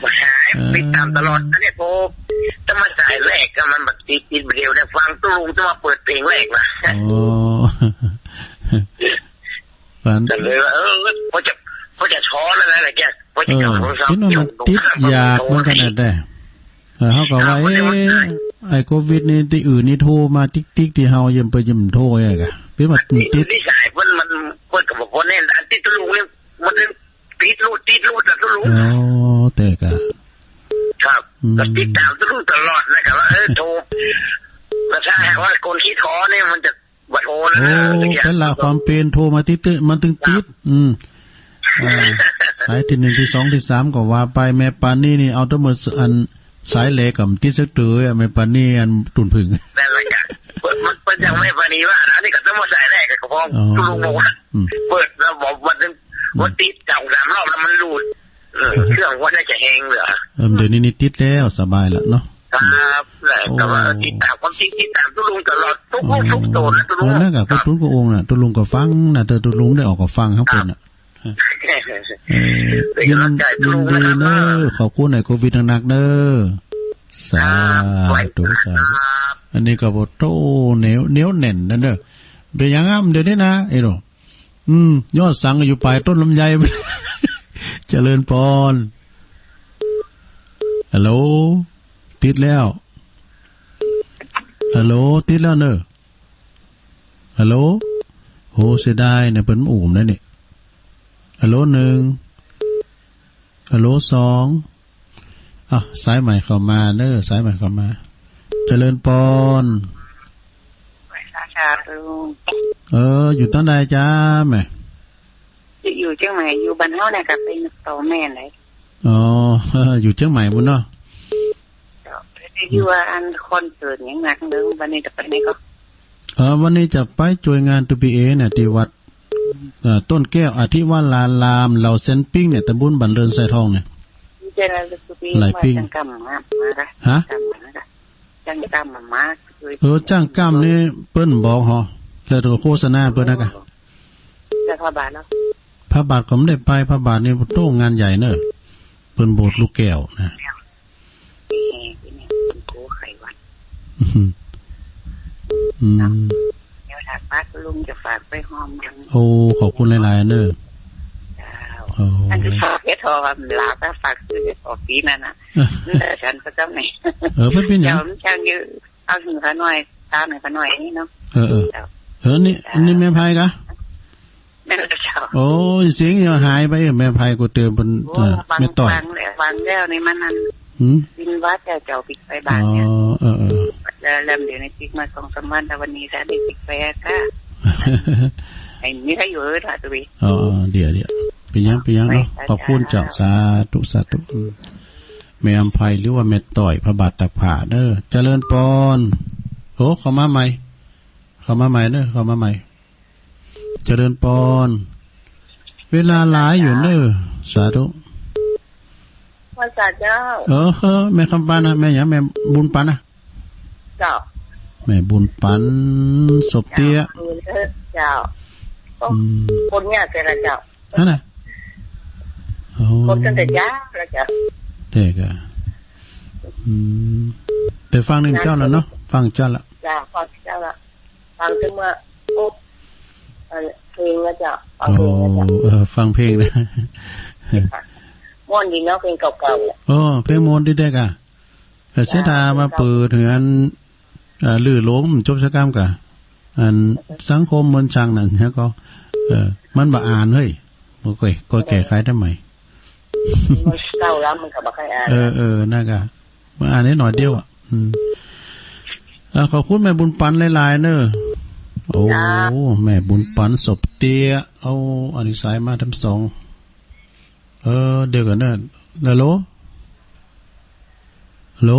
บ่หาย เออ ติดตามตลอด อันนี้โทร ถ้ามันสายแรกก็มันแบบติด ติดบ่เดียวเนี่ย ฟังลุงจะมาเปิดเพลงแรกว่ะ อ๋อ ฝัน ก็เลยว่า เออ พอจะ พอจะท้อแล้วนะ อะไรเงี้ย พอจะ เออ กลับโทรศัพท์ พี่น้องมันติดยากเหมือนกันนะ แต่ เออ เขาก็ว่า เอ๊ะ ไอ้โควิดนี่ ที่อื่นนี่โทรมาติ๊กๆ ที่เฮายังไปยังโทรเองอะ เป็นว่ามันติด ที่สายมัน มัน เพิ่นก็บอก ติดตุลุงเนี่ย มันถึงติดลูก ติดลูกจากตุลุง อ๋อ แต่กะ ครับ อืม ก็ติดตามตุลุงตลอดนะครับ ว่า เออ โทร แล้วถ้าหากว่าคนคิดขอเนี่ย มันจะบ่โทรนะ โอ้ เออ เป็นละความเป็น โทรมาติดๆ มันถึงติด ครับ อืม อ่า สายที่หนึ่ง ที่สอง ที่สาม ก็ว่าไป แม่ปานีนี่ เอาแต่หมดอัน สายแรกก็บ่ติดสักเตื้ออะ แม่ปานีอันตุ่นผึ้ง นั่นแหละครับ เปิ้น เปิ้น เปิ้นยังแม่ปานีว่า อันนี้ก็ต้องมาสายแรกก็พอ อ๋อ ตุลุงบอกว่า อืม เปิดแล้วบอกวันหนึ่ง อืม ว่าติดสองสามรอบแล้วมันหลุด เออ เครื่องว่าน่าจะแฮงเหรอ เออ เดี๋ยวนี้นี่ติดแล้ว สบายละเนาะ ครับ แหละ โอ้ ก็ว่าติดตามความจริง ติดตามตุลุงตลอด ทุกรูปทุกโตนนะ ตุลุง โอ้ นั่นก็ ครับ ตุลุงก็องค์น่ะ ตุลุงก็ฟังน่ะ แต่ตุลุงได้ออกก็ฟังครับ ครับ เปิ้นน่ะ เออ เป็นกำลังใจ ยิน ยินดีเนอะ ขอบคุณไอ้โควิดหนักๆ เนอะ สาธุ ครับ สาธุ ครับ อันนี้ก็บ่โต เหนียว เหนียวแน่นนั่นเนอะ เป็นหยังอ่ะ เดี๋ยวนี้นะ ไอ้หนู อืม ยอดสังก็อยู่ปลายต้นลำไย เจริญพร ฮัลโหล ติดแล้ว ฮัลโหล ติดแล้วเนอะ ฮัลโหล โห เสียดายเนี่ย เปิ้นบ่อู้มแล้วนี่ ฮัลโหลหนึ่ง ฮัลโหลสอง อ่ะ สายใหม่เข้ามาเนอะ สายใหม่เข้ามา เจริญพร สาธุ เออ อยู่ตังใดจ้าแม่ อยู่เชียงใหม่ อยู่บ้านเฮาเนี่ยก็เป็นต่อแม่ไหน อ๋อ อยู่เชียงใหม่พุ้นเนาะ เจ้า แต่อยู่ว่าอันคอนเสิร์ตหยังหนักเด้อ วันนี้จะไปไหนก็ เออ วันนี้จะไปช่วยงาน ทูพีเอ เนี่ย ที่วัด เอ่อ ต้นแก้วอธิวราราม เหล่าเซนปิ้งเนี่ย ตำบลบ้านเรินไซทองเนี่ย หลายปิ้ง จังกำมา มาละ ฮะ จังกำมาละ จังกำมา มา เออ จังกำนี่เปิ้นบอกเหรอ แล้วก็โฆษณาเปิ้นนะกะ แล้วพระบาทเนาะ พระบาทก็บ่ได้ไป พระบาทนี่โต้งานใหญ่เนอะ เปิ้นโบสถ์ลูกแก้วนะ แห่ไปเนี่ย เป็นโกไขวัด อืม อืม เนาะ เดี๋ยวถ้าฝากลุงจะฝากไปหอมมัน โอ้ ขอบคุณหลายๆ เนอะ เจ้า โอ้ อันที่ฝากเพชรทองลาวก็ฝากซื้อออกปีนั่นน่ะ เออ แต่ฉันก็เจ้าไหน เออ ไม่เป็นหยัง เจ้ามันช่างอยู่ เอาหนึ่งขาหน่อย ตาหนึ่งขาหน่อยนี่เนาะ เออ เออ เจ้า เออ นี่ นี่แม่ไพกะ แม่นแล้วเจ้า โอ้ย เสียงยังหายไป แม่ไพก็เติมเป็น โอ้ เอ่อ ฟัง แม่ต้อย ฟังแล้ว ฟังแล้วนี่มันนั่น หืม บินวัดแล้วเจ้า ปิดไปบ้านเนี่ย อ๋อ เออ เออ แล้ว แล้วเดี๋ยวนี้ปิดมาสองสามวัน แต่วันนี้จะได้ปิดไปอะค่ะ ไอ้นี่ถ้าอยู่เออ ถ้าตัว อ๋อ เดี๋ยว เดี๋ยว เป็นหยัง เป็นหยังเนาะ ไป ขอบคุณเจ้า สาธุ สาธุ อืม แม่อำไพหรือว่าแม่ต้อย พระบาทตากผ้าเด้อ เจริญพร โอ้ เข้ามาใหม่ เข้ามาใหม่เด้อ เข้ามาใหม่ เจริญพร เวลาหลายอยู่เนอะ สาธุ พระเจ้า เออ เออ แม่คำปันนะ แม่หยัง แม่บุญปันนะ เจ้า แม่บุญปัน ศพเตี้ย เจ้า เจ้า อืม คนเนี่ยเสียละเจ้า นั่นน่ะ โอ้ คนตั้งแต่ยาวแล้วเจ้า แต่กะ อืม แต่ฟังนี่เจ้าแล้วเนาะ ฟังเจ้าละ เจ้า ฟังเจ้าละ ฟังถึงเมื่อปุ๊บ เอ่อ เพลงนะเจ้า ฟังเพลงนะเจ้า โอ้ เออ ฟังเพลงนะ ม่วนดีเนาะ เพลงเก่าๆ เนี่ย โอ้ เพลงม่วนดีแท้กะ เออ เสียดายมาเปิดเฮือน เอ่อ ลือหลงจบสักกำกะ อันสังคมมวลช่างนั่น แล้วก็ เออ มันบ่อ่านเฮ้ย บ่ค่อย ก็แก้ไขทำไม มันเก่าแล้วมันก็บ่ค่อยอ่าน เออ เออ นั่นกะ มาอ่านให้หน่อยเดียวอ่ะ อืม อ่ะ ขอบคุณแม่บุญปันหลายๆ เนอะ โอ้ จ้า แม่บุญปัน ศพเตี้ย เอา อันนี้สายมาทั้งสอง เออ เดี๋ยวก่อนเนอะ ฮัลโหล ฮัลโหล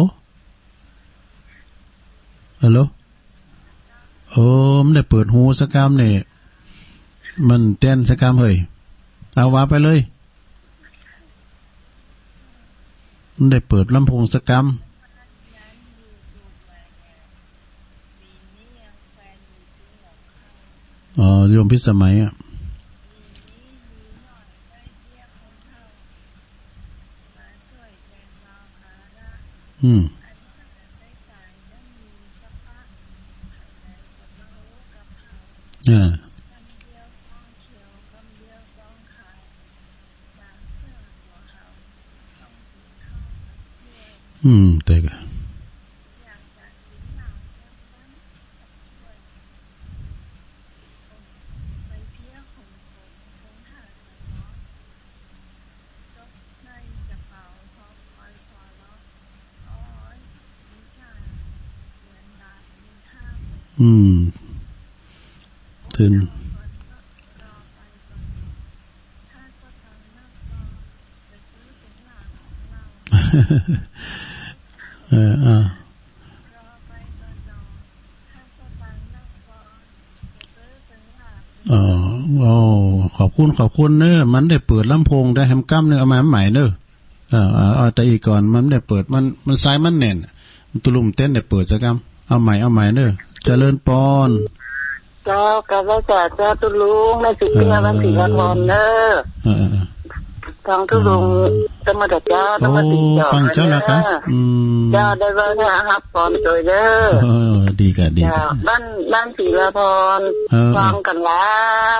ฮัลโหล โอ้ มันได้เปิดหูสักกำเนี่ย มันแต้นสักกำเฮ้ย เอาว่าไปเลย มันได้เปิดลำโพงสักกำ อ๋อ โยมพิสมัยอ่ะ อืม อ่า อืม แต่ก็ อืม เทิน เออ อ่า เออ โอ้ ขอบคุณ ขอบคุณเนอะ มันได้เปิดลำโพงได้แฮมกำเนอะ เอามาใหม่เนอะ เออ เออ เอาแต่อีกก่อน มันได้เปิด มัน มันสายมันแน่น ตุลุมเต้นได้เปิดสักกำ เอาใหม่ เอาใหม่เนอะ เจริญปอน เจ้า กราบไหว้สาเจ้าตุ๊ลุง แม่ศรีเตี้ย บ้านศรีละพรเนอะ เออ เออ เออ ฟังตุ๊ลุง เออ ตะมื้อเจ้า โอ้ ตะมื้อเจ้า ฟังเจ้าแล้วกะ เออ อืม เจ้าได้ว่าให้ฮับปอนโดยเด้อ เออ ดีกะ ดีกะ เจ้า บ้าน บ้านศรีละพร เออ เออ ฟังกันหลา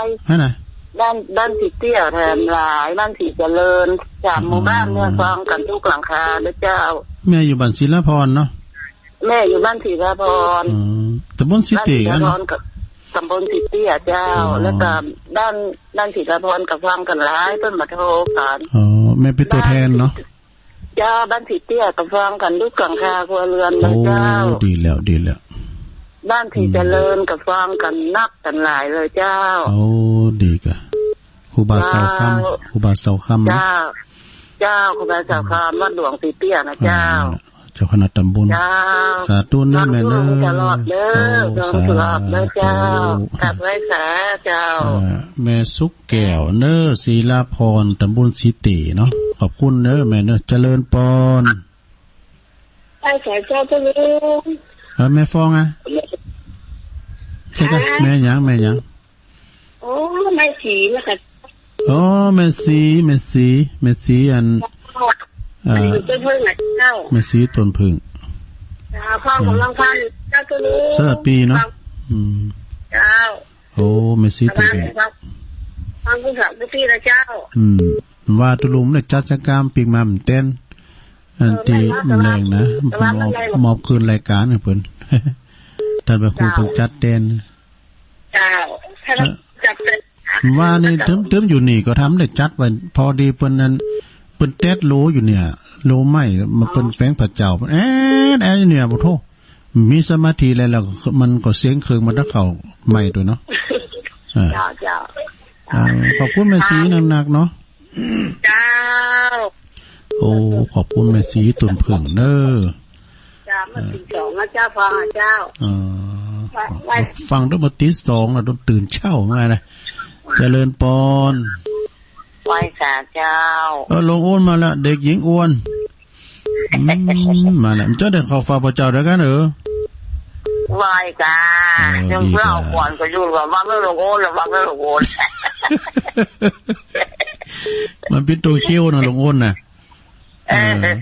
ย ฮะนะ บ้าน บ้านศรีเตี้ยแถมหลาย บ้านศรีเจริญ สามหมู่บ้านเนี่ย อ๋อ ฟังกันทุกหลังคาเด้อเจ้า แม่อยู่บ้านศรีละพรเนาะ แม่อยู่บ้านศรีละพร อ๋อ ตำบลศรีเตี้ย บ้านศรีละพร เนาะ กับตำบลศรีเตี้ยเจ้า อ๋อ แล้วก็บ้าน บ้านศรีละพรก็ฟังกันหลาย เพิ่นมาโทรกัน อ๋อ แม่เป็นตัวแทนเนาะ เจ้า บ้านศรีเตี้ยก็ฟังกันทุกหลังคาครัวเรือนเลยเจ้า โอ้ ดีแล้ว ดีแล้ว บ้านศรีเจริญก็ฟังกันนักกันหลายเลยเจ้า โอ้ ดีกะ ครูบาเสาคำ เจ้า ครูบาเสาคำเนาะ เจ้า เจ้า ครูบาเสาคำ วัดหลวงศรีเตี้ยนะเจ้า อ่า เจ้าคณะตำบล เจ้า สาธุเนอะแม่เนอะ ตลอดเด้อ โอ้ สาธุ ตลอดเด้อเจ้า กราบไหว้สาเจ้า เอ่อ แม่สุขแก้วเนอะ ศรีละพร ตำบลศรีเตี้ยเนาะ ขอบคุณเนอะแม่เนอะ เจริญปอน ไหว้สาเจ้าตุ๊ลุง เออ แม่ฟองอะ ใช่กะ ฮะ แม่หยัง แม่หยัง โอ้ แม่ศรีนะคะ โอ้ แม่ศรี แม่ศรี แม่ศรีอัน เอ่อ อยู่ต้นผึ้งนะเจ้า แม่ศรีต้นผึ้ง เจ้า พ่อกำลังฟังเจ้าตุ๊ลุง สลับปีเนาะ ฟัง อืม เจ้า โอ้ แม่ศรีต้นผึ้ง ฟังคุณสาวพี่นะเจ้า อืม ว่าตุ๊ลุงได้จัดกิจกรรมปีกมาเต้น อันตี้แรงนะ มอบ มอบคืนรายการให้เปิ้น ท่านพระครูเปิ้นจัดแทน เจ้า ถ้าเราจัดเป็น ว่านี่ตึม ตึมอยู่นี่ก็ทำได้จัดไว้ พอดีเปิ้นนั้น เปิ้นแต๊ดโหลอยู่เนี่ย โหลไม้ มาเปิ้นแปลงพระเจ้า แอดแอดอยู่เนี่ย โอ้โธ่ มีสมาธิแล้ว แล้วก็มันก็เสียงเครื่องมันต้องเข้าไม้ด้วยเนาะ อ่า เจ้า เจ้า อ่า ขอบคุณแม่ศรีนักๆเนาะ เจ้า โอ้ ขอบคุณแม่ศรีต้นผึ้งเนอะ เจ้า มาตีสองนะเจ้า ฟังอ่ะเจ้า อ่า ไหว้ ฟังตั้งแต่ตีสองแล้ว ต้องตื่นเช้ามานะ เจริญปอน ไหว้สาเจ้า เออ หลวงอ้วนมาแล้ว เด็กหญิงอ้วน อืม มาแล้ว มันจะได้เข้าเฝ้าพระเจ้าด้วยกันเหรอ ไหว้กา เออ ยังเพื่อเอาก่อนก็อยู่กับว่าไม่หลวงโอน หรือว่าไม่หลวงโอน มันเป็นตัวเขี้ยวนะ หลวงโอนนะ เออ เออ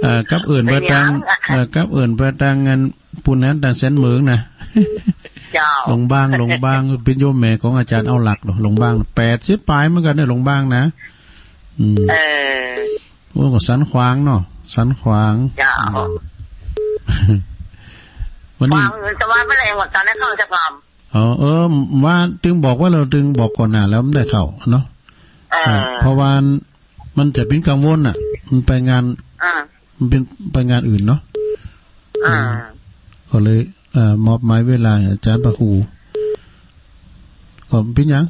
เออ กับเอิ้นไปตาง เป็นหยัง เออ กับเอิ้นไปตางงานปูนนั้น ตางแสนเหมิงนะ เจ้า หลวงบาง หลวงบาง เป็นโยมแม่ของอาจารย์เอาหลักเนาะ หลวงบาง แปดสิบปลายเหมือนกันเนี่ย หลวงบางนะ อืม เออ โอ้ ก็สันขวางเนาะ สันขวาง เจ้า อืม วันนี้ ขวางอยู่ แต่ว่าไม่ได้หมดตอนนั้นเขาจะความ อ๋อ เออ ว่าตึงบอกว่าเราตึงบอกก่อนหน้าแล้วไม่ได้เข้าเนาะ เออ อ่า เพราะว่ามันจะเป็นกังวลน่ะ มันไปงาน อ่า มันเป็นไปงานอื่นเนาะ อ่า อืม ก็เลย เอ่อ มอบหมายเวลาให้อาจารย์พระครู ก็เป็นหยัง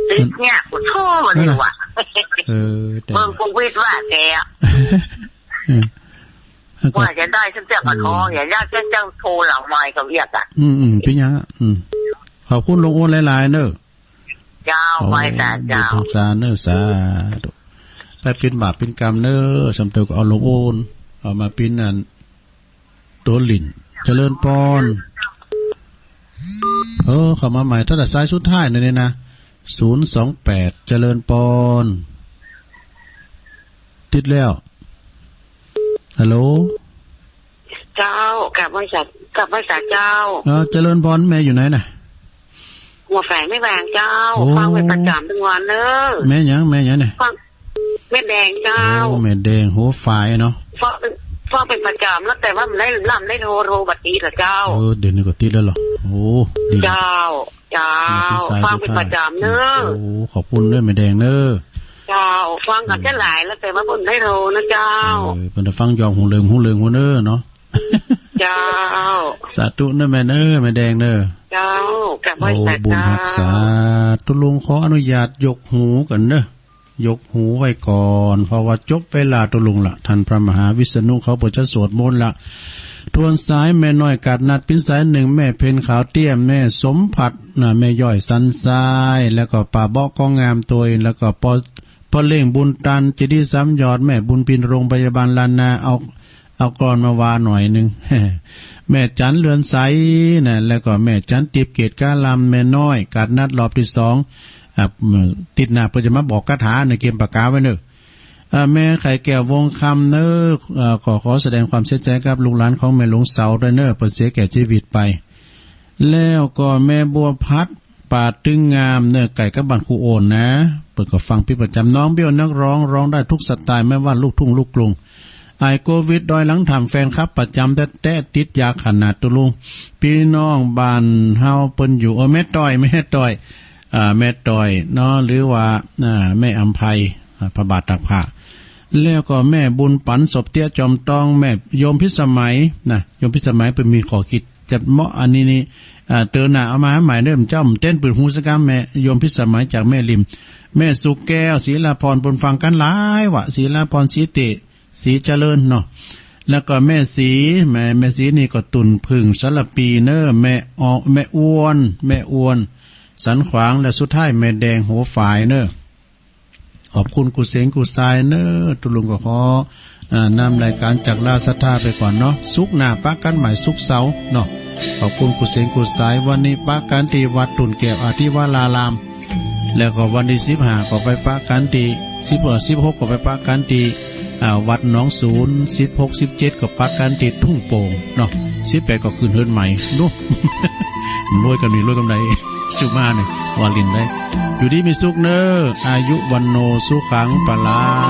ติดเนี่ย โอ้โธ่ วันนี้ว่ะ เออ แต่ เบิ่งโควิดว่าแกอะ เออ แล้วก็ ว่าจะได้สักเจ้าก็ท้อง อืม อย่าได้สักเจ้าโทรหลังไมค์กับเรียกอะ อืม อืม เป็นหยังอะ อืม ขอบคุณหลวงโอนหลายๆเนอะ เจ้า โอ้ ไหว้สาเจ้า บุญสาเนอะ สาธุ ไปเป็นบาปเป็นกรรมเนอะ สำเร็จก็เอาหลวงโอน เอามาเป็นอัน ตัวหลิ้น เจริญปอน เออ เข้ามาใหม่ ตั้งแต่สายสุดท้ายนี่นะ ศูนย์สองแปด เจริญปอน ติดแล้ว ฮัลโหล เจ้า กราบไหว้สา กราบไหว้สาเจ้า เออ เจริญปอน แม่อยู่ไหนน่ะ หัวแฝงไม่แหวงเจ้า โอ้ ฟังเป็นประจำทุกวันเนอะ แม่หยัง แม่หยังเนี่ย ฟัง แม่แดงเจ้า โอ้ แม่แดง หัวฝายเนาะ ฟังเป็น ฟังเป็นประจำแล้ว แต่ว่ามันได้ลำได้โทร โทรบัดนี้เหรอเจ้า เออ เดี๋ยวนี้ก็ติดแล้วเหรอ โอ้ ดีนะ เจ้า เจ้า มาที่สาย ฟังเป็น สุดท้าย ประจำเนอะ โอ้ ขอบคุณเนอะ แม่แดงเนอะ เจ้า ฟังกัน อืม จะหลายแล้ว แต่ว่าเพิ่นได้โทรนะเจ้า เออ เพิ่นได้ฟังยอมหูเหลิง หูเหลิง หูเนอเนาะ เจ้า สาธุเนอะแม่เนอะ แม่แดงเนอะ เจ้า กราบไหว้ โอ้ สาธุ บุญฮักษา ตุลุงขออนุญาตยกหูก่อนเนอะ ยกหูไว้ก่อน เพราะว่าจบเวลาตุลุงละ ท่านพระมหาวิษณุเขาเปิดจะสวดมนต์ละ ทวนสายแม่น้อยกาดนัดปิ้นสายหนึ่ง แม่เพ็ญขาวเตี้ย แม่สมผัสนะ แม่ย่อยสันทราย แล้วก็ป้าเบาะก้องงามตัวเอง แล้วก็พ่อ พ่อเล่งบุญตัน เจดีย์สามยอด แม่บุญพินโรงพยาบาลล้านนา เอา เอากลอนมาวาหน่อยหนึ่ง แม่จันเรือนใสนะ แล้วก็แม่จันติบเกตกาลำ แม่น้อยกาดนัดรอบที่สอง อ่ะ ติดหน้าเพื่อจะมาบอกคาถาในเกมปากกาไว้เนอะ อ่า แม่ไข่แก้ววงคำเนอะ อ่า ก็ขอแสดงความเสียใจกับลูกหลานของแม่หลวงเสาด้วยเนอะ เปิดเสียแก่ชีวิตไป แล้วก็แม่บัวพัด ป่าตึงงามเนอะ ใกล้กับบ้านครูโอนนะ เปิ้นก็ฟังเป็นประจำ น้องเบี้ยวนักร้อง ร้องได้ทุกสไตล์ ไม่ว่าลูกทุ่งลูกกรุง ไอ้โควิดดอยหลังถ้ำ แฟนคลับประจำแต๊ๆ ติดยาขนาด ตุลุง พี่น้องบ้านเฮาเปิ้นอยู่ เออ แม่ต้อย แม่ต้อย อ่า แม่ต้อยเนาะ หรือว่า อ่า แม่อำไพ อ่า พระบาทตากผ้า แล้วก็แม่บุญปัน ศพเตี้ยจอมตอง แม่โยมพิสมัยนะ โยมพิสมัยเปิ้นมีข้อคิด จะเหมาะอันนี้นี่ อ่า เติมหน้าเอามาให้ใหม่เด้อ เจ้าเต้นปืนฮูสกัม แม่โยมพิสมัยจากแม่ริม แม่สุแก้ว ศรีลาพร เปิ้นฟังกันหลายวะ ศรีลาพร ศรีเตะ ศรีเจริญเนาะ แล้วก็แม่ศรี แม่ แม่ศรีนี่ก็ตุ่นผึ่งสารปีเนอะ แม่ออ แม่อ้วน แม่อ้วน สันขวาง และสุดท้ายแม่แดงหัวฝายเนอะ ขอบคุณกู้เสียงกู้สายเนอะ ตุลุงก็ขอ อ่า นำรายการจากลาศรัทธาไปก่อนเนาะ ศุกร์หน้าปะกันใหม่ศุกร์เสาร์เนาะ ขอบคุณกู้เสียงกู้สาย วันนี้ปะกันที่วัดตุ่นแก้วอธิวราราม แล้วก็วันที่สิบห้าก็ไปปะกันที่ สิบ เอ่อ สิบหกก็ไปปะกันที่ อ่า วัดหนองสูน สิบหก สิบเจ็ดก็ปะกันที่ทุ่งโป่งเนาะ สิบแปดก็ขึ้นเฮือนใหม่เนาะ รวยกันนี่รวยกันใด สุมาเนี่ย วาลินได้ อยู่ดีมีสุขเนอะ อายุวัณโณ สุขัง พลัง